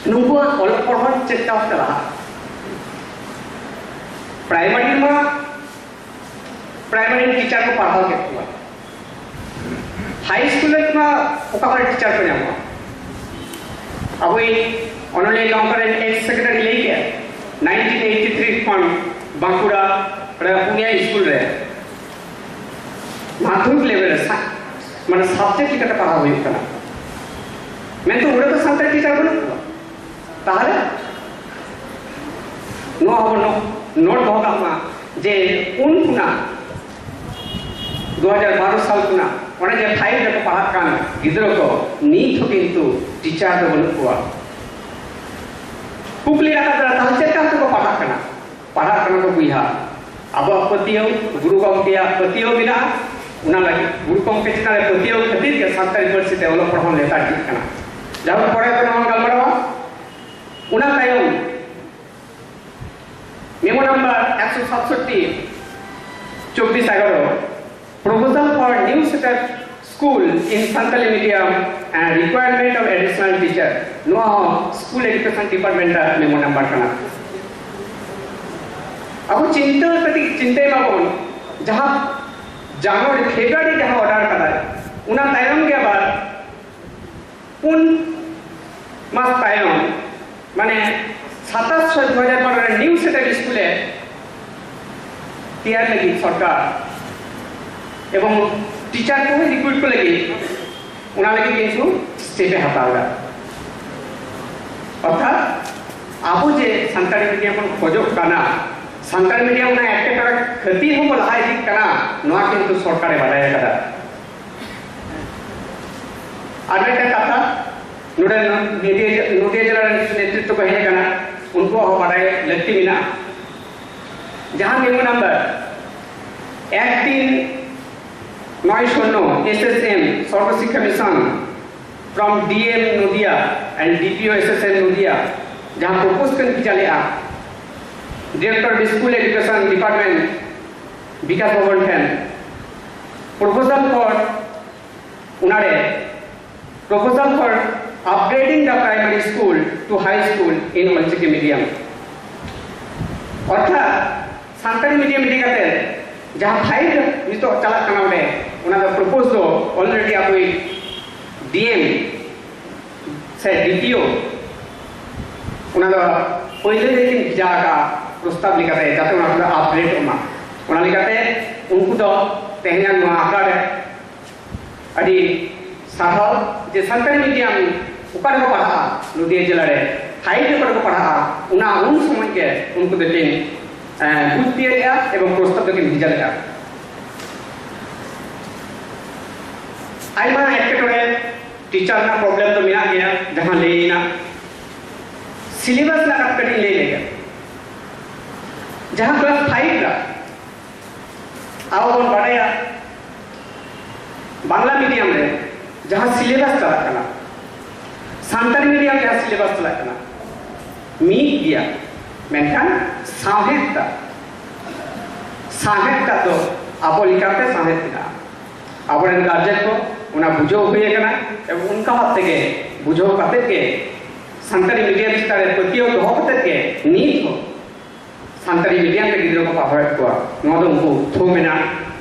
ᱱᱩᱠᱩᱣᱟᱜ ᱚᱞᱚᱜ ᱯᱟᱲᱦᱟᱣ ᱪᱮᱫ ᱞᱮᱠᱟ ᱵᱷᱟᱵᱛᱮ ᱞᱟᱦᱟᱜᱼᱟ? ᱯᱨᱟᱭᱢᱟᱨᱤ ᱨᱮᱢᱟ ᱯᱨᱟᱭᱢᱟᱨᱤ ᱨᱮᱱ ᱴᱤᱪᱟᱨ ᱠᱚ ᱯᱟᱲᱦᱟᱣ ᱠᱮᱫ ᱠᱚᱣᱟ, ᱦᱟᱭ ᱥᱠᱩᱞ ᱨᱮᱢᱟ ᱚᱠᱟ ᱠᱚᱨᱮ ᱴᱤᱪᱟᱨ ᱠᱚ ᱧᱟᱢᱚᱜᱼᱟ? ᱟᱵᱚᱭᱤᱡ ᱚᱱᱚᱞᱤᱭᱟᱹ ᱜᱟᱶᱛᱟ ᱨᱮᱱ ᱮᱠᱥ ᱥᱮᱠᱨᱮᱴᱟᱨᱤ ᱞᱟᱹᱭ ᱠᱮᱫᱟ, ᱱᱟᱭᱤᱱᱴᱤᱱ ᱮᱭᱤᱴᱤ ᱛᱷᱨᱤ ᱠᱷᱚᱱ ᱵᱟᱸᱠᱩᱲᱟ ᱚᱸᱰᱮ ᱯᱩᱱᱭᱟ ᱥᱠᱩᱞ ᱨᱮ ᱢᱟᱫᱽᱫᱷᱚᱢᱤᱠ ᱞᱮᱵᱮᱞ ᱨᱮ ᱥᱟ-, ᱢᱟᱱᱮ ᱥᱟᱵᱡᱮᱠᱴ ᱞᱮᱠᱟᱛᱮ ᱯᱟᱲᱦᱟᱣ ᱦᱩᱭᱩᱜ ᱠᱟᱱᱟ, ᱢᱮᱱᱛᱮ ᱚᱸᱰᱮ ᱫᱚ ᱥᱟᱱᱛᱟᱲᱤ ᱴᱤᱪᱟᱨ ᱵᱟᱹᱱᱩᱜ ᱠᱚᱣᱟ᱾ ᱛᱟᱦᱚᱞᱮ ᱱᱚᱣᱟ ᱦᱚᱸᱵᱚᱱ ᱱᱚ-, ᱱᱳᱴ ᱫᱚᱦᱚ ᱠᱟᱜ ᱢᱟ ᱡᱮ ᱩᱱ ᱠᱷᱚᱱᱟᱜ ᱫᱩ ᱦᱟᱡᱟᱨ ᱵᱟᱨᱚ ᱥᱟᱞ ᱠᱷᱚᱱᱟᱜ ᱚᱱᱮ ᱡᱮ ᱯᱷᱟᱭᱤᱵᱷ ᱨᱮᱠᱚ ᱯᱟᱲᱦᱟᱜ ᱠᱟᱱ ᱜᱤᱫᱽᱨᱟᱹ ᱠᱚ ᱱᱤᱛ ᱦᱚᱸ ᱠᱤᱱᱛᱩ ᱴᱤᱪᱟᱨ ᱫᱚ ᱵᱟᱹᱱᱩᱜ ᱠᱚᱣᱟ᱾ ᱠᱩᱠᱞᱤ ᱨᱟᱠᱟᱵ ᱫᱟᱲᱮᱭᱟᱜᱼᱟ, ᱛᱟᱦᱚᱞᱮ ᱪᱮᱫ ᱠᱟᱛᱮ ᱠᱚ ᱯᱟᱲᱦᱟᱜ ᱠᱟᱱᱟ? ᱯᱟᱲᱦᱟᱜ ᱠᱟᱱᱟ ᱠᱚ ᱵᱚᱭᱦᱟ, ᱟᱵᱚᱣᱟᱜ ᱯᱟᱹᱛᱭᱟᱹᱣ, ᱜᱩᱨᱩ ᱜᱚᱢᱠᱮᱭᱟᱜ ᱯᱟᱹᱛᱭᱟᱹᱣ ᱢᱮᱱᱟᱜᱼᱟ, ᱚᱱᱟ ᱞᱟᱹᱜᱤᱫ ᱜᱩᱨᱩ ᱜᱚᱢᱠᱮ ᱪᱮᱛᱟᱱ ᱨᱮ ᱯᱟᱹᱛᱭᱟᱹᱣ ᱠᱷᱟᱹᱛᱤᱨ ᱜᱮ ᱥᱟᱱᱛᱟᱲᱤ ᱯᱟᱹᱨᱥᱤ ᱛᱮ ᱚᱞᱚᱜ ᱯᱟᱲᱦᱟᱣ ᱞᱮᱛᱟᱲ ᱤᱫᱤᱜ ᱠᱟᱱᱟ᱾ ᱡᱟᱦᱟᱸ ᱯᱚᱨᱮ ᱛᱮ ᱱᱚᱣᱟ ᱜᱟᱞᱢᱟᱨᱟᱣᱟ, ᱚᱱᱟ ᱛᱟᱭᱚᱢ ᱢᱮᱢᱳ ᱱᱟᱢᱵᱟᱨ ᱮᱠᱥᱚ ᱥᱟᱛᱥᱚᱴᱴᱤ, ᱪᱚᱵᱵᱤᱥ ᱮᱜᱟᱨᱚ, Proposal for new setup school in Santali medium and requirement of additional teacher, ᱱᱚᱣᱟ ᱦᱚᱸ ᱥᱠᱩᱞ ᱮᱰᱩᱠᱮᱥᱚᱱ ᱰᱤᱯᱟᱨᱴᱢᱮᱱᱴ ᱨᱮᱱᱟᱜ ᱢᱮᱢᱳ ᱱᱟᱢᱵᱟᱨ ᱠᱟᱱᱟ᱾ ᱟᱵᱚ ᱪᱤᱱᱛᱟᱹ ᱠᱟᱹᱴᱤᱡ ᱪᱤᱱᱛᱟᱹᱭ ᱢᱟᱵᱚᱱ, ᱡᱟᱦᱟᱸ ᱡᱟᱱᱩᱣᱟᱨᱤ ᱯᱷᱮᱵᱽᱨᱩᱣᱟᱨᱤ ᱡᱟᱦᱟᱸ ᱚᱰᱟᱨ ᱠᱟᱫᱟᱭ, ᱚᱱᱟ ᱛᱟᱭᱚᱢ ᱜᱮ ᱟᱵᱟᱨ ᱯᱩᱱ ᱢᱟᱥ ᱛᱟᱭᱚᱢ, ᱢᱟᱱᱮ ᱥᱟᱛᱟᱥ ᱪᱷᱚᱭ ᱫᱩ ᱦᱟᱡᱟᱨ ᱵᱟᱨᱚ ᱨᱮ ᱱᱤᱭᱩ ᱥᱮᱴᱟᱯ ᱥᱠᱩᱞᱮ ᱛᱮᱭᱟᱨ ᱞᱟᱹᱜᱤᱫ ᱥᱚᱨᱠᱟᱨ ᱮᱵᱚᱝ ᱴᱤᱪᱟᱨ ᱠᱚ ᱨᱤᱠᱨᱩᱴ ᱠᱚ ᱞᱟᱹᱜᱤᱫ, ᱚᱱᱟ ᱞᱟᱹᱜᱤᱫ ᱠᱤᱱᱛᱩ ᱥᱴᱮᱯ ᱮ ᱦᱟᱛᱟᱣ ᱮᱫᱟ᱾ ᱚᱨᱛᱷᱟᱛ ᱟᱵᱚ ᱡᱮ ᱥᱟᱱᱛᱟᱲᱤ ᱢᱤᱰᱤᱭᱟᱢ ᱵᱚᱱ ᱠᱷᱚᱡᱚᱜ ᱠᱟᱱᱟ, ᱥᱟᱱᱛᱟᱲᱤ ᱢᱤᱰᱤᱭᱟᱢ ᱚᱱᱟ ᱮᱴᱠᱮᱴᱚᱬᱮ ᱠᱷᱟᱹᱛᱤᱨ ᱦᱚᱸᱵᱚ ᱞᱟᱦᱟ ᱤᱫᱤᱜ ᱠᱟᱱᱟ, ᱱᱚᱣᱟ ᱠᱤᱱᱛᱩ ᱥᱚᱨᱠᱟᱨᱮ ᱵᱟᱰᱟᱭ ᱟᱠᱟᱫᱟ᱾ ᱟᱨ ᱢᱤᱫᱴᱮᱱ ᱠᱟᱛᱷᱟ, ᱱᱚᱰᱮ ᱱᱚᱫᱤᱭᱟ, ᱱᱚᱫᱤᱭᱟ ᱡᱮᱞᱟ ᱨᱮᱱ ᱠᱤᱪᱷᱩ ᱱᱮᱛᱨᱤᱛᱵ ᱠᱚ ᱦᱮᱡ ᱟᱠᱟᱱᱟ, ᱩᱱᱠᱩᱣᱟᱜ ᱦᱚᱸ ᱵᱟᱰᱟᱭ ᱞᱟᱹᱠᱛᱤ ᱢᱮᱱᱟᱜᱼᱟ᱾ ᱡᱟᱦᱟᱸ ᱢᱮᱢᱳ ᱱᱟᱢᱵᱟᱨ ᱮᱠ ᱛᱤᱱ ᱱᱚᱭ ᱥᱩᱱᱱᱚ, ᱮᱥ ᱮᱥ ᱮᱢ, ᱥᱚᱨᱵᱚ ᱥᱤᱠᱠᱷᱟ mission, from D M Nodia and D P O S S Mᱱᱚᱫᱤᱭᱟ, ᱡᱟᱦᱟᱸ ᱯᱨᱚᱯᱳᱡ ᱠᱟᱱ ᱵᱷᱮᱡᱟ ᱞᱮᱫᱼᱟ Director of School Education Department ᱵᱤᱠᱟᱥ ᱵᱷᱚᱵᱚᱱ ᱴᱷᱮᱱ, proposal for, ᱚᱱᱟᱨᱮ proposal for upgrading the primary school to high school in Ol Chiki medium, ᱚᱨᱛᱷᱟᱛ Santali medium ᱤᱫᱤ ᱠᱟᱛᱮ ᱡᱟᱦᱟᱸ ᱯᱷᱟᱭᱤᱞ ᱱᱤᱛᱚᱜ ᱪᱟᱞᱟᱜ ᱠᱟᱱᱟ ᱚᱸᱰᱮ, ᱚᱱᱟ ᱫᱚ ᱯᱨᱚᱯᱳᱡ ᱫᱚ ᱚᱞᱨᱮᱰᱤ ᱟᱵᱚᱭᱤᱡ ᱰᱤ ᱮᱢ ᱥᱮ ᱰᱤ ᱯᱤ ᱳ ᱚᱱᱟ ᱫᱚ ᱯᱳᱭᱞᱳ ᱨᱮᱠᱤᱱ ᱵᱷᱮᱡᱟ ᱟᱠᱟᱫᱼᱟ ᱯᱨᱚᱥᱛᱟᱵ ᱞᱮᱠᱟᱛᱮ, ᱡᱟᱛᱮ ᱚᱱᱟ ᱠᱚᱫᱚ ᱟᱯᱰᱮᱴᱚᱜ ᱢᱟ᱾ ᱫᱚ ᱛᱮᱦᱮᱧᱟᱜ ᱱᱚᱣᱟ ᱟᱠᱷᱲᱟ ᱨᱮ ᱟᱹᱰᱤ ᱥᱟᱨᱦᱟᱣ ᱡᱮ ᱥᱟᱱᱛᱟᱲᱤ ᱢᱤᱰᱤᱭᱟᱢ ᱚᱠᱟ ᱨᱮᱠᱚ ᱯᱟᱲᱦᱟᱜᱼᱟ, ᱱᱚᱫᱤᱭᱟ ᱡᱮᱞᱟ ᱨᱮ ᱦᱟᱭᱤᱴ ᱚᱠᱟ ᱨᱮᱠᱚ ᱯᱟᱲᱦᱟᱜᱼᱟ, ᱚᱱᱟ ᱩᱱ ᱥᱚᱢᱚᱭ ᱜᱮ ᱩᱱᱠᱩ ᱫᱚᱠᱤᱱ, ᱮᱸ, ᱵᱩᱡᱽ ᱛᱤᱭᱟᱹᱜᱮᱜᱼᱟ ᱮᱵᱚᱝ ᱯᱨᱚᱥᱛᱟᱵ ᱫᱚᱠᱤᱱ ᱵᱷᱮᱡᱟ ᱞᱮᱜᱼᱟ᱾ ᱟᱭᱢᱟ ᱮᱴᱠᱮᱴᱚᱬᱮ ᱴᱤᱪᱟᱨ ᱨᱮᱱᱟᱜ ᱯᱨᱚᱵᱞᱮᱢ ᱫᱚ ᱢᱮᱱᱟᱜ ᱜᱮᱭᱟ, ᱡᱟᱦᱟᱸ ᱞᱟᱹᱭ ᱮᱱᱟ᱾ ᱥᱤᱞᱮᱵᱟᱥ ᱨᱮᱱᱟᱜ ᱠᱟᱛᱷᱟ ᱠᱟᱹᱴᱤᱡ ᱞᱟᱹᱭ ᱞᱮᱜᱮ᱾ ᱡᱟᱦᱟᱸ ᱠᱞᱟᱥ ᱯᱷᱟᱭᱤᱵᱷ ᱨᱮ ᱟᱵᱚ ᱵᱚᱱ ᱵᱟᱰᱟᱭᱟ, ᱵᱟᱝᱞᱟ ᱢᱤᱰᱤᱭᱟᱢ ᱨᱮ ᱡᱟᱦᱟᱸ ᱥᱤᱞᱮᱵᱟᱥ ᱪᱟᱞᱟᱜ ᱠᱟᱱᱟ, ᱥᱟᱱᱛᱟᱲᱤ ᱢᱤᱰᱤᱭᱟᱢ ᱡᱟᱦᱟᱸ ᱥᱤᱞᱮᱵᱟᱥ ᱪᱟᱞᱟᱜ ᱠᱟᱱᱟ, ᱢᱤᱫ ᱜᱮᱭᱟ, ᱢᱮᱱᱠᱷᱟᱱ ᱥᱟᱶᱦᱮᱫ ᱴᱟᱜ, ᱥᱟᱶᱦᱮᱫ ᱴᱟᱜ ᱫᱚ ᱟᱵᱚ ᱞᱮᱠᱟᱛᱮ ᱥᱟᱶᱦᱮᱫ ᱢᱮᱱᱟᱜᱼᱟ᱾ ᱟᱵᱚᱨᱮᱱ ᱜᱟᱨᱡᱮᱱ ᱠᱚ ᱚᱱᱟ ᱵᱩᱡᱷᱟᱹᱣ ᱦᱩᱭ ᱟᱠᱟᱱᱟ ᱮᱵᱚᱝ ᱚᱱᱠᱟ ᱵᱷᱟᱵ ᱛᱮᱜᱮ ᱵᱩᱡᱷᱟᱹᱣ ᱠᱟᱛᱮ ᱜᱮ ᱥᱟᱱᱛᱟᱲᱤ ᱢᱤᱰᱤᱭᱟᱢ ᱪᱮᱛᱟᱱ ᱨᱮ ᱯᱟᱹᱛᱭᱟᱹᱣ ᱫᱚᱦᱚ ᱠᱟᱛᱮ ᱜᱮ ᱱᱤᱛ ᱦᱚᱸ ᱥᱟᱱᱛᱟᱲᱤ ᱢᱤᱰᱤᱭᱟᱢ ᱛᱮ ᱜᱤᱫᱽᱨᱟᱹ ᱠᱚ ᱯᱟᱲᱦᱟᱣᱮᱫ ᱠᱚᱣᱟ᱾ ᱱᱚᱣᱟ ᱫᱚ ᱩᱱᱠᱩ ᱛᱷᱩᱢ ᱨᱮᱱᱟᱜ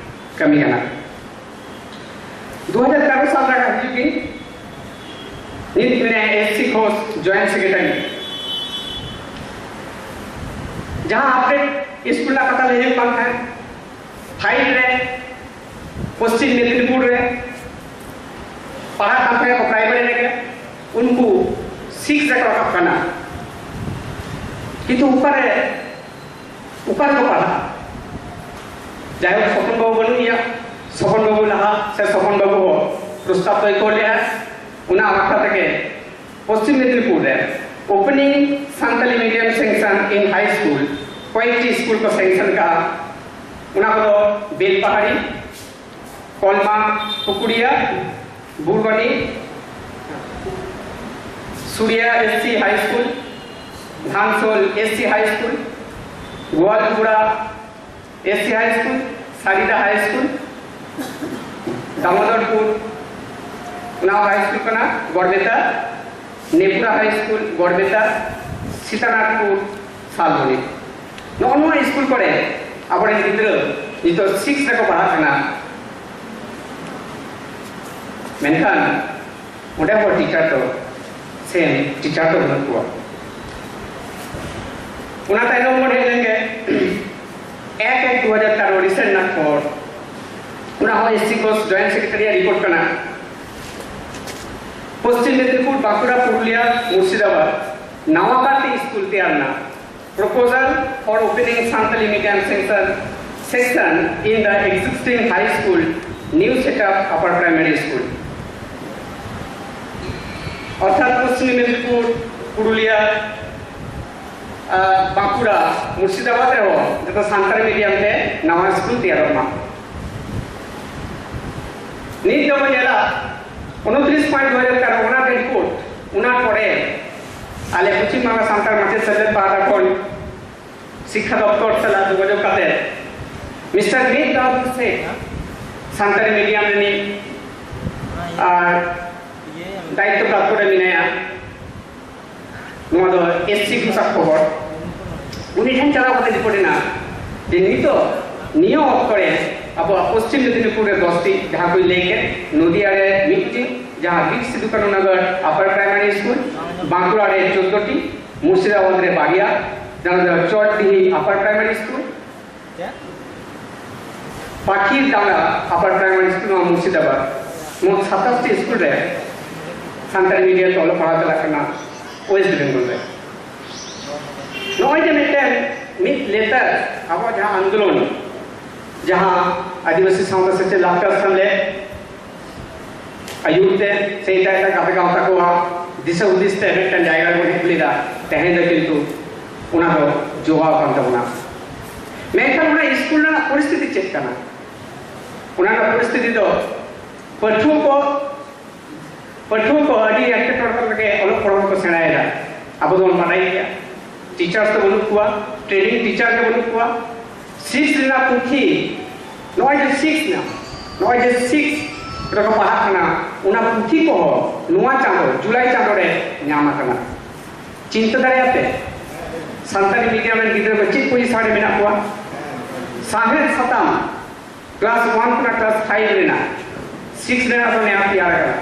ᱠᱟᱹᱢᱤ ᱠᱟᱱᱟ᱾ ᱫᱩ ᱦᱟᱡᱟᱨ ᱛᱮᱨᱚ ᱥᱟᱞ ᱨᱮ ᱦᱤᱡᱩᱜ ᱵᱤᱱ, ᱱᱤᱛ ᱢᱮᱱᱟᱭᱟ ᱮᱥ ᱥᱤ ᱜᱷᱳᱥ, ᱡᱚᱭᱮᱱᱴ ᱥᱮᱠᱨᱮᱴᱟᱨᱤ᱾ ᱡᱟᱦᱟᱸ ᱟᱯᱰᱮᱴ ᱥᱠᱩᱞ ᱨᱮᱱᱟᱜ ᱠᱟᱛᱷᱟ ᱞᱟᱹᱭ ᱦᱩᱭᱩᱜ ᱠᱟᱱ ᱛᱟᱦᱮᱸᱫ, ᱯᱷᱟᱭᱤᱵᱷ ᱨᱮ ᱯᱚᱥᱪᱤᱢ ᱢᱮᱫᱽᱱᱤᱯᱩᱨ ᱨᱮ ᱯᱟᱲᱦᱟᱜ ᱠᱟᱱ ᱛᱟᱦᱮᱸᱫ ᱠᱚ ᱯᱨᱟᱭᱢᱟᱨᱤ ᱨᱮᱜᱮ, ᱩᱱᱠᱩ ᱥᱤᱠᱥ ᱨᱮᱠᱚ ᱨᱟᱠᱟᱵ ᱠᱟᱱᱟ᱾ ᱠᱤᱱᱛᱩ ᱚᱠᱟᱨᱮ, ᱚᱠᱟ ᱨᱮᱠᱚ ᱯᱟᱲᱦᱟᱜᱼᱟ? ᱡᱟᱭᱦᱳᱠ, ᱥᱚᱯᱚᱱ ᱵᱟᱹᱵᱩ ᱵᱟᱹᱱᱩᱜ ᱮᱭᱟ᱾ ᱥᱚᱯᱚᱱ ᱵᱟᱹᱵᱩ ᱞᱟᱦᱟ ᱥᱮ ᱥᱚᱯᱚᱱ ᱵᱟᱹᱵᱩ ᱦᱚᱸ ᱯᱨᱚᱥᱛᱟᱵ ᱫᱚᱭ ᱠᱚᱞ ᱞᱮᱜᱼᱟ᱾ ᱚᱱᱟ ᱟᱠᱷᱲᱟ ᱛᱮᱜᱮ ᱯᱚᱥᱪᱤᱢ ᱢᱮᱫᱽᱱᱤᱯᱩᱨ ᱨᱮ opening Santali medium sanction in high school, ᱠᱚᱭᱮᱠᱴᱤ ᱥᱠᱩᱞ ᱠᱚ ᱥᱮᱝᱥᱚᱱ ᱠᱟᱜᱼᱟ᱾ ᱚᱱᱟ ᱠᱚᱫᱚ ᱵᱮᱞᱯᱟᱦᱟᱲᱤ, ᱠᱚᱞᱢᱟ ᱯᱩᱠᱩᱲᱤᱭᱟ, ᱵᱩᱨᱵᱟᱱᱤ, ᱥᱩᱲᱤᱭᱟ ᱮᱥ ᱥᱤ ᱦᱟᱭ ᱥᱠᱩᱞ, ᱫᱷᱟᱱᱥᱳᱞ ᱮᱥ ᱥᱤ ᱦᱟᱭ ᱥᱠᱩᱞ, ᱜᱳᱣᱟᱞᱯᱩᱨᱟ ᱮᱥ ᱥᱤ ᱦᱟᱭ ᱥᱠᱩᱞ, ᱥᱟᱨᱤᱫᱟ ᱦᱟᱭ ᱥᱠᱩᱞ, ᱫᱟᱢᱳᱫᱚᱨᱯᱩᱨ, ᱚᱱᱟ ᱦᱟᱭ ᱥᱠᱩᱞ ᱠᱟᱱᱟ, ᱜᱚᱲᱵᱮᱛᱟ, ᱱᱮᱯᱩᱨᱟ ᱦᱟᱭ ᱥᱠᱩᱞ, ᱜᱚᱲᱵᱮᱛᱟ, ᱥᱤᱛᱟᱱᱟᱜᱽᱯᱩᱨ, ᱥᱟᱞᱵᱚᱱᱤ᱾ ᱱᱚᱜᱼᱚ ᱱᱚᱣᱟ ᱥᱠᱩᱞ ᱠᱚᱨᱮ ᱟᱵᱚᱨᱮᱱ ᱜᱤᱫᱽᱨᱟᱹ ᱱᱤᱛᱚᱜ ᱥᱤᱠᱥ ᱨᱮᱠᱚ ᱯᱟᱲᱦᱟᱜ ᱠᱟᱱᱟ, ᱢᱮᱱᱠᱷᱟᱱ ᱚᱸᱰᱮ ᱦᱚᱸ ᱴᱤᱪᱟᱨ ᱫᱚ ᱥᱮᱢ ᱴᱤᱪᱟᱨ ᱫᱚ ᱵᱟᱹᱱᱩᱜ ᱠᱚᱣᱟ᱾ ᱚᱱᱟ ᱛᱟᱭᱱᱚᱢ ᱵᱚᱱ ᱦᱮᱡ ᱞᱮᱱᱜᱮ, ᱮᱠ ᱮᱠ ᱫᱩ ᱦᱟᱡᱟᱨ ᱛᱮᱨᱚ ᱨᱤᱥᱮᱱᱴ ᱨᱮᱱᱟᱜ ᱠᱷᱚᱵᱚᱨ, ᱡᱚᱭᱮᱱᱴ ᱥᱮᱠᱨᱮᱴᱟᱨᱤᱭᱟᱜ ᱨᱤᱯᱳᱨᱴ ᱠᱟᱱᱟ᱾ ᱯᱚᱥᱪᱤᱢ ᱢᱮᱫᱤᱱᱤᱯᱩᱨ, ᱵᱟᱸᱠᱩᱲᱟ, ᱯᱩᱨᱩᱞᱤᱭᱟ, ᱢᱩᱨᱥᱤᱫᱟᱵᱟᱫᱽ ᱱᱟᱣᱟ ᱠᱟᱨᱛᱮ ᱥᱠᱩᱞ ᱛᱮᱭᱟᱨ ᱨᱮᱱᱟᱜ proposal for opening Santali medium section, section in the existing high school, new setup upper primary school. ᱚᱨᱛᱷᱟᱛ ᱯᱚᱥᱪᱤᱢ ᱢᱮᱫᱤᱱᱤᱯᱩᱨ, ᱯᱩᱨᱩᱞᱤᱭᱟ, ᱟᱨ ᱵᱟᱸᱠᱩᱲᱟ, ᱢᱩᱨᱥᱤᱫᱟᱵᱟᱫᱽ ᱨᱮᱦᱚᱸ ᱡᱚᱛᱚ ᱥᱟᱱᱛᱟᱲᱤ ᱢᱤᱰᱤᱭᱟᱢ ᱛᱮ ᱱᱟᱣᱟ ᱥᱠᱩᱞ ᱛᱮᱭᱟᱨᱚᱜ ᱢᱟ᱾ ᱱᱤᱛ ᱫᱚᱵᱚᱱ ᱧᱮᱞᱟ ᱩᱱᱛᱨᱤᱥ ᱯᱚᱭᱮᱱᱴ ᱫᱩ ᱦᱟᱡᱟᱨ ᱛᱮᱨᱚ ᱚᱱᱟ ᱨᱤᱯᱳᱨᱴ, ᱚᱱᱟ ᱯᱚᱨᱮ ᱟᱞᱮ ᱯᱚᱪᱷᱤᱢ ᱵᱟᱝᱞᱟ ᱥᱟᱱᱛᱟᱲ ᱢᱟᱪᱮᱫ ᱥᱮᱞᱮᱫ ᱯᱟᱦᱴᱟ ᱠᱷᱚᱱ ᱥᱤᱠᱠᱷᱟ ᱫᱚᱯᱛᱚᱨ ᱥᱟᱞᱟᱜ ᱡᱳᱜᱟᱡᱳᱜᱽ ᱠᱟᱛᱮ ᱢᱤᱥᱴᱟᱨ ᱢᱤᱫ ᱫᱟᱣ ᱥᱮ ᱥᱟᱱᱛᱟᱲᱤ ᱢᱤᱰᱤᱭᱟᱢ ᱨᱤᱱᱤᱡ ᱟᱨ ᱫᱟᱭᱤᱛᱛᱚ ᱯᱨᱟᱯᱛᱚ ᱨᱮ ᱢᱮᱱᱟᱭᱟ, ᱱᱚᱣᱟ ᱫᱚ ᱮᱥ ᱥᱤ ᱜᱷᱳᱥᱟᱠ ᱠᱷᱚᱵᱚᱨ᱾ ᱩᱱᱤ ᱴᱷᱮᱱ ᱪᱟᱞᱟᱣ ᱠᱟᱛᱮ ᱨᱤᱯᱳᱨᱴ ᱮᱱᱟ ᱡᱮ ᱱᱤᱛᱚᱜ ᱱᱤᱭᱟᱹ ᱚᱠᱛᱚ ᱨᱮ ᱟᱵᱚᱣᱟᱜ ᱯᱚᱥᱪᱤᱢ ᱢᱮᱫᱤᱱᱤᱯᱩᱨ ᱨᱮ ᱫᱚᱥ ᱴᱤ, ᱡᱟᱦᱟᱸ ᱠᱚᱧ ᱞᱟᱹᱭ ᱠᱮᱫ, ᱱᱚᱫᱤᱭᱟ ᱨᱮ ᱢᱤᱫᱴᱤ, ᱡᱟᱦᱟᱸ ᱵᱤᱨ ᱥᱤᱫᱩ ᱠᱟᱹᱱᱩ ᱱᱚᱜᱚᱨ ᱟᱯᱟᱨ ᱯᱨᱟᱭᱢᱟᱨᱤ ᱥᱠᱩᱞ, ᱵᱟᱸᱠᱩᱲᱟ ᱨᱮ ᱪᱳᱫᱽᱫᱳ ᱴᱤ, ᱢᱩᱨᱥᱤᱫᱟᱵᱟᱫᱽ ᱨᱮ ᱵᱟᱨᱭᱟ, ᱡᱟᱦᱟᱸ ᱫᱚ ᱪᱚᱴᱰᱤᱦᱤ ᱟᱯᱟᱨ ᱯᱨᱟᱭᱢᱟᱨᱤ ᱥᱠᱩᱞ, ᱯᱟᱠᱷᱤᱨ ᱰᱟᱸᱜᱟ ᱟᱯᱟᱨ ᱯᱨᱟᱭᱢᱟᱨᱤ ᱥᱠᱩᱞ, ᱱᱚᱣᱟ ᱢᱩᱨᱥᱤᱫᱟᱵᱟᱫᱽ᱾ ᱢᱳᱴ ᱥᱟᱛᱟᱥ ᱴᱤ ᱥᱠᱩᱞ ᱨᱮ ᱥᱟᱱᱛᱟᱲᱤ ᱢᱤᱰᱤᱭᱟᱢ ᱛᱮ ᱚᱞᱚᱜ ᱯᱟᱲᱦᱟᱣ ᱪᱟᱞᱟᱜ ᱠᱟᱱᱟ ᱳᱭᱮᱥᱴ ᱵᱮᱝᱜᱚᱞ ᱨᱮ᱾ ᱱᱚᱜᱼᱚᱭ ᱡᱮ ᱢᱤᱫᱴᱮᱱ ᱢᱤᱫ ᱞᱮᱛᱟᱲ ᱟᱵᱚᱣᱟᱜ ᱡᱟᱦᱟᱸ ᱟᱱᱫᱳᱞᱚᱱ, ᱡᱟᱦᱟᱸ ᱟᱹᱫᱤᱵᱟᱹᱥᱤ ᱥᱟᱶᱛᱟ ᱥᱮᱪᱮᱫ ᱞᱟᱠᱪᱟᱨ ᱥᱮᱢᱞᱮᱫ ᱟᱹᱭᱩᱨ ᱛᱮ ᱥᱮ ᱮᱴᱟᱜ ᱮᱴᱟᱜ ᱜᱟᱛᱮ ᱜᱟᱶᱛᱟ ᱠᱚᱣᱟᱜ ᱫᱤᱥᱟᱹ ᱦᱩᱫᱤᱥ ᱛᱮ ᱢᱤᱫᱴᱟᱝ ᱡᱟᱭᱜᱟ ᱨᱮᱵᱚᱱ ᱦᱮᱡ ᱞᱮᱫᱟ, ᱛᱮᱦᱮᱧ ᱫᱚ ᱠᱤᱱᱛᱩ ᱚᱱᱟ ᱫᱚ ᱡᱚᱜᱟᱣ ᱠᱟᱱ ᱛᱟᱵᱚᱱᱟ᱾ ᱢᱮᱱᱠᱷᱟᱱ ᱚᱱᱟ ᱥᱠᱩᱞ ᱨᱮᱱᱟᱜ ᱯᱚᱨᱤᱥᱛᱷᱤᱛᱤ ᱪᱮᱫ ᱠᱟᱱᱟ? ᱚᱱᱟ ᱨᱮᱱᱟᱜ ᱯᱚᱨᱤᱥᱛᱷᱤᱛᱤ ᱫᱚ ᱯᱟᱹᱴᱷᱩᱣᱟᱹ ᱠᱚ, ᱯᱟᱹᱴᱷᱩᱣᱟᱹ ᱠᱚ ᱟᱹᱰᱤ ᱮᱴᱠᱮᱴᱚᱬᱮ ᱨᱮᱜᱮ ᱚᱞᱚᱜ ᱯᱟᱲᱦᱟᱣ ᱠᱚ ᱥᱮᱬᱟᱭᱮᱫᱟ᱾ ᱟᱵᱚ ᱫᱚᱵᱚᱱ ᱵᱟᱰᱟᱭ ᱜᱮᱭᱟ, ᱴᱤᱪᱟᱨᱥ ᱫᱚ ᱵᱟᱹᱱᱩᱜ ᱠᱚᱣᱟ, ᱴᱨᱮᱱᱤᱝ ᱴᱤᱪᱟᱨ ᱜᱮ ᱵᱟᱹᱱᱩᱜ ᱠᱚᱣᱟ᱾ ᱥᱤᱠᱥ ᱨᱮᱱᱟᱜ ᱯᱩᱛᱷᱤ, ᱱᱚᱜᱼᱚᱭ ᱡᱮ ᱥᱤᱠᱥ ᱨᱮᱱᱟᱜ, ᱱᱚᱜᱼᱚᱭ ᱡᱮ ᱥᱤᱠᱥ ᱨᱮᱠᱚ ᱯᱟᱲᱦᱟᱜ ᱠᱟᱱᱟ, ᱚᱱᱟ ᱯᱩᱛᱷᱤ ᱠᱚᱦᱚᱸ ᱱᱚᱣᱟ ᱪᱟᱸᱫᱚ, ᱡᱩᱞᱟᱭ ᱪᱟᱸᱫᱚ ᱨᱮ ᱧᱟᱢ ᱟᱠᱟᱱᱟ᱾ ᱪᱤᱱᱛᱟᱹ ᱫᱟᱲᱮᱭᱟᱜ ᱯᱮ, ᱥᱟᱱᱛᱟᱲᱤ ᱢᱤᱰᱤᱭᱟᱢ ᱨᱮᱱ ᱜᱤᱫᱽᱨᱟᱹ ᱠᱚ ᱪᱮᱫ ᱯᱚᱡᱤᱥᱚᱱ ᱨᱮ ᱢᱮᱱᱟᱜ ᱠᱚᱣᱟ? ᱥᱟᱶᱦᱮᱫ ᱥᱟᱛᱟᱢ ᱠᱞᱟᱥ ᱚᱣᱟᱱ ᱠᱷᱚᱱᱟᱜ ᱠᱞᱟᱥ ᱯᱷᱟᱭᱤᱵᱷ ᱨᱮᱱᱟᱜ, ᱥᱤᱠᱥ ᱨᱮᱱᱟᱜ ᱫᱚ ᱱᱮᱦᱟᱜ ᱛᱮᱭᱟᱨ ᱟᱠᱟᱱᱟ᱾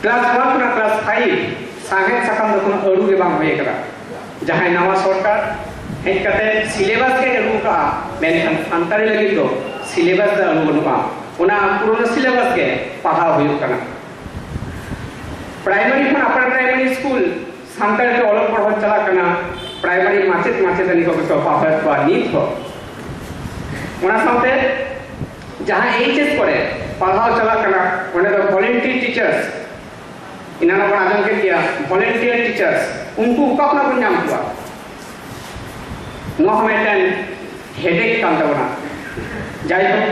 ᱠᱞᱟᱥ ᱚᱣᱟᱱ ᱠᱷᱚᱱᱟᱜ ᱠᱞᱟᱥ ᱯᱷᱟᱭᱤᱵᱷ ᱥᱟᱶᱦᱮᱫ ᱥᱟᱠᱟᱢ ᱫᱚ ᱠᱳᱱᱳ ᱟᱹᱨᱩ ᱜᱮ ᱵᱟᱝ ᱦᱩᱭ ᱟᱠᱟᱱᱟ᱾ ᱡᱟᱦᱟᱸᱭ ᱱᱟᱣᱟ ᱥᱚᱨᱠᱟᱨ ᱦᱮᱡ ᱠᱟᱛᱮ ᱥᱤᱞᱮᱵᱟᱥ ᱜᱮ ᱟᱹᱨᱩ ᱟᱠᱟᱫᱼᱟ, ᱢᱮᱱᱠᱷᱟᱱ ᱥᱟᱱᱛᱟᱲᱤ ᱞᱟᱹᱜᱤᱫ ᱫᱚ ᱥᱤᱞᱮᱵᱟᱥ ᱫᱚ ᱟᱹᱨᱩ ᱵᱟᱹᱱᱩᱜᱼᱟ᱾ ᱚᱱᱟ ᱯᱩᱨᱳᱱᱳ ᱥᱤᱞᱮᱵᱟᱥ ᱜᱮ ᱯᱟᱲᱦᱟᱣ ᱦᱩᱭᱩᱜ ᱠᱟᱱᱟ᱾ ᱯᱨᱟᱭᱢᱟᱨᱤ ᱠᱷᱚᱱ ᱟᱯᱟᱨ ᱯᱨᱟᱭᱢᱟᱨᱤ ᱥᱠᱩᱞ ᱥᱟᱱᱛᱟᱲᱤ ᱛᱮ ᱚᱞᱚᱜ ᱯᱟᱲᱦᱟᱣ ᱪᱟᱞᱟᱜ ᱠᱟᱱᱟ᱾ ᱯᱨᱟᱭᱢᱟᱨᱤ ᱢᱟᱪᱮᱫ ᱢᱟᱪᱮᱛᱟᱹᱱᱤ ᱠᱚᱜᱮ ᱠᱚ ᱯᱟᱲᱦᱟᱣᱮᱫ ᱠᱚᱣᱟ ᱱᱤᱛ ᱦᱚᱸ᱾ ᱚᱱᱟ ᱥᱟᱶᱛᱮ ᱡᱟᱦᱟᱸ ᱮᱭᱤᱪ ᱮᱥ ᱠᱚᱨᱮ ᱯᱟᱲᱦᱟᱣ ᱪᱟᱞᱟᱜ ᱠᱟᱱᱟ, ᱚᱸᱰᱮ ᱫᱚ ᱵᱷᱚᱞᱮᱱᱴᱤᱭᱟᱨ ᱴᱤᱪᱟᱨᱥ, ᱮᱱᱟᱱ ᱵᱚᱱ ᱟᱸᱡᱚᱢ ᱠᱮᱫ ᱜᱮᱭᱟ, ᱵᱷᱚᱞᱮᱱᱴᱤᱭᱟᱨ ᱴᱤᱪᱟᱨᱥ, ᱩᱱᱠᱩ ᱚᱠᱟ ᱠᱷᱚᱱᱟᱜ ᱵᱚᱱ ᱧᱟᱢ ᱠᱚᱣᱟ? ᱱᱚᱣᱟ ᱦᱚᱸ ᱢᱤᱫᱴᱮᱱ ᱦᱮᱰᱮᱠ ᱠᱟᱱ ᱛᱟᱵᱚᱱᱟ᱾ ᱡᱟᱭᱦᱳᱠ,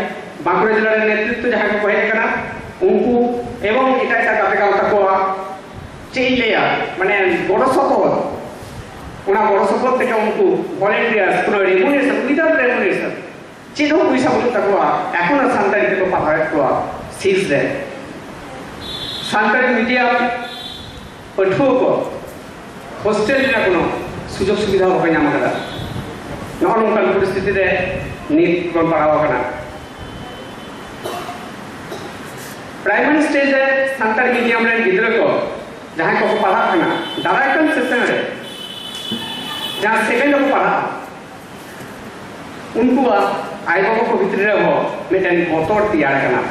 ᱵᱟᱸᱠᱩᱲᱟ ᱡᱮᱞᱟ ᱨᱮᱱ ᱱᱮᱛᱨᱤᱛᱵ ᱡᱟᱦᱟᱸᱭ ᱠᱚᱠᱚ ᱦᱮᱡ ᱟᱠᱟᱱᱟ, ᱩᱱᱠᱩ ᱮᱵᱚᱝ ᱮᱴᱟᱜ ᱮᱴᱟᱜ ᱜᱟᱛᱮ ᱜᱟᱶᱛᱟ ᱠᱚᱣᱟᱜ, ᱪᱮᱫ ᱤᱧ ᱞᱟᱹᱭᱟ, ᱢᱟᱱᱮ ᱜᱚᱲᱚ ᱥᱚᱯᱚᱦᱚᱫ, ᱚᱱᱟ ᱜᱚᱲᱚ ᱥᱚᱯᱚᱦᱚᱫ ᱛᱮᱜᱮ ᱩᱱᱠᱩ ᱵᱷᱚᱞᱮᱱᱴᱤᱭᱟᱨᱥ, ᱠᱳᱱᱳ ᱨᱮᱢᱩᱱᱮᱥᱚᱱ, ᱩᱭᱫᱟᱣᱩᱴ ᱨᱮᱢᱩᱱᱮᱥᱚᱱ, ᱪᱮᱫ ᱦᱚᱸ ᱯᱚᱭᱥᱟ ᱵᱟᱹᱱᱩᱜ ᱛᱟᱠᱚᱣᱟ, ᱮᱠᱷᱚᱱᱳ ᱥᱟᱱᱛᱟᱲᱤ ᱛᱮᱠᱚ ᱯᱟᱲᱦᱟᱣᱮᱫ ᱠᱚᱣᱟ ᱥᱤᱠᱥ ᱨᱮ᱾ ᱥᱟᱱᱛᱟᱲᱤ ᱢᱤᱰᱤᱭᱟᱢ ᱯᱟᱹᱴᱷᱩᱣᱟᱹ ᱠᱚ ᱦᱳᱥᱴᱮᱞ ᱨᱮᱱᱟᱜ ᱠᱳᱱᱳ ᱥᱩᱡᱳᱜᱽ ᱥᱩᱵᱤᱫᱷᱟ ᱵᱟᱠᱚ ᱧᱟᱢ ᱟᱠᱟᱫᱟ᱾ ᱱᱚᱜᱼᱚ ᱱᱚᱝᱠᱟᱱ ᱯᱚᱨᱤᱥᱛᱷᱤᱛᱤ ᱨᱮ ᱱᱤᱛ ᱵᱚᱱ ᱯᱟᱲᱟᱣ ᱟᱠᱟᱱᱟ᱾ ᱯᱨᱟᱭᱢᱟᱨᱤ ᱥᱴᱮᱡ ᱨᱮ ᱥᱟᱱᱛᱟᱲᱤ ᱢᱤᱰᱤᱭᱟᱢ ᱨᱮᱱ ᱜᱤᱫᱽᱨᱟᱹ ᱠᱚ ᱡᱟᱦᱟᱸᱭ ᱠᱚᱠᱚ ᱯᱟᱲᱦᱟᱜ ᱠᱟᱱᱟ, ᱫᱟᱨᱟᱭ ᱠᱟᱱ ᱥᱮᱥᱚᱱ ᱨᱮ ᱡᱟᱦᱟᱸ ᱥᱮᱠᱮᱱᱰ ᱨᱮᱠᱚ ᱯᱟᱲᱦᱟᱜᱼᱟ, ᱩᱱᱠᱩᱣᱟᱜ ᱟᱭᱳᱼᱵᱟᱵᱟ ᱠᱚ ᱵᱷᱤᱛᱨᱤ ᱨᱮᱦᱚᱸ ᱢᱤᱫᱴᱮᱱ ᱵᱚᱛᱚᱨ ᱛᱮᱭᱟᱨ ᱟᱠᱟᱱᱟ᱾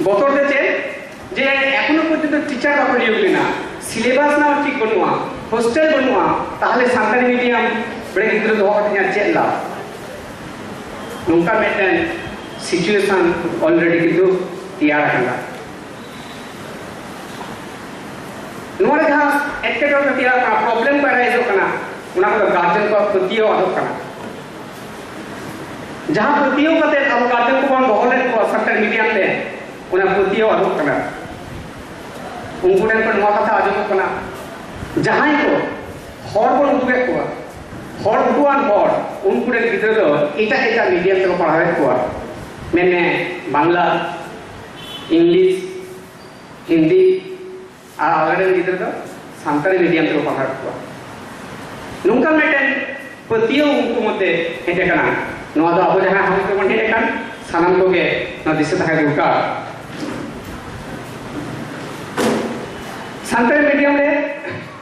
ᱵᱚᱛᱚᱨ ᱫᱚ ᱪᱮᱫ? ᱡᱮ ᱮᱠᱷᱚᱱᱳ ᱯᱚᱨᱡᱚᱱᱛᱚ ᱴᱤᱪᱟᱨ ᱵᱟᱠᱚ ᱱᱤᱭᱳᱜ ᱞᱮᱱᱟ, ᱥᱤᱞᱮᱵᱟᱥ ᱨᱮᱱᱟᱜ ᱴᱷᱤᱠ ᱵᱟᱹᱱᱩᱜᱼᱟ, ᱦᱳᱥᱴᱮᱞ ᱵᱟᱹᱱᱩᱜᱼᱟ, ᱛᱟᱦᱚᱞᱮ ᱥᱟᱱᱛᱟᱲᱤ ᱢᱤᱰᱤᱭᱟᱢ ᱨᱮ ᱜᱤᱫᱽᱨᱟᱹ ᱫᱚᱦᱚ ᱠᱟᱛᱮ ᱤᱧᱟᱹᱜ ᱪᱮᱫ ᱞᱟᱵᱷ? ᱱᱚᱝᱠᱟ ᱢᱤᱫᱴᱮᱱ ᱥᱤᱪᱩᱭᱮᱥᱚᱱ ᱚᱞᱨᱮᱰᱤ ᱠᱤᱱᱛᱩ ᱛᱮᱭᱟᱨ ᱟᱠᱟᱱᱟ᱾ ᱱᱚᱣᱟ ᱨᱮ ᱡᱟᱦᱟᱸ ᱮᱴᱠᱮᱴᱚᱬᱮ ᱛᱮᱭᱟᱨ ᱠᱟᱱᱟ, ᱯᱨᱚᱵᱞᱮᱢ ᱠᱚ ᱮᱨᱟᱭᱤᱡᱚᱜ ᱠᱟᱱᱟ, ᱚᱱᱟ ᱠᱚᱫᱚ ᱜᱟᱨᱡᱮᱱ ᱠᱚᱣᱟᱜ ᱯᱟᱹᱛᱭᱟᱹᱣ ᱟᱫᱚᱜ ᱠᱟᱱᱟ᱾ ᱡᱟᱦᱟᱸ ᱯᱟᱹᱛᱭᱟᱹᱣ ᱠᱟᱛᱮ ᱟᱵᱚ ᱜᱟᱨᱡᱮᱱ ᱠᱚᱵᱚᱱ ᱫᱚᱦᱚ ᱞᱮᱫ ᱠᱚᱣᱟ ᱥᱟᱱᱛᱟᱲᱤ ᱢᱤᱰᱤᱭᱟᱢ ᱛᱮ, ᱚᱱᱟ ᱯᱟᱹᱛᱭᱟᱹᱣ ᱟᱫᱚᱜ ᱠᱟᱱᱟ᱾ ᱩᱱᱠᱩ ᱴᱷᱮᱱ ᱠᱷᱚᱱ ᱱᱚᱣᱟ ᱠᱟᱛᱷᱟ ᱟᱸᱡᱚᱢᱚᱜ ᱠᱟᱱᱟ, ᱡᱟᱦᱟᱸᱭ ᱠᱚ ᱦᱚᱲ ᱵᱚᱱ ᱩᱫᱩᱜᱮᱫ ᱠᱚᱣᱟ, ᱦᱚᱲ ᱩᱫᱩᱜᱟᱱ ᱦᱚᱲ, ᱩᱱᱠᱩ ᱨᱮᱱ ᱜᱤᱫᱽᱨᱟᱹ ᱫᱚ ᱮᱴᱟᱜ ᱮᱴᱟᱜ ᱢᱤᱰᱤᱭᱟᱢ ᱛᱮᱠᱚ ᱯᱟᱲᱦᱟᱣᱮᱫ ᱠᱚᱣᱟ, ᱢᱮᱱᱢᱮ ᱵᱟᱝᱞᱟ, ᱤᱝᱞᱤᱥ, ᱦᱤᱱᱫᱤ, ᱟᱨ ᱟᱞᱮᱨᱮᱱ ᱜᱤᱫᱽᱨᱟᱹ ᱫᱚ ᱥᱟᱱᱛᱟᱲᱤ ᱢᱤᱰᱤᱭᱟᱢ ᱛᱮᱠᱚ ᱯᱟᱲᱦᱟᱣᱮᱫ ᱠᱚᱣᱟ᱾ ᱱᱚᱝᱠᱟᱱ ᱢᱤᱫᱴᱮᱱ ᱯᱟᱹᱛᱭᱟᱹᱣ ᱩᱱᱠᱩ ᱢᱚᱫᱽᱫᱷᱮ ᱦᱮᱡ ᱟᱠᱟᱱᱟ᱾ ᱱᱚᱣᱟ ᱫᱚ ᱟᱵᱚ ᱡᱟᱦᱟᱸ ᱦᱟᱣᱩᱥ ᱨᱮᱵᱚᱱ ᱦᱮᱡ ᱟᱠᱟᱱ, ᱥᱟᱱᱟᱢ ᱠᱚᱜᱮ ᱱᱚᱣᱟ ᱫᱤᱥᱟᱹ ᱛᱟᱦᱮᱸ ᱫᱚᱨᱠᱟᱨ᱾ ᱥᱟᱱᱛᱟᱲᱤ ᱢᱤᱰᱤᱭᱟᱢ ᱨᱮ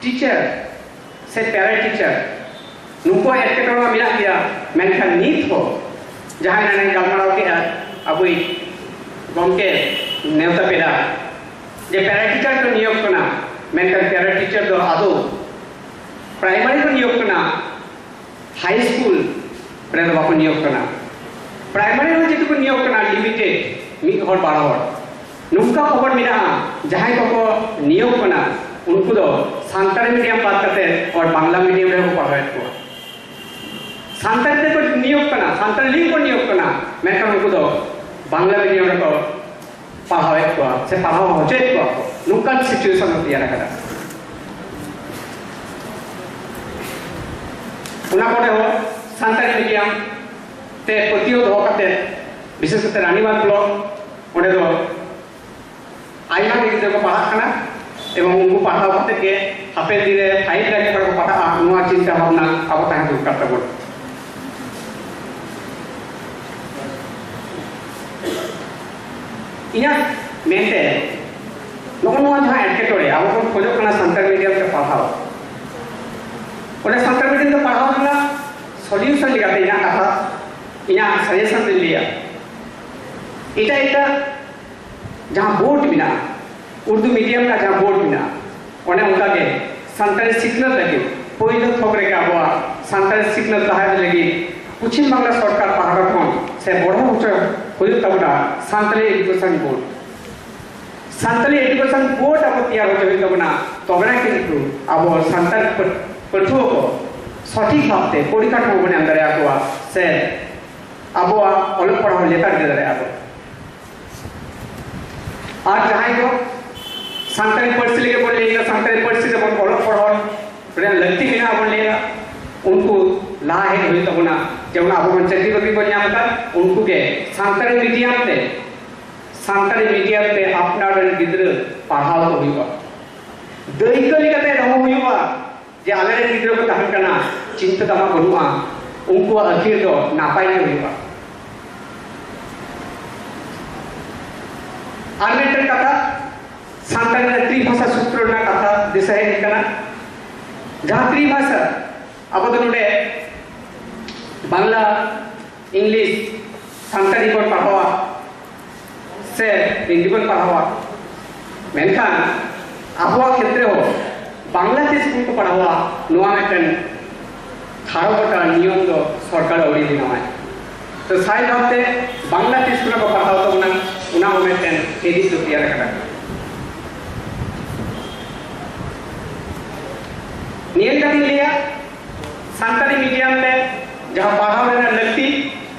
ᱴᱤᱪᱟᱨ ᱥᱮ ᱯᱮᱨᱟ ᱴᱤᱪᱟᱨ, ᱱᱩᱠᱩᱣᱟᱜ ᱮᱴᱠᱮᱴᱚᱬᱮ ᱢᱟ ᱢᱮᱱᱟᱜ ᱜᱮᱭᱟ, ᱢᱮᱱᱠᱷᱟᱱ ᱱᱤᱛ ᱦᱚᱸ ᱡᱟᱦᱟᱸᱭ ᱮᱱᱟᱝ ᱜᱟᱞᱢᱟᱨᱟᱣ ᱠᱮᱫᱼᱟ ᱟᱵᱚᱭᱤᱡ ᱜᱚᱢᱠᱮ, ᱱᱮᱣᱛᱟ ᱯᱮᱲᱟ, ᱡᱮ ᱯᱮᱨᱟ ᱴᱤᱪᱟᱨ ᱠᱚ ᱱᱤᱭᱳᱜᱽ ᱠᱟᱱᱟ, ᱢᱮᱱᱠᱷᱟᱱ ᱯᱮᱨᱟ ᱴᱤᱪᱟᱨ ᱫᱚ ᱟᱫᱚ ᱯᱨᱟᱭᱢᱟᱨᱤ ᱠᱚ ᱱᱤᱭᱳᱜᱽ ᱠᱟᱱᱟ, ᱦᱟᱭ ᱥᱠᱩᱞ ᱨᱮᱫᱚ ᱵᱟᱠᱚ ᱱᱤᱭᱳᱜᱽ ᱠᱟᱱᱟ᱾ ᱯᱨᱟᱭᱢᱟᱨᱤ ᱨᱮ ᱡᱮᱴᱩᱠᱩ ᱱᱤᱭᱳᱜᱽ ᱠᱟᱱᱟ, ᱞᱤᱢᱤᱴᱮᱰ, ᱢᱤᱫ ᱦᱚᱲ ᱵᱟᱨ ᱦᱚᱲ᱾ ᱱᱚᱝᱠᱟ ᱠᱷᱚᱵᱚᱨ ᱢᱮᱱᱟᱜᱼᱟ, ᱡᱟᱦᱟᱸᱭ ᱠᱚᱠᱚ ᱱᱤᱭᱳᱜᱽ ᱠᱟᱱᱟ, ᱩᱱᱠᱩ ᱫᱚ ᱥᱟᱱᱛᱟᱲᱤ ᱢᱤᱰᱤᱭᱟᱢ ᱵᱟᱫ ᱠᱟᱛᱮ ᱦᱚᱲ ᱵᱟᱝᱞᱟ ᱢᱤᱰᱤᱭᱟᱢ ᱨᱮᱠᱚ ᱯᱟᱲᱦᱟᱣᱮᱫ ᱠᱚᱣᱟ᱾ ᱥᱟᱱᱛᱟᱲᱤ ᱛᱮᱠᱚ ᱱᱤᱭᱳᱜᱽ ᱠᱟᱱᱟ, ᱥᱟᱱᱛᱟᱲᱤ ᱞᱤᱝ ᱠᱚ ᱱᱤᱭᱳᱜᱽ ᱠᱟᱱᱟ, ᱢᱮᱱᱠᱷᱟᱱ ᱩᱱᱠᱩ ᱫᱚ ᱵᱟᱝᱞᱟ ᱢᱤᱰᱤᱭᱟᱢ ᱨᱮᱠᱚ ᱯᱟᱲᱦᱟᱣᱮᱫ ᱠᱚᱣᱟ ᱥᱮ ᱯᱟᱲᱦᱟᱣ ᱦᱚᱪᱚᱭᱮᱫ ᱠᱚᱣᱟ ᱠᱚ, ᱱᱚᱝᱠᱟᱱ ᱥᱤᱪᱩᱭᱮᱥᱚᱱ ᱦᱚᱸ ᱛᱮᱭᱟᱨ ᱟᱠᱟᱱᱟ᱾ ᱚᱱᱟ ᱠᱚᱨᱮ ᱦᱚᱸ ᱥᱟᱱᱛᱟᱲᱤ ᱢᱤᱰᱤᱭᱟᱢ ᱛᱮ ᱯᱟᱹᱛᱭᱟᱹᱣ ᱫᱚᱦᱚ ᱠᱟᱛᱮ, ᱵᱤᱥᱮᱥ ᱠᱟᱛᱮ ᱨᱟᱱᱤᱵᱟᱸᱫᱷ ᱵᱞᱚᱠ, ᱚᱸᱰᱮ ᱫᱚ ᱟᱭᱢᱟ ᱜᱮ ᱜᱤᱫᱽᱨᱟᱹ ᱠᱚ ᱯᱟᱲᱦᱟᱜ ᱠᱟᱱᱟ, ᱮᱵᱚᱝ ᱩᱱᱠᱩ ᱯᱟᱲᱦᱟᱣ ᱠᱟᱛᱮ ᱜᱮ ᱦᱟᱯᱮᱱ ᱫᱤᱱ ᱨᱮ ᱯᱷᱟᱭᱤᱵᱷ ᱞᱮᱠᱟ ᱠᱚ ᱯᱟᱲᱦᱟᱜᱼᱟ, ᱱᱚᱣᱟ ᱪᱤᱱᱛᱟᱹ ᱵᱷᱟᱵᱽᱱᱟ ᱟᱵᱚ ᱛᱟᱦᱮᱸ ᱫᱚᱨᱠᱟᱨ ᱛᱟᱵᱚᱱ᱾ ᱤᱧᱟᱹᱜ ᱢᱮᱱᱛᱮ ᱱᱚᱜᱼᱚ ᱱᱚᱣᱟ ᱡᱟᱦᱟᱸ ᱮᱴᱠᱮᱴᱚᱬᱮ, ᱟᱵᱚ ᱵᱚᱱ ᱠᱷᱚᱡᱚᱜ ᱠᱟᱱᱟ ᱥᱟᱱᱛᱟᱲ ᱢᱤᱰᱤᱭᱟᱢ ᱛᱮ ᱯᱟᱲᱦᱟᱣ, ᱚᱸᱰᱮ ᱥᱟᱱᱛᱟᱲ ᱢᱤᱰᱤᱭᱟᱢ ᱛᱮ ᱯᱟᱲᱦᱟᱣ ᱨᱮᱱᱟᱜ ᱥᱚᱞᱤᱭᱩᱥᱚᱱ ᱞᱮᱠᱟᱛᱮ ᱤᱧᱟᱹᱜ ᱠᱟᱛᱷᱟ, ᱤᱧᱟᱹᱜ ᱥᱟᱡᱮᱥᱚᱱ ᱫᱚᱧ ᱞᱟᱹᱭᱟ, ᱮᱴᱟᱜ ᱮᱴᱟᱜ ᱡᱟᱦᱟᱸ ᱵᱳᱨᱰ ᱢᱮᱱᱟᱜᱼᱟ, ᱩᱨᱫᱩ ᱢᱤᱰᱤᱭᱟᱢ ᱨᱮᱱᱟᱜ ᱡᱟᱦᱟᱸ ᱵᱳᱨᱰ ᱢᱮᱱᱟᱜᱼᱟ, ᱚᱱᱮ ᱚᱱᱠᱟ ᱜᱮ ᱥᱟᱱᱛᱟᱲᱤ ᱥᱤᱠᱷᱱᱟᱹᱛ ᱞᱟᱹᱜᱤᱫ ᱯᱳᱭᱞᱳ ᱛᱷᱚᱠ ᱨᱮᱜᱮ ᱟᱵᱚᱣᱟᱜ ᱥᱟᱱᱛᱟᱲᱤ ᱥᱤᱠᱷᱱᱟᱹᱛ ᱞᱟᱦᱟ ᱤᱫᱤ ᱞᱟᱹᱜᱤᱫ ᱯᱚᱪᱷᱤᱢ ᱵᱟᱝᱞᱟ ᱥᱚᱨᱠᱟᱨ ᱯᱟᱦᱴᱟ ᱠᱷᱚᱱ ᱥᱮ ᱵᱚᱲᱦᱟᱣ ᱦᱚᱪᱚ ᱦᱩᱭᱩᱜ ᱛᱟᱵᱚᱱᱟ Santali education board. Santali education board ᱟᱵᱚ ᱛᱮᱭᱟᱨ ᱦᱚᱪᱚ ᱦᱩᱭᱩᱜ ᱛᱟᱵᱚᱱᱟ, ᱛᱚᱵᱮᱱᱟ ᱠᱤᱱᱛᱩ ᱟᱵᱚ ᱥᱟᱱᱛᱟᱲ ᱯᱟᱹ-, ᱯᱟᱹᱴᱷᱩᱣᱟᱹ ᱠᱚ ᱥᱚᱴᱷᱤᱠ ᱵᱷᱟᱵᱛᱮ ᱯᱚᱨᱤᱠᱟᱴᱷᱟᱢᱚ ᱵᱚᱱ ᱮᱢ ᱫᱟᱲᱮᱭᱟᱠᱚᱣᱟ ᱥᱮ ᱟᱵᱚᱣᱟᱜ ᱚᱞᱚᱜ ᱯᱟᱲᱦᱟᱣ ᱞᱮᱛᱟᱲ ᱤᱫᱤ ᱫᱟᱲᱮᱭᱟᱜᱼᱟ ᱵᱚᱱ᱾ ᱟᱨ ᱡᱟᱦᱟᱸᱭ ᱠᱚ ᱥᱟᱱᱛᱟᱲᱤ ᱯᱟᱹᱨᱥᱤ ᱞᱟᱹᱜᱤᱫ ᱵᱚᱱ ᱞᱟᱹᱭᱮᱫᱟ, ᱥᱟᱱᱛᱟᱲᱤ ᱯᱟᱹᱨᱥᱤ ᱛᱮᱵᱚᱱ ᱚᱞᱚᱜ ᱯᱟᱲᱦᱟᱣ ᱨᱮᱭᱟᱜ ᱞᱟᱹᱠᱛᱤ ᱢᱮᱱᱟᱜᱼᱟ ᱵᱚᱱ ᱞᱟᱹᱭᱮᱫᱟ, ᱩᱱᱠᱩ ᱞᱟᱦᱟ ᱦᱮᱡ ᱦᱩᱭᱩᱜ ᱛᱟᱵᱚᱱᱟ᱾ ᱡᱮᱢᱚᱱ ᱟᱵᱚ ᱵᱚᱱ ᱪᱟᱹᱠᱨᱤ ᱵᱟᱹᱠᱨᱤ ᱵᱚᱱ ᱧᱟᱢ ᱟᱠᱟᱫ, ᱩᱱᱠᱩ ᱜᱮ ᱥᱟᱱᱛᱟᱲᱤ ᱢᱤᱰᱤᱭᱟᱢ ᱛᱮ, ᱥᱟᱱᱛᱟᱲᱤ ᱢᱤᱰᱤᱭᱟᱢ ᱛᱮ ᱟᱯᱱᱟᱨ ᱨᱮᱱ ᱜᱤᱫᱽᱨᱟᱹ ᱯᱟᱲᱦᱟᱣ ᱠᱚ ᱦᱩᱭᱩᱜᱼᱟ, ᱫᱟᱹᱭᱠᱟᱹ ᱞᱮᱠᱟᱛᱮ ᱫᱚᱦᱚ ᱦᱩᱭᱩᱜᱼᱟ᱾ ᱡᱮ ᱟᱞᱮᱨᱮᱱ ᱜᱤᱫᱽᱨᱟᱹ ᱠᱚ ᱛᱟᱦᱮᱱ ᱠᱟᱱᱟ, ᱪᱤᱱᱛᱟᱹ ᱛᱟᱢᱟ ᱵᱟᱹᱱᱩᱜᱼᱟ, ᱩᱱᱠᱩᱣᱟᱜ ᱟᱹᱠᱷᱤᱨ ᱫᱚ ᱱᱟᱯᱟᱭ ᱜᱮ ᱦᱩᱭᱩᱜᱼᱟ᱾ ᱟᱨ ᱢᱤᱫᱴᱮᱱ ᱠᱟᱛᱷᱟ, ᱥᱟᱱᱛᱟᱲᱤ ᱨᱮ ᱛᱨᱤᱵᱷᱟᱥᱟ ᱥᱩᱛᱨᱚ ᱨᱮᱱᱟᱜ ᱠᱟᱛᱷᱟ ᱫᱤᱥᱟᱹ ᱦᱮᱡ ᱠᱟᱱᱟ᱾ ᱡᱟᱦᱟᱸ ᱛᱨᱤᱵᱷᱟᱥᱟ, ᱟᱵᱚ ᱫᱚ ᱱᱚᱰᱮ ᱵᱟᱝᱞᱟ, ᱤᱝᱞᱤᱥ, ᱥᱟᱱᱛᱟᱲᱤ ᱵᱚᱱ ᱯᱟᱲᱦᱟᱣᱟ, ᱥᱮ ᱦᱤᱱᱫᱤ ᱵᱚᱱ ᱯᱟᱲᱦᱟᱣᱟ, ᱢᱮᱱᱠᱷᱟᱱ ᱟᱵᱚᱣᱟᱜ ᱠᱷᱮᱛᱨᱮ ᱦᱚᱸ ᱵᱟᱝᱞᱟ ᱛᱮ ᱥᱠᱩᱞ ᱠᱚ ᱯᱟᱲᱦᱟᱣᱟ, ᱱᱚᱣᱟ ᱢᱤᱫᱴᱮᱱ ᱴᱷᱟᱲᱚ ᱜᱚᱴᱟ ᱱᱤᱭᱚᱢ ᱫᱚ ᱥᱚᱨᱠᱟᱨ ᱟᱹᱣᱨᱤ ᱵᱮᱱᱟᱣᱟᱭ᱾ ᱛᱚ ᱥᱟᱭ ᱵᱷᱟᱵᱛᱮ ᱵᱟᱝᱞᱟ ᱛᱮ ᱥᱠᱩᱞ ᱠᱚ ᱯᱟᱲᱦᱟᱣ ᱛᱟᱵᱚᱱᱟ, ᱚᱱᱟ ᱦᱚᱸ ᱢᱤᱫᱴᱮᱱ ᱦᱤᱫᱤᱡ ᱫᱚ ᱛᱮᱭᱟᱨ ᱟᱠᱟᱱᱟ᱾ ᱱᱤᱭᱟᱹ ᱞᱮᱠᱟᱛᱤᱧ ᱞᱟᱹᱭᱟ, ᱥᱟᱱᱛᱟᱲᱤ ᱢᱤᱰᱤᱭᱟᱢ ᱛᱮ ᱡᱟᱦᱟᱸ ᱯᱟᱲᱦᱟᱣ ᱨᱮᱱᱟᱜ ᱞᱟᱹᱠᱛᱤ,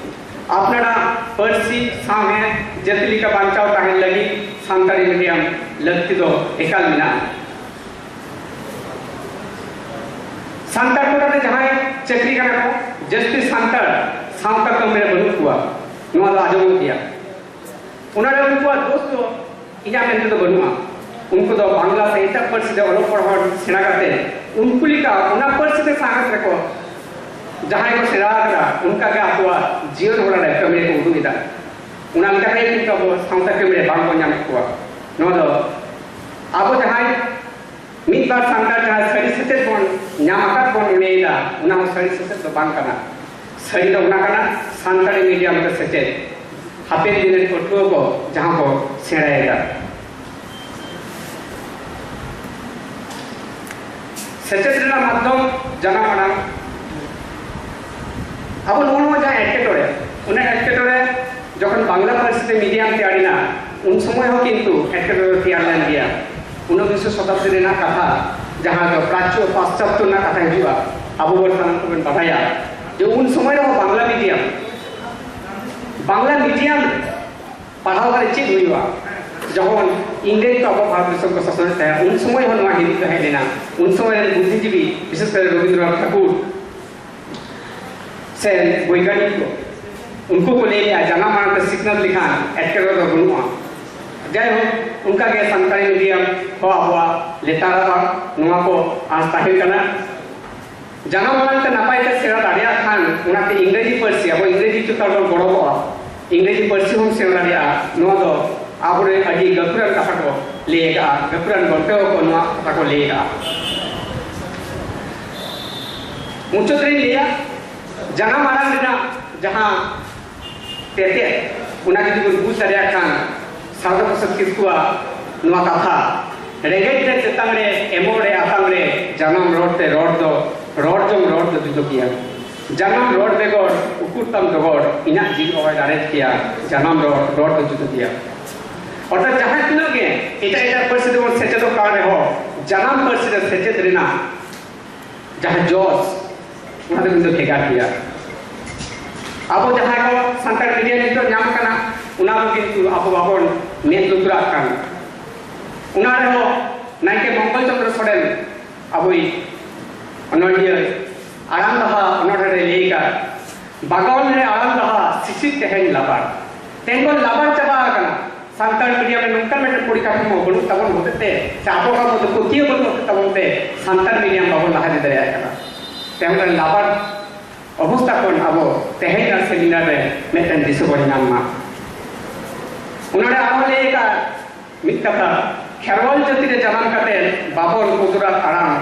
ᱟᱯᱱᱟᱨᱟᱜ ᱯᱟᱹᱨᱥᱤ ᱥᱟᱶᱦᱮᱫ ᱡᱟᱹᱛᱤ ᱞᱮᱠᱟ ᱵᱟᱧᱪᱟᱣ ᱛᱟᱦᱮᱱ ᱞᱟᱹᱜᱤᱫ ᱥᱟᱱᱛᱟᱲᱤ ᱢᱤᱰᱤᱭᱟᱢ ᱞᱟᱹᱠᱛᱤ ᱫᱚ ᱮᱠᱟᱞ ᱢᱮᱱᱟᱜᱼᱟ᱾ ᱥᱟᱱᱛᱟᱲ ᱠᱚ ᱛᱟᱞᱟᱨᱮ ᱡᱟᱦᱟᱸᱭ ᱪᱟᱹᱠᱨᱤ ᱠᱟᱱᱟ ᱠᱚ, ᱡᱟᱹᱥᱛᱤ ᱥᱟᱱᱛᱟᱲ ᱥᱟᱶᱛᱟ ᱠᱟᱹᱢᱤ ᱨᱮ ᱵᱟᱹᱱᱩᱜ ᱠᱚᱣᱟ, ᱱᱚᱣᱟ ᱫᱚ ᱟᱸᱡᱚᱢᱚᱜ ᱜᱮᱭᱟ᱾ ᱚᱱᱟᱨᱮ ᱩᱱᱠᱩᱣᱟᱜ ᱫᱳᱥ ᱫᱚ ᱤᱧᱟᱹᱜ ᱢᱮᱱ ᱛᱮᱫᱚ ᱵᱟᱹᱱᱩᱜᱼᱟ᱾ ᱩᱱᱠᱩ ᱫᱚ ᱵᱟᱝᱞᱟ ᱥᱮ ᱮᱴᱟᱜ ᱯᱟᱹᱨᱥᱤ ᱛᱮ ᱚᱞᱚᱜ ᱯᱟᱲᱦᱟᱣ ᱥᱮᱬᱟ ᱠᱟᱛᱮ ᱩᱱᱠᱩ ᱞᱮᱠᱟ ᱚᱱᱟ ᱯᱟᱹᱨᱥᱤ ᱛᱮ ᱥᱟᱶᱦᱮᱫ ᱨᱮᱠᱚ ᱡᱟᱦᱟᱸᱭ ᱠᱚ ᱥᱮᱬᱟ ᱟᱠᱟᱫᱟ, ᱚᱱᱠᱟ ᱜᱮ ᱟᱠᱚᱣᱟᱜ ᱡᱤᱭᱚᱱ ᱦᱚᱨᱟ ᱨᱮ ᱠᱟᱹᱢᱤ ᱨᱮᱠᱚ ᱩᱫᱩᱜ ᱮᱫᱟ᱾ ᱚᱱᱟ ᱞᱮᱠᱟᱛᱮ ᱱᱤᱛ ᱟᱵᱚ ᱥᱟᱶᱛᱟ ᱠᱟᱹᱢᱤ ᱨᱮ ᱵᱟᱝ ᱵᱚᱱ ᱧᱟᱢᱮᱫ ᱠᱚᱣᱟ᱾ ᱱᱚᱣᱟ ᱫᱚ ᱟᱵᱚ ᱡᱟᱦᱟᱸᱭ ᱢᱤᱫ ᱵᱟᱨ ᱥᱟᱱᱛᱟᱲ ᱡᱟᱦᱟᱸ ᱥᱟᱹᱨᱤ ᱥᱮᱪᱮᱫ ᱵᱚᱱ ᱧᱟᱢ ᱟᱠᱟᱫ ᱵᱚᱱ ᱢᱚᱱᱮᱭᱮᱫᱟ, ᱚᱱᱟ ᱦᱚᱸ ᱥᱟᱹᱨᱤ ᱥᱮᱪᱮᱫ ᱫᱚ ᱵᱟᱝ ᱠᱟᱱᱟ᱾ ᱥᱟᱹᱨᱤ ᱫᱚ ᱚᱱᱟ ᱠᱟᱱᱟ ᱥᱟᱱᱛᱟᱲᱤ ᱢᱤᱰᱤᱭᱟᱢ ᱛᱮ ᱥᱮᱪᱮᱫ, ᱦᱟᱯᱮᱱ ᱫᱤᱱ ᱨᱮᱱ ᱯᱟᱹᱴᱷᱩᱣᱟᱹ ᱠᱚ ᱡᱟᱦᱟᱸ ᱠᱚ ᱥᱮᱬᱟᱭᱮᱫᱟ᱾ ᱥᱮᱪᱮᱫ ᱨᱮᱱᱟᱜ ᱢᱟᱫᱽᱫᱷᱚᱢ ᱡᱟᱱᱟᱢ ᱟᱲᱟᱝ᱾ ᱟᱵᱚ ᱱᱚᱜᱼᱚ ᱱᱚᱣᱟ ᱡᱟᱦᱟᱸ ᱮᱴᱠᱮᱴᱚᱬᱮ, ᱚᱱᱟ ᱮᱴᱠᱮᱴᱚᱬᱮ ᱡᱚᱠᱷᱚᱱ ᱵᱟᱝᱞᱟ ᱯᱟᱹᱨᱥᱤ ᱛᱮ ᱢᱤᱰᱤᱭᱟᱢ ᱛᱮᱭᱟᱨ ᱮᱱᱟ, ᱩᱱ ᱥᱚᱢᱚᱭ ᱦᱚᱸ ᱠᱤᱱᱛᱩ ᱮᱴᱠᱮᱴᱚᱬᱮ ᱛᱮᱭᱟᱨ ᱞᱮᱱ ᱜᱮᱭᱟ᱾ ᱩᱱᱤᱥᱥᱚ ᱥᱚᱛᱟᱵᱫᱤ ᱨᱮᱱᱟᱜ ᱠᱟᱛᱷᱟ, ᱡᱟᱦᱟᱸ ᱫᱚ ᱯᱨᱟᱪᱪᱚ ᱯᱟᱥᱪᱟᱛᱛᱚ ᱨᱮᱱᱟᱜ ᱠᱟᱛᱷᱟ ᱦᱤᱡᱩᱜᱼᱟ, ᱟᱵᱚ ᱵᱚᱱ ᱥᱟᱱᱟᱢ ᱠᱚᱵᱚᱱ ᱵᱟᱰᱟᱭᱟ ᱡᱮ ᱩᱱ ᱥᱚᱢᱚᱭ ᱨᱮᱦᱚᱸ ᱵᱟᱝᱞᱟ ᱢᱤᱰᱤᱭᱟᱢ, ᱵᱟᱝᱞᱟ ᱢᱤᱰᱤᱭᱟᱢ ᱯᱟᱲᱦᱟᱣ ᱠᱟᱛᱮ ᱪᱮᱫ ᱦᱩᱭᱩᱜᱼᱟ? ᱡᱚᱠᱷᱚᱱ ᱤᱝᱨᱮᱡᱽ ᱠᱚ ᱟᱵᱚ ᱵᱷᱟᱨᱚᱛ ᱫᱤᱥᱚᱢ ᱠᱚ ᱥᱟᱥᱚᱱᱮᱫ ᱛᱟᱦᱮᱸᱫ, ᱩᱱ ᱥᱚᱢᱚᱭ ᱦᱚᱸ ᱱᱚᱣᱟ ᱦᱤᱫᱤᱡ ᱫᱚ ᱦᱮᱡ ᱞᱮᱱᱟ᱾ ᱩᱱ ᱥᱚᱢᱚᱭ ᱨᱮᱱ ᱵᱩᱫᱽᱫᱷᱤᱡᱤᱵᱤ, ᱵᱤᱥᱮᱥ ᱠᱚᱨᱮ ᱨᱚᱵᱤᱱᱫᱨᱚᱱᱟᱛᱷ ᱴᱷᱟᱠᱩᱨ ᱥᱮ ᱵᱳᱭᱜᱟᱱᱤᱠ ᱠᱚ, ᱩᱱᱠᱩ ᱠᱚ ᱞᱟᱹᱭ ᱞᱮᱜᱼᱟ, ᱡᱟᱱᱟᱢ ᱟᱲᱟᱝ ᱛᱮ ᱥᱤᱠᱷᱱᱟᱹᱛ ᱞᱮᱠᱷᱟᱱ ᱮᱴᱠᱮᱴᱚᱬᱮ ᱫᱚ ᱵᱟᱹᱱᱩᱜᱼᱟ᱾ ᱡᱟᱭᱦᱳᱠ, ᱚᱱᱠᱟᱜᱮ ᱥᱟᱱᱛᱟᱲᱤ ᱢᱤᱰᱤᱭᱟᱢ ᱦᱚᱸ ᱟᱵᱚᱣᱟᱜ ᱞᱮᱛᱟᱲᱚᱜᱼᱟ, ᱱᱚᱣᱟ ᱠᱚ ᱟᱸᱥ ᱛᱟᱦᱮᱸ ᱠᱟᱱᱟ᱾ ᱡᱟᱱᱟᱢ ᱟᱲᱟᱝ ᱛᱮ ᱱᱟᱯᱟᱭ ᱛᱮ ᱥᱮᱬᱟ ᱫᱟᱲᱮᱭᱟᱜ ᱠᱷᱟᱱ, ᱚᱱᱟᱛᱮ ᱤᱝᱨᱮᱡᱤ ᱯᱟᱹᱨᱥᱤ, ᱟᱵᱚ ᱤᱝᱨᱮᱡᱤ ᱪᱮᱛᱟᱱ ᱵᱚᱱ ᱜᱚᱲᱚ ᱠᱚᱜᱼᱟ, ᱤᱝᱨᱮᱡᱤ ᱯᱟᱹᱨᱥᱤ ᱦᱚᱸᱢ ᱥᱮᱬᱟ ᱫᱟᱲᱮᱭᱟᱜᱼᱟ᱾ ᱱᱚᱣᱟ ᱫᱚ ᱟᱵᱚᱨᱮᱱ ᱟᱹᱰᱤ ᱜᱟᱹᱠᱷᱩᱲᱟᱱ ᱠᱟᱛᱷᱟ ᱠᱚ ᱞᱟᱹᱭ ᱟᱠᱟᱫᱼᱟ, ᱜᱟᱹᱠᱷᱩᱲᱟᱱ ᱜᱚᱢᱠᱮ ᱠᱚ ᱱᱚᱣᱟ ᱠᱟᱛᱷᱟ ᱠᱚ ᱞᱟᱹᱭ ᱟᱠᱟᱫᱼᱟ᱾ ᱢᱩᱪᱟᱹᱫ ᱨᱮᱧ ᱞᱟᱹᱭᱟ, ᱡᱟᱱᱟᱢ ᱟᱲᱟᱝ ᱨᱮᱱᱟᱜ ᱡᱟᱦᱟᱸ ᱛᱮᱛᱮᱫ, ᱚᱱᱟ ᱡᱩᱫᱤ ᱵᱚᱱ ᱵᱩᱡᱽ ᱫᱟᱲᱮᱭᱟᱜ ᱠᱷᱟᱱ, ᱥᱟᱨᱚᱫᱟ ᱯᱨᱚᱥᱟᱫᱽ ᱠᱤᱥᱠᱩᱣᱟᱜ ᱱᱚᱣᱟ ᱠᱟᱛᱷᱟ, "ᱨᱮᱸᱜᱮᱡ ᱨᱮ ᱪᱮᱛᱟᱱ ᱨᱮ, ᱮᱢᱚᱜ ᱨᱮ ᱟᱛᱟᱝ ᱨᱮ, ᱡᱟᱱᱟᱢ ᱨᱚᱲ ᱛᱮ ᱨᱚᱲ ᱫᱚ, ᱨᱚᱲ ᱡᱚᱝ ᱨᱚᱲ ᱫᱚ ᱡᱩᱫᱟᱹ ᱜᱮᱭᱟ᱾ ᱡᱟᱱᱟᱢ ᱨᱚᱲ ᱵᱮᱜᱚᱨ ᱩᱠᱩᱨ ᱛᱟᱢ ᱰᱚᱜᱚᱨ, ᱤᱧᱟᱹᱜ ᱡᱤᱣᱤ ᱚᱦᱚᱭ ᱞᱟᱲᱮᱡ ᱠᱮᱭᱟ, ᱡᱟᱱᱟᱢ ᱨᱚᱲ, ᱨᱚᱲ ᱫᱚ ᱡᱩᱫᱟᱹ ᱜᱮᱭᱟ᱾" ᱚᱨᱛᱷᱟᱛ ᱡᱟᱦᱟᱸ ᱛᱤᱱᱟᱹᱜ ᱜᱮ ᱮᱴᱟᱜ ᱮᱴᱟᱜ ᱯᱟᱹᱨᱥᱤ ᱛᱮᱵᱚᱱ ᱥᱮᱪᱮᱫᱚᱜ ᱠᱟᱱ ᱨᱮᱦᱚᱸ, ᱡᱟᱱᱟᱢ ᱯᱟᱹᱨᱥᱤ ᱨᱮ ᱥᱮᱪᱮᱫ ᱨᱮᱱᱟᱜ ᱡᱟᱦᱟᱸ ᱡᱚᱥ, ᱚᱱᱟ ᱫᱚ ᱠᱤᱱᱛᱩ ᱵᱷᱮᱜᱟᱨ ᱜᱮᱭᱟ᱾ ᱟᱵᱚ ᱡᱟᱦᱟᱸᱭ ᱠᱚ ᱥᱟᱱᱛᱟᱲ ᱢᱤᱰᱤᱭᱟᱢ ᱱᱤᱛᱚᱜ ᱧᱟᱢ ᱠᱟᱱᱟ, ᱚᱱᱟ ᱫᱚ ᱠᱤᱱᱛᱩ ᱟᱵᱚ ᱵᱟᱵᱚᱱ ᱢᱮᱫ ᱞᱩᱛᱩᱨᱟᱜ ᱠᱟᱱ᱾ ᱚᱱᱟ ᱨᱮᱦᱚᱸ ᱱᱟᱭᱠᱮ ᱢᱚᱝᱜᱚᱞ ᱪᱚᱸᱫᱽᱨᱚ ᱥᱚᱨᱮᱱ, ᱟᱵᱚᱭᱤᱡ ᱚᱱᱚᱞᱤᱭᱟᱹ, ᱟᱲᱟᱝ ᱵᱟᱦᱟ ᱚᱱᱚᱬᱦᱮ ᱨᱮ ᱞᱟᱹᱭ ᱟᱠᱟᱫ, "ᱵᱟᱜᱟᱱ ᱨᱮ ᱟᱲᱟᱝ ᱵᱟᱦᱟ, ᱥᱤᱥᱤᱨ ᱛᱮᱦᱮᱧ ᱞᱟᱵᱟᱲ᱾" ᱛᱮᱦᱮᱧ ᱵᱚᱱ ᱞᱟᱵᱟᱲ ᱪᱟᱵᱟ ᱟᱠᱟᱱᱟ᱾ ᱥᱟᱱᱛᱟᱲ ᱢᱤᱰᱤᱭᱟᱢ ᱨᱮ ᱱᱚᱝᱠᱟᱱ ᱢᱤᱫᱴᱮᱱ ᱯᱚᱨᱤᱠᱟᱴᱷᱟᱢᱳ ᱵᱟᱹᱱᱩᱜ ᱛᱟᱵᱚᱱ ᱦᱚᱛᱮᱛᱮ, ᱥᱮ ᱟᱵᱚ ᱦᱚᱲ ᱢᱚᱫᱽᱫᱷᱮ ᱯᱟᱹᱛᱭᱟᱹᱣ ᱵᱟᱹᱱᱩᱜ ᱦᱚᱛᱮ ᱛᱟᱵᱚᱱ ᱛᱮ, ᱥᱟᱱᱛᱟᱲ ᱢᱤᱰᱤᱭᱟᱢ ᱵᱟᱵᱚᱱ ᱞᱟᱦᱟ ᱤᱫᱤ ᱫᱟᱲᱮᱭᱟᱜ ᱠᱟᱱᱟ᱾ ᱛᱮᱦᱮᱧ ᱞᱟᱵᱟᱲ ᱚᱵᱚᱥᱛᱟ ᱠᱷᱚᱱ ᱟᱵᱚ ᱛᱮᱦᱮᱧᱟᱜ ᱥᱮᱢᱤᱱᱟᱨ ᱨᱮ ᱢᱤᱫᱴᱮᱱ ᱫᱤᱥᱟᱹ ᱵᱚᱱ ᱧᱟᱢ ᱢᱟ᱾ ᱚᱱᱟᱨᱮ ᱟᱨᱦᱚᱸ ᱞᱟᱹᱭ ᱟᱠᱟᱫ ᱢᱤᱫ ᱠᱟᱛᱷᱟ, ᱠᱷᱮᱨᱣᱟᱞ ᱡᱟᱹᱛᱤ ᱨᱮ ᱡᱟᱱᱟᱢ ᱠᱟᱛᱮ ᱵᱟᱵᱚᱱ ᱩᱫᱩᱨᱟᱜ ᱟᱲᱟᱝ,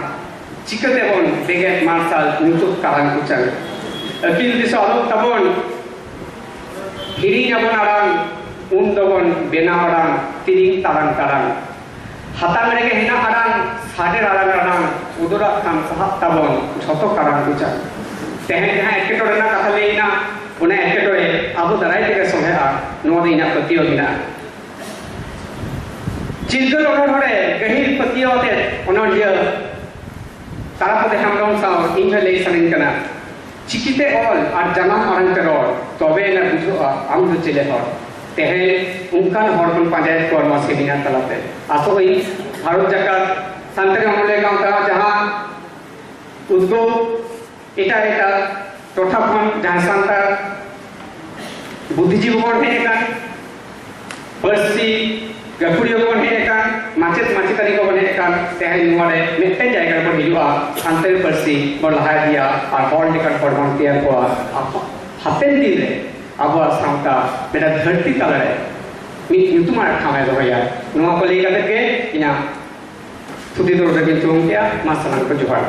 ᱪᱤᱠᱟᱹ ᱛᱮᱵᱚᱱ ᱵᱮᱸᱜᱮᱫ ᱢᱟᱨᱥᱟᱞ ᱧᱩᱛᱩᱢ ᱠᱟᱨᱟᱝ ᱠᱚᱪᱟᱝ? ᱟᱹᱠᱤᱞ ᱫᱤᱥᱟᱹ ᱟᱞᱚ ᱛᱟᱵᱚᱱ ᱦᱤᱲᱤᱧ ᱟᱵᱚᱱ ᱟᱲᱟᱝ, ᱩᱱ ᱫᱚᱵᱚᱱ ᱵᱮᱱᱟᱣ ᱟᱲᱟᱝ, ᱛᱤᱨᱤᱝ ᱛᱟᱲᱟᱝ ᱛᱟᱲᱟᱝ᱾ ᱦᱟᱛᱟᱝ ᱨᱮᱜᱮ ᱦᱮᱱᱟᱜ ᱟᱲᱟᱝ, ᱥᱟᱰᱮ ᱨᱟᱲᱟᱝ ᱟᱲᱟᱝ, ᱩᱫᱩᱨᱟᱜ ᱠᱷᱟᱱ ᱥᱟᱦᱟᱜ ᱛᱟᱵᱚᱱ ᱡᱷᱚᱛᱚ ᱠᱟᱨᱟᱝ ᱠᱚᱪᱟᱝ᱾ ᱛᱮᱦᱮᱧ ᱡᱟᱦᱟᱸ ᱮᱴᱠᱮᱴᱚᱬᱮ ᱨᱮᱱᱟᱜ ᱠᱟᱛᱷᱟ ᱞᱟᱹᱭ ᱮᱱᱟ, ᱚᱱᱟ ᱮᱴᱠᱮᱴᱚᱬᱮ ᱟᱵᱚ ᱫᱟᱨᱟᱭ ᱛᱮᱜᱮ ᱥᱚᱞᱦᱮᱜᱼᱟ, ᱱᱚᱣᱟ ᱫᱚ ᱤᱧᱟᱹᱜ ᱯᱟᱹᱛᱭᱟᱹᱣ ᱢᱮᱱᱟᱜᱼᱟ᱾ ᱪᱤᱨᱜᱟᱹᱞ ᱚᱱᱚᱬᱦᱮ ᱨᱮ ᱜᱟᱹᱦᱤᱨ ᱯᱟᱹᱛᱭᱟᱹᱣ ᱟᱛᱮ ᱚᱱᱚᱬᱦᱤᱭᱟᱹ ᱛᱟᱨᱟᱯᱚᱫᱮ ᱦᱮᱢᱵᱽᱨᱚᱢ ᱥᱟᱶ ᱤᱧ ᱦᱚᱸ ᱞᱟᱹᱭ ᱥᱟᱱᱟᱧ ᱠᱟᱱᱟ᱾ ᱪᱤᱠᱤᱛᱮ ᱚᱞ ᱟᱨ ᱡᱟᱱᱟᱢ ᱟᱲᱟᱝ ᱛᱮ ᱨᱚᱲ, ᱛᱚᱵᱮ ᱮᱱᱟ ᱵᱩᱡᱷᱟᱹᱜᱼᱟ ᱟᱢ ᱫᱚ ᱪᱮᱞᱮ ᱦᱚᱲ᱾ ᱛᱮᱦᱮᱧ ᱚᱱᱠᱟᱱ ᱦᱚᱲ ᱵᱚᱱ ᱯᱟᱸᱡᱟᱭᱮᱫ ᱠᱚᱣᱟ ᱱᱚᱣᱟ ᱥᱮᱢᱤᱱᱟᱨ ᱛᱟᱞᱟᱛᱮ᱾ ᱟᱥᱚᱜ ᱟᱹᱧ ᱵᱷᱟᱨᱚᱛ ᱡᱟᱠᱟᱛ ᱥᱟᱱᱛᱟᱲᱤ ᱚᱱᱚᱞᱤᱭᱟᱹ ᱜᱟᱶᱛᱟ ᱡᱟᱦᱟᱸ ᱩᱫᱽᱜᱟᱹᱣ ᱮᱴᱟᱜ ᱮᱴᱟᱜ ᱴᱚᱴᱷᱟ ᱠᱷᱚᱱ ᱡᱟᱦᱟᱸᱭ ᱥᱟᱱᱛᱟᱲ ᱵᱩᱫᱽᱫᱷᱤᱡᱤᱵᱤ ᱵᱚᱱ ᱦᱮᱡ ᱟᱠᱟᱱ, ᱯᱟᱹᱨᱥᱤ ᱜᱟᱹᱠᱷᱩᱲᱤᱭᱟᱹ ᱵᱚᱱ ᱦᱮᱡ ᱟᱠᱟᱱ, ᱢᱟᱪᱮᱫ ᱢᱟᱪᱮᱛᱟᱹᱱᱤ ᱠᱚᱵᱚᱱ ᱦᱮᱡ ᱟᱠᱟᱱ, ᱛᱮᱦᱮᱧ ᱱᱚᱣᱟ ᱨᱮ ᱢᱤᱫᱴᱮᱱ ᱡᱟᱭᱜᱟ ᱨᱮᱵᱚᱱ ᱦᱤᱡᱩᱜᱼᱟ, ᱥᱟᱱᱛᱟᱲᱤ ᱯᱟᱹᱨᱥᱤ ᱵᱚᱱ ᱞᱟᱦᱟ ᱤᱫᱤᱭᱟ ᱟᱨ ᱦᱚᱲ ᱞᱮᱠᱟᱱ ᱦᱚᱲ ᱵᱚᱱ ᱛᱮᱭᱟᱨ ᱠᱚᱣᱟ᱾ ᱦᱟᱯ-, ᱦᱟᱯᱮᱱ ᱫᱤᱱ ᱨᱮ ᱟᱵᱚᱣᱟᱜ ᱥᱟᱶᱛᱟ ᱢᱤᱫᱴᱟᱝ ᱫᱷᱟᱹᱨᱛᱤ ᱛᱟᱞᱟᱨᱮ ᱢᱤᱫ ᱧᱩᱛᱩᱢᱟᱱ ᱴᱷᱟᱶ ᱮ ᱫᱚᱦᱚᱭᱟ᱾ ᱱᱚᱣᱟ ᱠᱚ ᱞᱟᱹᱭ ᱠᱟᱛᱮ ᱜᱮ ᱤᱧᱟᱹᱜ ᱛᱷᱩᱛᱤ ᱫᱚ ᱱᱚᱰᱮ ᱜᱤᱧ ᱛᱷᱩᱢ ᱠᱮᱜᱼᱟ᱾ ᱢᱟ ᱥᱟᱱᱟᱢ ᱠᱚ ᱡᱚᱦᱟᱨ᱾